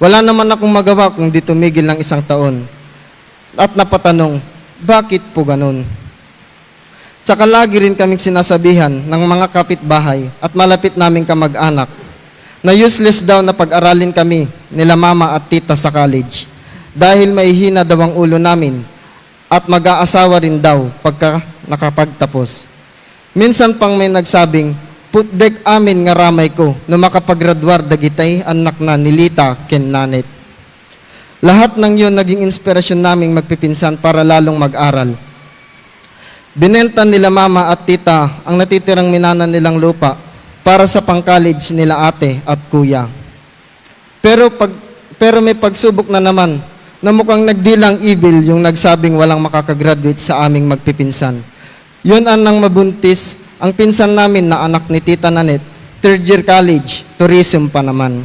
Wala naman akong magawa kung di tumigil ng isang taon. At napatanong, "Bakit po ganun?" Tsaka lagi rin kaming sinasabihan ng mga kapitbahay at malapit naming kamag-anak na useless daw na pag-aralin kami nila Mama at Tita sa college dahil mahihina daw ang ulo namin at mag-aasawa rin daw pagka nakapagtapos. Minsan pang may nagsabing, "Putdek amin nga ramay ko no makapagraduar dagiti annakna ni Lita ken Nanette." Lahat ng yun naging inspirasyon naming magpipinsan para lalong mag-aral. Binenta nila Mama at Tita ang natitirang minana nilang lupa para sa pang-college nila Ate at Kuya. Pero pag, pero may pagsubok na naman na mukhang nagdilang evil yung nagsabing walang makakagraduate sa aming magpipinsan. Yun ang nang mabuntis ang pinsan namin na anak ni Tita Nanette, third year college, tourism pa naman.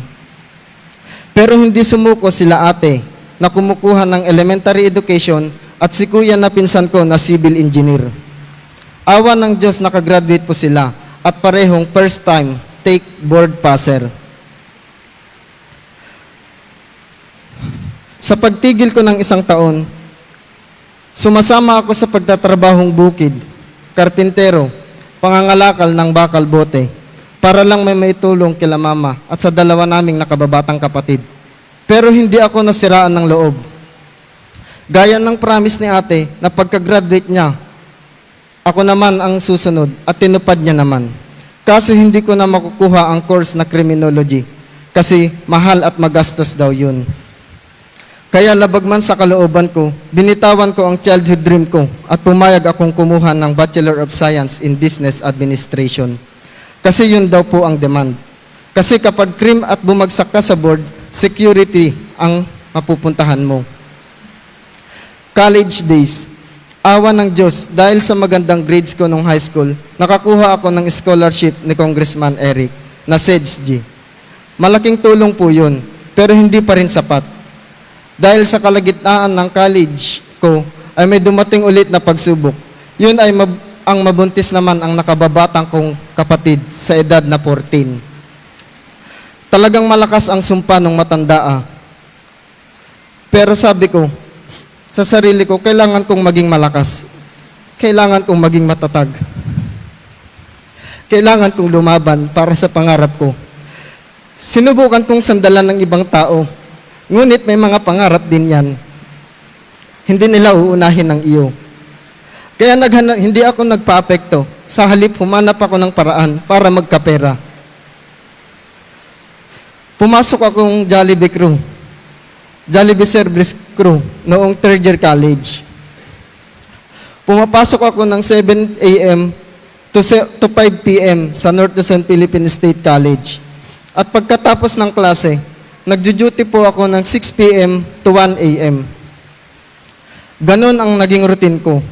Pero hindi sumuko sila Ate na kumukuha ng elementary education at si Kuya na pinsan ko na civil engineer. Awa ng Diyos, nakagraduate po sila at parehong first time take board passer. Sa pagtigil ko ng isang taon, sumasama ako sa pagtatrabahong bukid, karpintero, pangangalakal ng bakal bote, para lang may maitulong kila Mama at sa dalawa naming nakababatang kapatid. Pero hindi ako nasiraan ng loob. Gaya ng promise ni Ate na pagka-graduate niya, ako naman ang susunod at tinupad niya naman. Kaso hindi ko na makukuha ang course na criminology kasi mahal at magastos daw yun. Kaya labag man sa kalooban ko, binitawan ko ang childhood dream ko at pumayag akong kumuha ng Bachelor of Science in Business Administration. Kasi yun daw po ang demand. Kasi kapag crim at bumagsak ka sa board, security ang mapupuntahan mo. College days. Awa ng Diyos, dahil sa magandang grades ko nung high school, nakakuha ako ng scholarship ni Congressman Eric na SEDS G. Malaking tulong po yun, pero hindi pa rin sapat. Dahil sa kalagitnaan ng college ko ay may dumating ulit na pagsubok. Yun ay mab- ang mabuntis naman ang nakababatang kong kapatid sa edad na fourteen. Talagang malakas ang sumpa nung matanda, ah. Pero sabi ko sa sarili ko, "Kailangan kong maging malakas. Kailangan kong maging matatag. Kailangan kong lumaban para sa pangarap ko." Sinubukan kong sandalan ng ibang tao, ngunit may mga pangarap din yan. Hindi nila uunahin ang iyo. Kaya naghana- hindi ako nagpaapekto. Sa halip, humanap ako ng paraan para magkapera. Pumasok akong Jollibee crew, Jollibee service crew, noong third year college. Pumapasok ako ng seven a m to se- to five p m sa North Luzon Philippine State College. At pagkatapos ng klase, nagjo-duty po ako ng six p m to one a m. Ganun ang naging routine ko.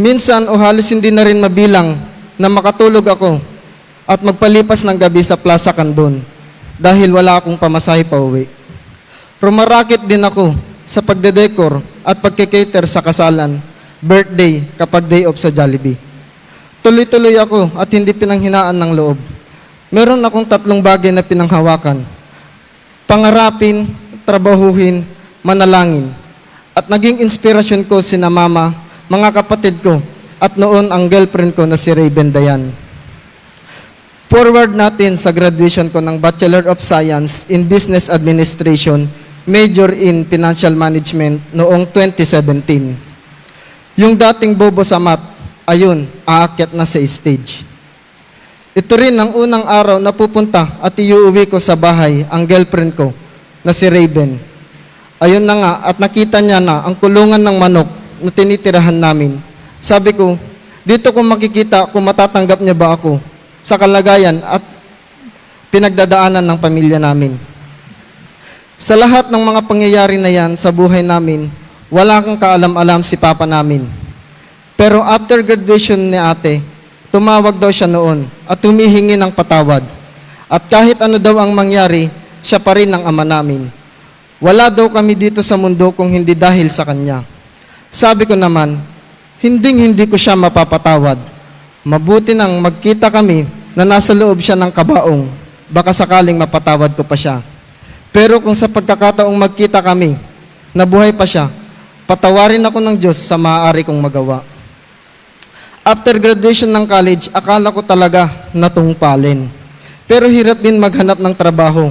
Minsan o halos hindi na rin mabilang na makatulog ako at magpalipas ng gabi sa Plaza Candon dahil wala akong pamasahe pauwi. Rumarakit din ako sa pagdedekor at pagke-cater sa kasalan, birthday, kapag day off sa Jollibee. Tuloy-tuloy ako at hindi pinanghinaan ng loob. Meron akong tatlong bagay na pinanghawakan. Pangarapin, trabahuhin, manalangin. At naging inspirasyon ko sina mama, mga kapatid ko, at noon ang girlfriend ko na si Raven Dayan. Forward natin sa graduation ko ng Bachelor of Science in Business Administration, major in Financial Management noong twenty seventeen. Yung dating bobo sa math, ayun, aakyat na sa stage. Ito rin ang unang araw na pupunta at iuuwi ko sa bahay ang girlfriend ko na si Raven. Ayun na nga, at nakita niya na ang kulungan ng manok na tinitirahan namin. Sabi ko, "Dito ko makikita kung matatanggap niya ba ako sa kalagayan at pinagdadaanan ng pamilya namin." Sa lahat ng mga pangyayari na yan sa buhay namin, wala kang kaalam-alam si papa namin. Pero after graduation ni ate, tumawag daw siya noon at humihingi ng patawad. At kahit ano daw ang mangyari, siya pa rin ang ama namin. Wala daw kami dito sa mundo kung hindi dahil sa kanya. Sabi ko naman, hinding-hindi ko siya mapapatawad. Mabuti nang magkita kami na nasa loob siya ng kabaong, baka sakaling mapatawad ko pa siya. Pero kung sa pagkakataong magkita kami, nabuhay pa siya, patawarin ako ng Diyos sa maaari kong magawa. After graduation ng college, akala ko talaga natungpalin. Pero hirap din maghanap ng trabaho.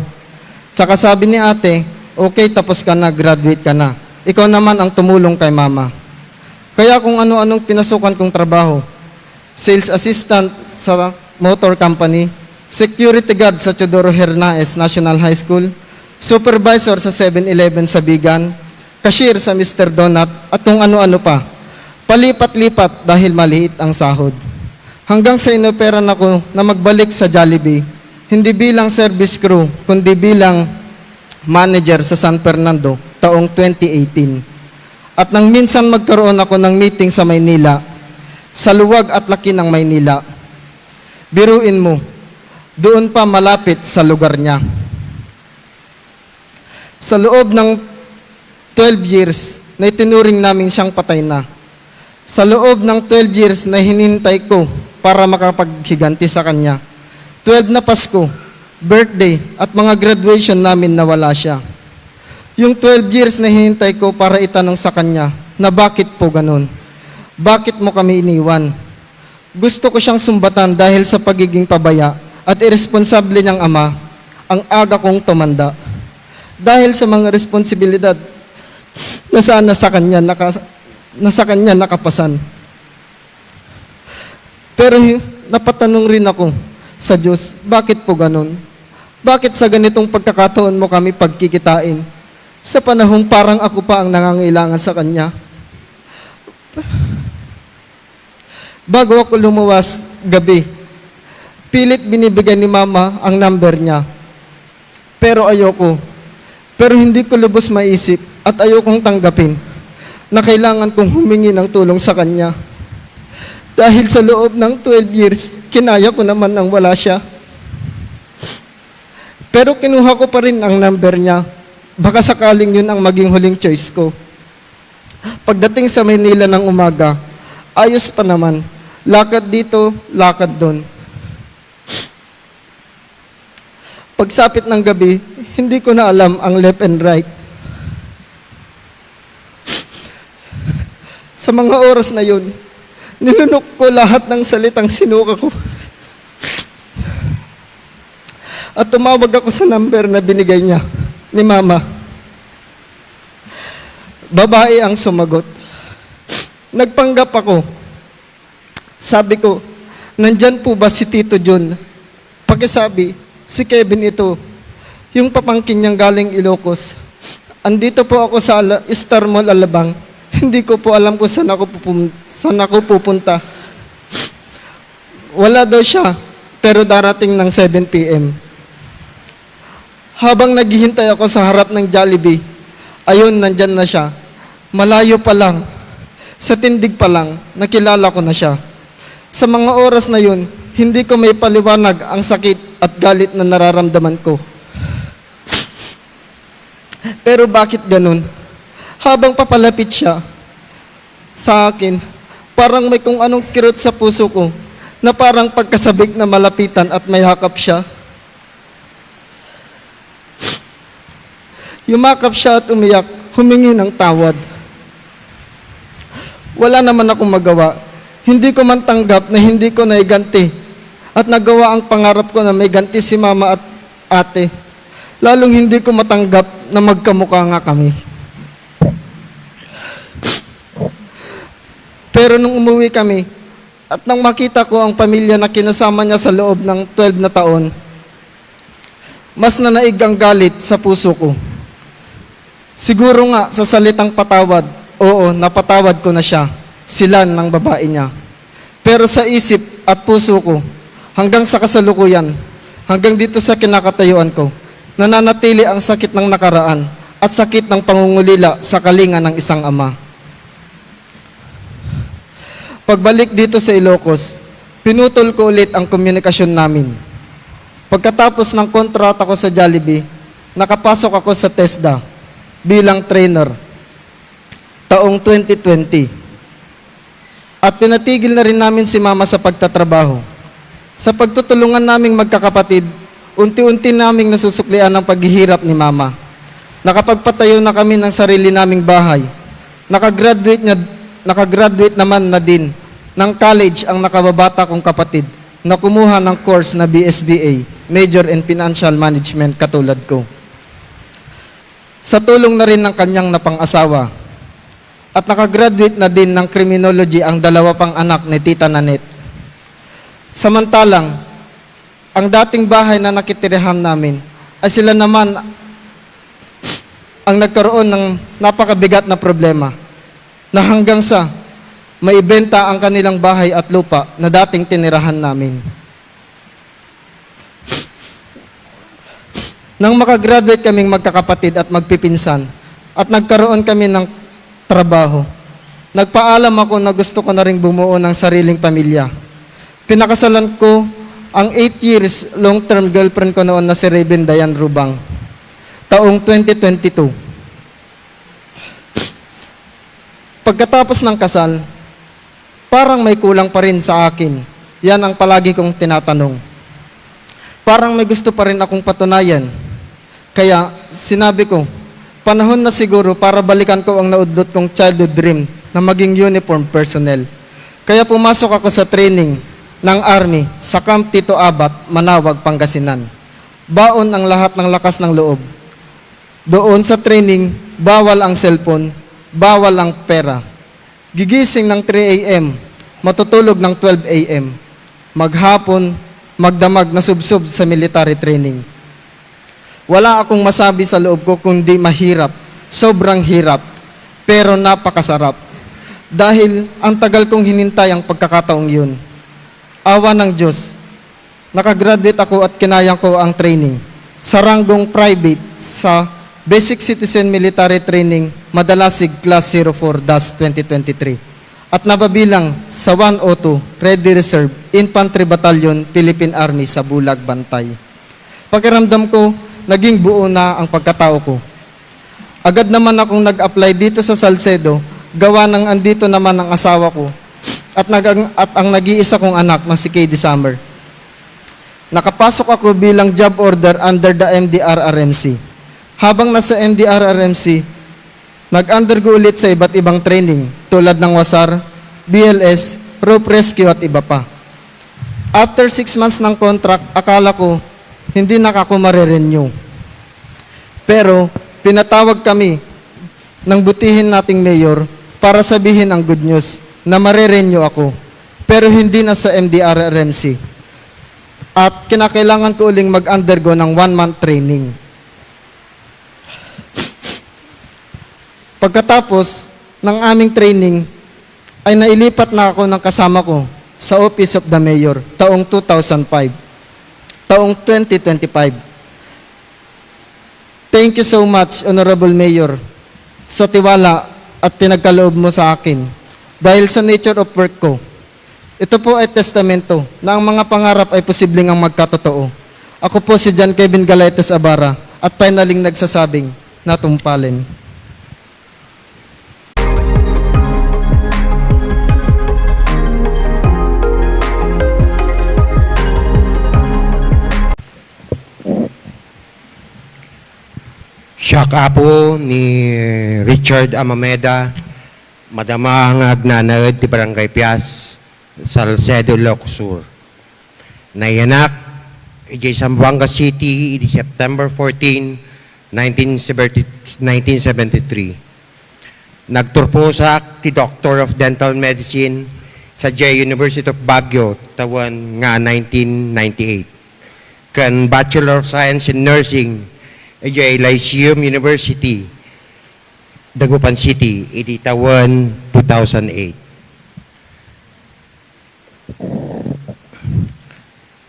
Tsaka sabi ni ate, "Okay, tapos ka na, graduate ka na. Ikaw naman ang tumulong kay mama." Kaya kung ano-anong pinasukan kong trabaho, sales assistant sa motor company, security guard sa Teodoro Hernaez National High School, supervisor sa Seven Eleven sa Bigan, cashier sa Mister Donut, at kung ano-ano pa. Palipat-lipat dahil maliit ang sahod. Hanggang sa inoperan ako na magbalik sa Jollibee, hindi bilang service crew, kundi bilang manager sa San Fernando taong twenty eighteen. At nang minsan magkaroon ako ng meeting sa Maynila, sa luwag at laki ng Maynila, biruin mo, doon pa malapit sa lugar niya. Sa loob ng twelve years na itinuring naming siyang patay na, sa loob ng twelve years na hinintay ko para makapaghiganti sa kanya, twelve na Pasko, birthday, at mga graduation namin na wala siya. Yung twelve years na hinintay ko para itanong sa kanya na bakit po ganun? Bakit mo kami iniwan? Gusto ko siyang sumbatan dahil sa pagiging pabaya at iresponsable niyang ama ang aga kong tumanda. Dahil sa mga responsibilidad na sana sa kanya naka-, na sa kanya nakapasan. Pero hi-, napatanong rin ako sa Diyos, "Bakit po ganun? Bakit sa ganitong pagkakataon mo kami pagkikitain? Sa panahong parang ako pa ang nangangailangan sa kanya?" Bago ako lumuwas gabi, pilit binibigay ni Mama ang number niya. Pero ayoko. Pero hindi ko lubos maisip at ayokong tanggapin na kailangan kong humingi ng tulong sa kanya. Dahil sa loob ng twelve years, kinaya ko naman nang wala siya. Pero kinuha ko pa rin ang number niya. Baka sakaling yun ang maging huling choice ko. Pagdating sa Maynila ng umaga, ayos pa naman. Lakad dito, lakad doon. Pagsapit ng gabi, hindi ko na alam ang left and right. Sa mga oras na yun, nilunok ko lahat ng salitang sinuka ko. At tumawag ako sa number na binigay niya ni Mama. Babae ang sumagot. Nagpanggap ako. Sabi ko, "Nandyan po ba si Tito John? Pakisabi, si Kevin ito, yung pamangkin niyang galing Ilocos. Andito po ako sa Ala-, Star Mall Alabang. Hindi ko po alam kung saan ako pupun-, saan ako pupunta." Wala daw siya, pero darating ng seven P M. Habang naghihintay ako sa harap ng Jollibee, ayun, nandyan na siya. Malayo pa lang, sa tindig pa lang, nakilala ko na siya. Sa mga oras na yun, hindi ko maipaliwanag ang sakit at galit na nararamdaman ko. Pero bakit ganun? Habang papalapit siya sa akin, parang may kung anong kirot sa puso ko na parang pagkasabik na malapitan at mayakap siya. Yumakap siya at umiyak, humingi ng tawad. Wala naman akong magawa. Hindi ko man tanggap na hindi ko naiganti at nagawa ang pangarap ko na maiganti si Mama at Ate. Lalong hindi ko matanggap na magkamukha nga kami. Pero nung umuwi kami, at nang makita ko ang pamilya na kinasama niya sa loob ng twelve na taon, mas nanaig ang galit sa puso ko. Siguro nga sa salitang patawad, oo, napatawad ko na siya, sila ng babae niya. Pero sa isip at puso ko, hanggang sa kasalukuyan, hanggang dito sa kinakatayuan ko, nananatili ang sakit ng nakaraan at sakit ng pangungulila sa kalinga ng isang ama. Pagbalik dito sa Ilocos, pinutol ko ulit ang komunikasyon namin. Pagkatapos ng kontrata ko sa Jollibee, nakapasok ako sa TESDA bilang trainer taong twenty twenty. At pinatigil na rin namin si Mama sa pagtatrabaho. Sa pagtutulungan naming magkakapatid, unti-unti naming nasusuklian ang paghihirap ni Mama. Nakapagpatayo na kami ng sarili naming bahay. Nakagraduate na, nakagraduate naman na din ng college ang nakababata kong kapatid na kumuha ng course na B S B A, major in financial management katulad ko. Sa tulong na rin ng kanyang napang-asawa, at nakagraduate na din ng criminology ang dalawa pang anak ni Tita Nanette. Samantalang, ang dating bahay na nakitirahan namin ay sila naman ang nagkaroon ng napakabigat na problema na hanggang sa maibenta ang kanilang bahay at lupa na dating tinirahan namin. Nang makagraduate kaming magkakapatid at magpipinsan at nagkaroon kami ng trabaho, nagpaalam ako na gusto ko na ring bumuo ng sariling pamilya. Pinakasalan ko ang eight years long-term girlfriend ko noon na si Raven Dayan Rubang, taong twenty twenty-two. Pagkatapos ng kasal, parang may kulang pa rin sa akin. Yan ang palagi kong tinatanong. Parang may gusto pa rin akong patunayan. Kaya sinabi ko, panahon na siguro para balikan ko ang naudlot kong childhood dream na maging uniform personnel. Kaya pumasok ako sa training ng Army sa Camp Tito Abat, Manaoag, Pangasinan. Baon ang lahat ng lakas ng loob. Doon sa training, bawal ang cellphone, bawal ang pera. Gigising ng three A M, matutulog ng twelve A M. Maghapon, magdamag na subsob sa military training. Wala akong masabi sa loob ko kundi mahirap, sobrang hirap, pero napakasarap. Dahil ang tagal kong hinintay ang pagkakataong yun. Awa ng Diyos, nakagraduate ako at kinaya ko ang training sa ranggong private sa Basic Citizen Military Training, Madalasig, Class zero four dash twenty twenty-three, at nababilang sa one oh two Ready Reserve Infantry Battalion, Philippine Army sa Bulag, Bantay. Pakiramdam ko, naging buo na ang pagkatao ko. Agad naman akong nag-apply dito sa Salcedo, gawa ng andito naman ang asawa ko at, nag- at ang nag-iisa kong anak na si K D Summer. Nakapasok ako bilang job order under the M D R R M C. Habang nasa M D R R M C, nag-undergo ulit sa iba't ibang training tulad ng wasar, B L S, rope rescue at iba pa. After six months ng contract, akala ko hindi na ako marirenew. Pero pinatawag kami ng butihin nating mayor para sabihin ang good news na marirenew ako, pero hindi na sa M D R R M C. At kinakailangan ko uling mag-undergo ng one-month training. Pagkatapos ng aming training, ay nailipat na ako ng kasama ko sa Office of the Mayor taong two thousand five, taong twenty twenty-five. Thank you so much, Honorable Mayor, sa tiwala at pinagkaloob mo sa akin. Dahil sa nature of work ko, ito po ay testamento na ang mga pangarap ay posibleng ang magkatotoo. Ako po si John Kevin Galaites Abara at finaling nagsasabing, natumpalin. Siak apo ni Richard Amameda, madama nga agnanaed ti Barangay Pias, Salcedo, Ilocos Sur. Nayanak idiay Zamboanga City idi September fourteen, nineteen seventy, nineteen seventy-three. Nagturposak ti Doctor of Dental Medicine sadiay University of Baguio tawen nga nineteen ninety-eight, ken Bachelor of Science in Nursing idiay Lyceum University, Dagupan City, idi tawen two thousand eight.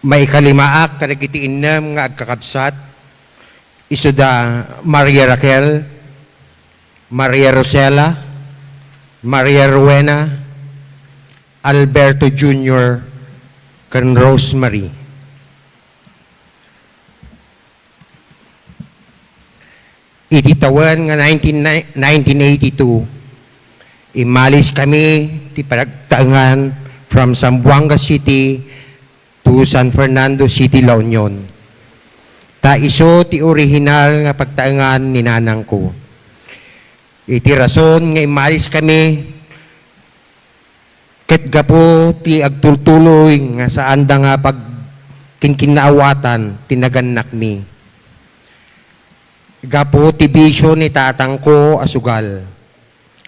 Maikalimaak kadagiti innem nga agkakabsat, isuda Maria Raquel, Maria Rosela, Maria Rowena, Alberto Junior ken Rosemary. Iti tawen nga nineteen, nineteen eighty-two, immalis kami ti panagtaengan from Zamboanga City to San Fernando City, La Union. Ta isu ti orihinal nga pagtaengan ni nanangko. Iti rason nga immalis kami, ket gapu ti agtultuloy nga saanda nga pagkinkinnaawatan ti nagannakmi. Gapu ti bisio ni tatangko a sugal,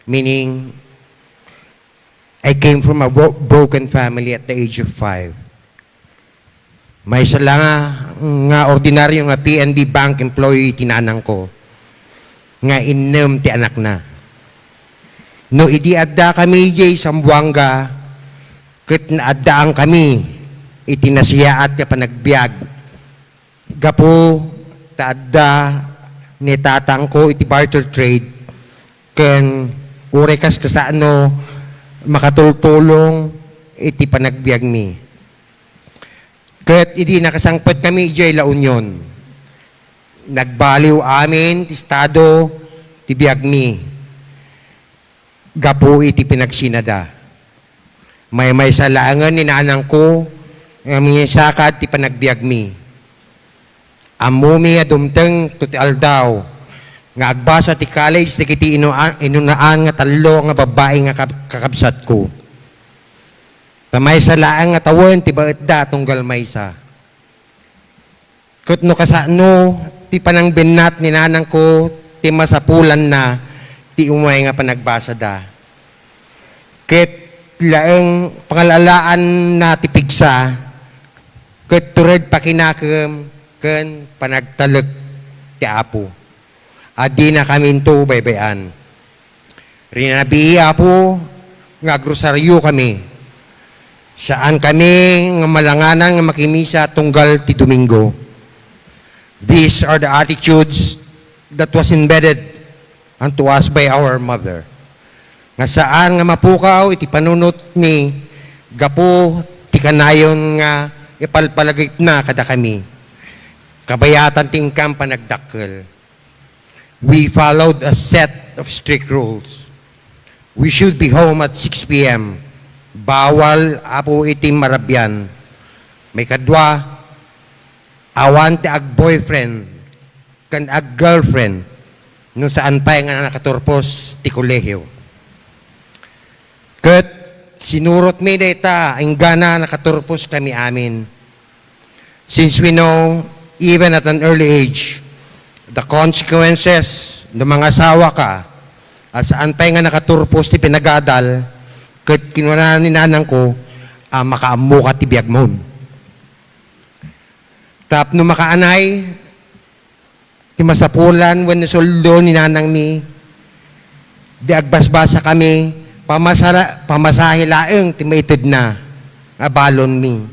meaning, I came from a bro-, broken family at the age of five. Maysa la nga, nga ordinaryo nga P N B Bank employee ti nanangko, nga innem ti anakna. No idi addakami idiay Zamboanga, ket naaddaankami iti nasayaat nga panagbiag, gapu ta adda ni tatangko iti barter trade, ken uray kas-, kasano makatultulong iti panagbiagmi. Ket idi nakasangpetkami idiay La Union, nagbaliw amin ti estado ti biagmi gapu iti pinagsinada. Maymaysa laengen ni nanangko nga minisakad ti panagbiagmi. Ammomi a dumteng to ti aldaw nga agbasa ti college dagiti inu-, inunaan nga tallo nga babbai nga kab-, kakabsatko. Ta maysa laeng nga tawen ti baetda tunggal maysa. Ket no kasano ti panangbennat ni nanangko ti masapulanna ti umay nga panagbasada. Ket laeng pangalalaanna ti pigsa, ket tured pakinakem ken panagtalek ti Apo. A dinakaminto baybay-an. Rinabii, Apo, nga agrosariokami. Saankami nga malanganan nga makimisa tunggal ti Domingo. These are the attitudes that was embedded unto us by our mother. Nga saan nga mapukaw iti panunotmi gapu ti kanayon nga ipalpalagipna kadakami. Kabayatan ti inkam panagdakkel. We followed a set of strict rules. We should be home at six P M. Bawal, Apo, iti marabian. Maikadua, awan ti ag-boyfriend ken ag-girlfriend no saan pay nga nakaturpos ti kolehio. Ket sinurotmi dayta inggana nakaturpos kami amin. Since we know, even at an early age, the consequences no mangasawa ka, a saan pay nga nakaturpos ti pinagadal, ket kinuna ni nanangko a makaammoka ti biagmon. Tapno makaanay, ti masapulan wenno sueldo ni nanangmi, di agbasbasakami, pamasara-, pamasahe laeng ti maitedna a balonmi.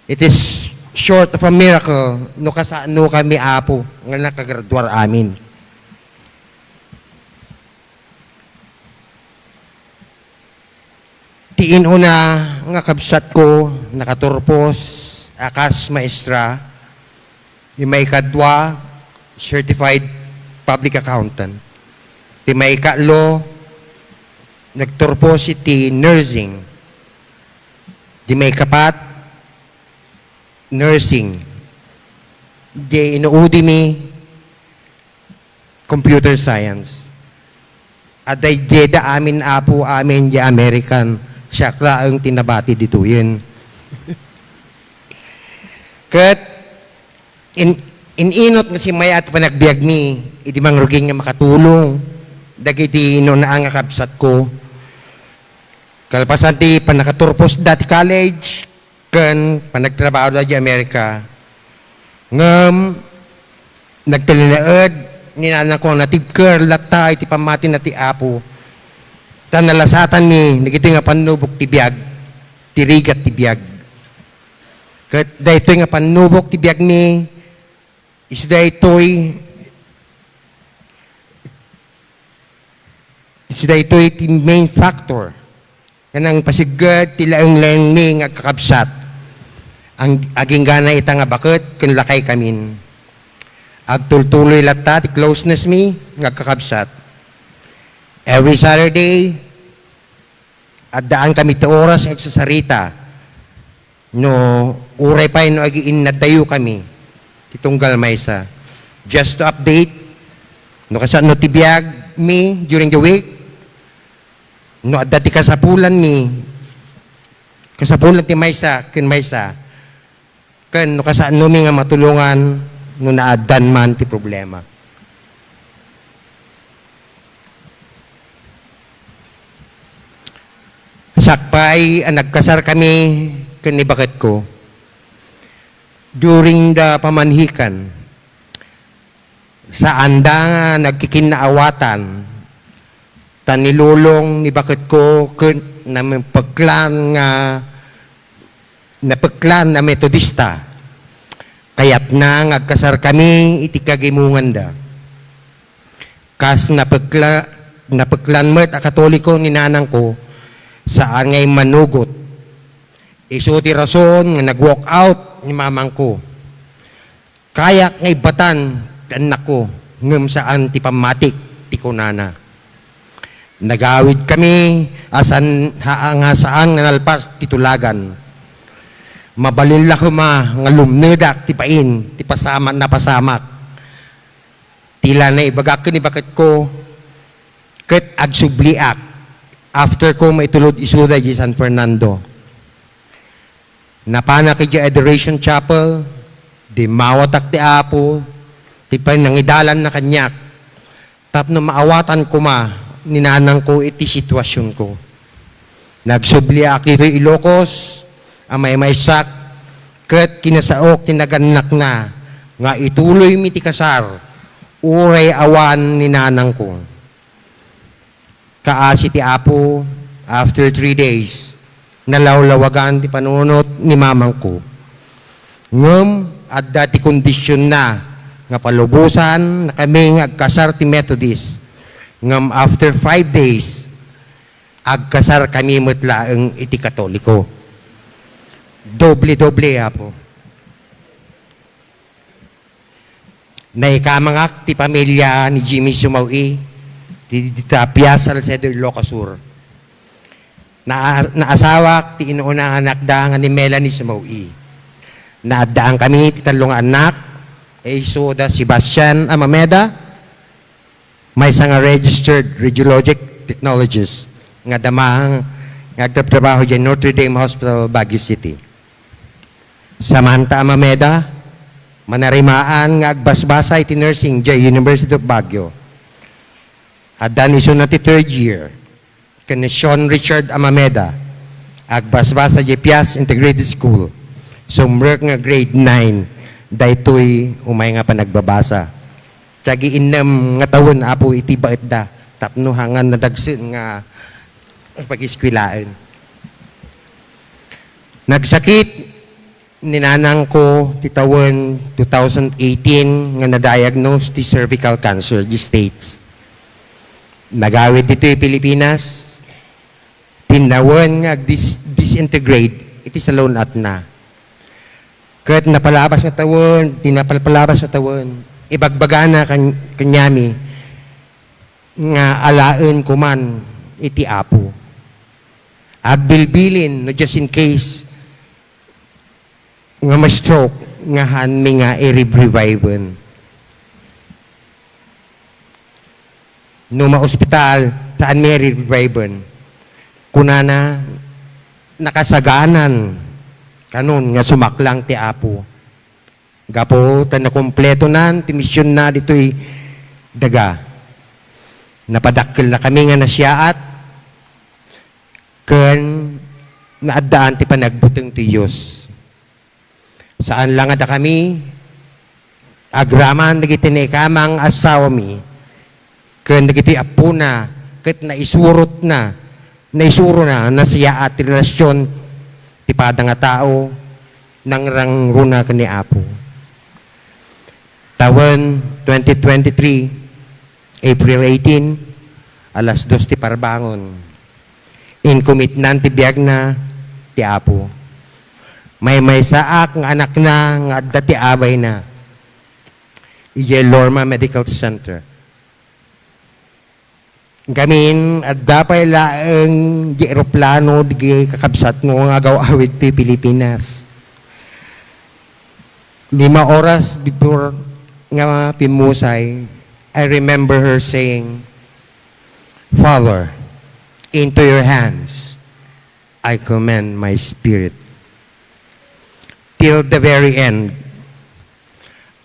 It is short of a miracle no kasanokami, Apo, nga nakagraduar amin. Ti inuna nga kabsatko nakaturpos a kas maestra, ti maikadua, certified public accountant. Ti maikatlo, nagturpos iti nursing. Ti maikapat, nursing. Di inuudimi, computer science. Adda idiayda amin, Apo, amin di American. Siak laeng ti nabati ditoyen. Ket in-, in-inot nga simmayat ti panagbiagmi idi mangrugin nga makatulong dagiti inunaan nga kabsatko. Kalpasan ti pannakaturposda ti college, ken panagtrabahoda idiay Amerika. Ngem nagtalinaed ni nanangko a natibker latta iti pammatina ti Apo, ta nalasatanmi dagitoy nga pannubok ti biag, ti rigat ti biag. Ket daytoy nga pannubok ti biagmi, isu daytoy, isu daytoy ti main factor Ken nangpasipnget ti laeng-laengmi nga agkakabsat. Ang, aginggana ita nga baket ken lakaykamin. Agtultuloy latta ti closenessmi nga agkakabsat. Every Saturday, addaan kami ti oras nga agsasarita. No, uray pay no agiinnadtayo kami ti tunggal maysa. Just to update, no kasano ti biagmi during the week, no adda ti kasapulanmi, kasapulan ti maysa ken maysa, ken no kasanomi nga matulongan no naaddan man ti problema. Sakbay a nagkasarkami ken ni baketko, during the pamanhikan, saanda nga nagkikinnaawatan, ta ni lolong ni baketko ket napeklan nga, napeklan a Metodista. Kayatna nga agkasarkami iti kagimonganda. Kas napekla-, napeklan met a Katoliko ni nanangko, saan nga immanugot. Isu ti rason nga nag-walk out ni mamangko. Kayak nga ibbatan ti annakko, ngem saan ti pammatik ti kunana. Nagawidkami a san-, ha-, nga saan nga nalpas ti tulagan. Mabalin la koma nga lumnedak ti bain ti pasama-, napasamak. Ti la naibagak ken ni baketko, ket agsubliak after ko maitulod isuda idiay San Fernando. Napanak idiay Adoration Chapel, dimmawatak ti Apo, ti panangidalanna kaniak, tapno maawatan koma ni nanangko iti situasionko. Nagsubliak ditoy Ilocos a maymaysak, ket kinasaok ti nagannakna nga ituloymi ti kasar uray awan ni nanangko. Kaasi ti Apo, after three days, nalawlawagan ti panunot ni mamangko. Ngem adda ti kondisionna nga palubosan na kami nga agkasar ti Methodist. Ngem after five days, agkasar kami met laeng iti Katoliko. Doble-doble, Apo. Naikamangak ti pamilia ni Jimmy Sumawi, ti, ti Tapia, Salcedo, Ilocos Sur. Naa-, naasawak ti inuunanganakda nga ni Melanie Sumawi. Naaddaan kami ti tallo nga annak, isuda Sebastian Amameda, maysa nga registered radiologic technologist nga damang nga agtratrabaho diay Notre Dame Hospital, Baguio City. Samantha Amameda, manarimaan nga agbasbasa iti nursing diay University of Baguio. Addan isuna ti third year. Ken ni Sean Richard Amameda, agbasbasa diay Pias Integrated School. Sumrek nga grade nine, daytoy umay nga panagbabasa. Ti agiinnem nga tawen, Apo, iti baetda, tapno hangan nadagsen nga pag-eskuelaen. Nagsakit ni nanangko ti tawen two thousand eighteen nga na-diagnose ti cervical cancer di stage. Nagawid ditoy Pilipinas, tinnawen nga agdis-, disintegrate iti salun-atna. Ket napalabas nga tawen, ti napalpalabas nga tawen, ibagbagana kan-, kaniami nga alaen koman iti Apo. Agbilbilin no just in case nga ma-stroke nga haanmi nga i-reviven. No ma-ospital, haanmi nga i-reviven. Kunana, nakasaganan kanon nga sumaklang ti Apo. Gapu ta nakumpletonan ti misionna ditoy daga. Napadakkelnakami nga nasiaat ken naaddaan ti panagbuteng ti Dios. Saan la nga dakami, agraman dagiti naikamang assawami, ken dagiti appona ket naisurotna, naisurona, nasiaat ti relasion ti pada nga tao, nangrangruna ken ni Apo. Tawen twenty twenty-three, April eighteen, alas dos ti parbangon. Inkomitnan ti biagna ti Apo. Maymaysaak nga anakna nga adda ti abayna idiay Lorma Medical Center. Ngamin, adda pay laeng di eroplano di kakabsatmo nga agaw-awid ti Pilipinas. Lima oras before nga pimmusay, I remember her saying, "Father, into your hands I commend my spirit." Till the very end,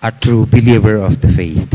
a true believer of the faith.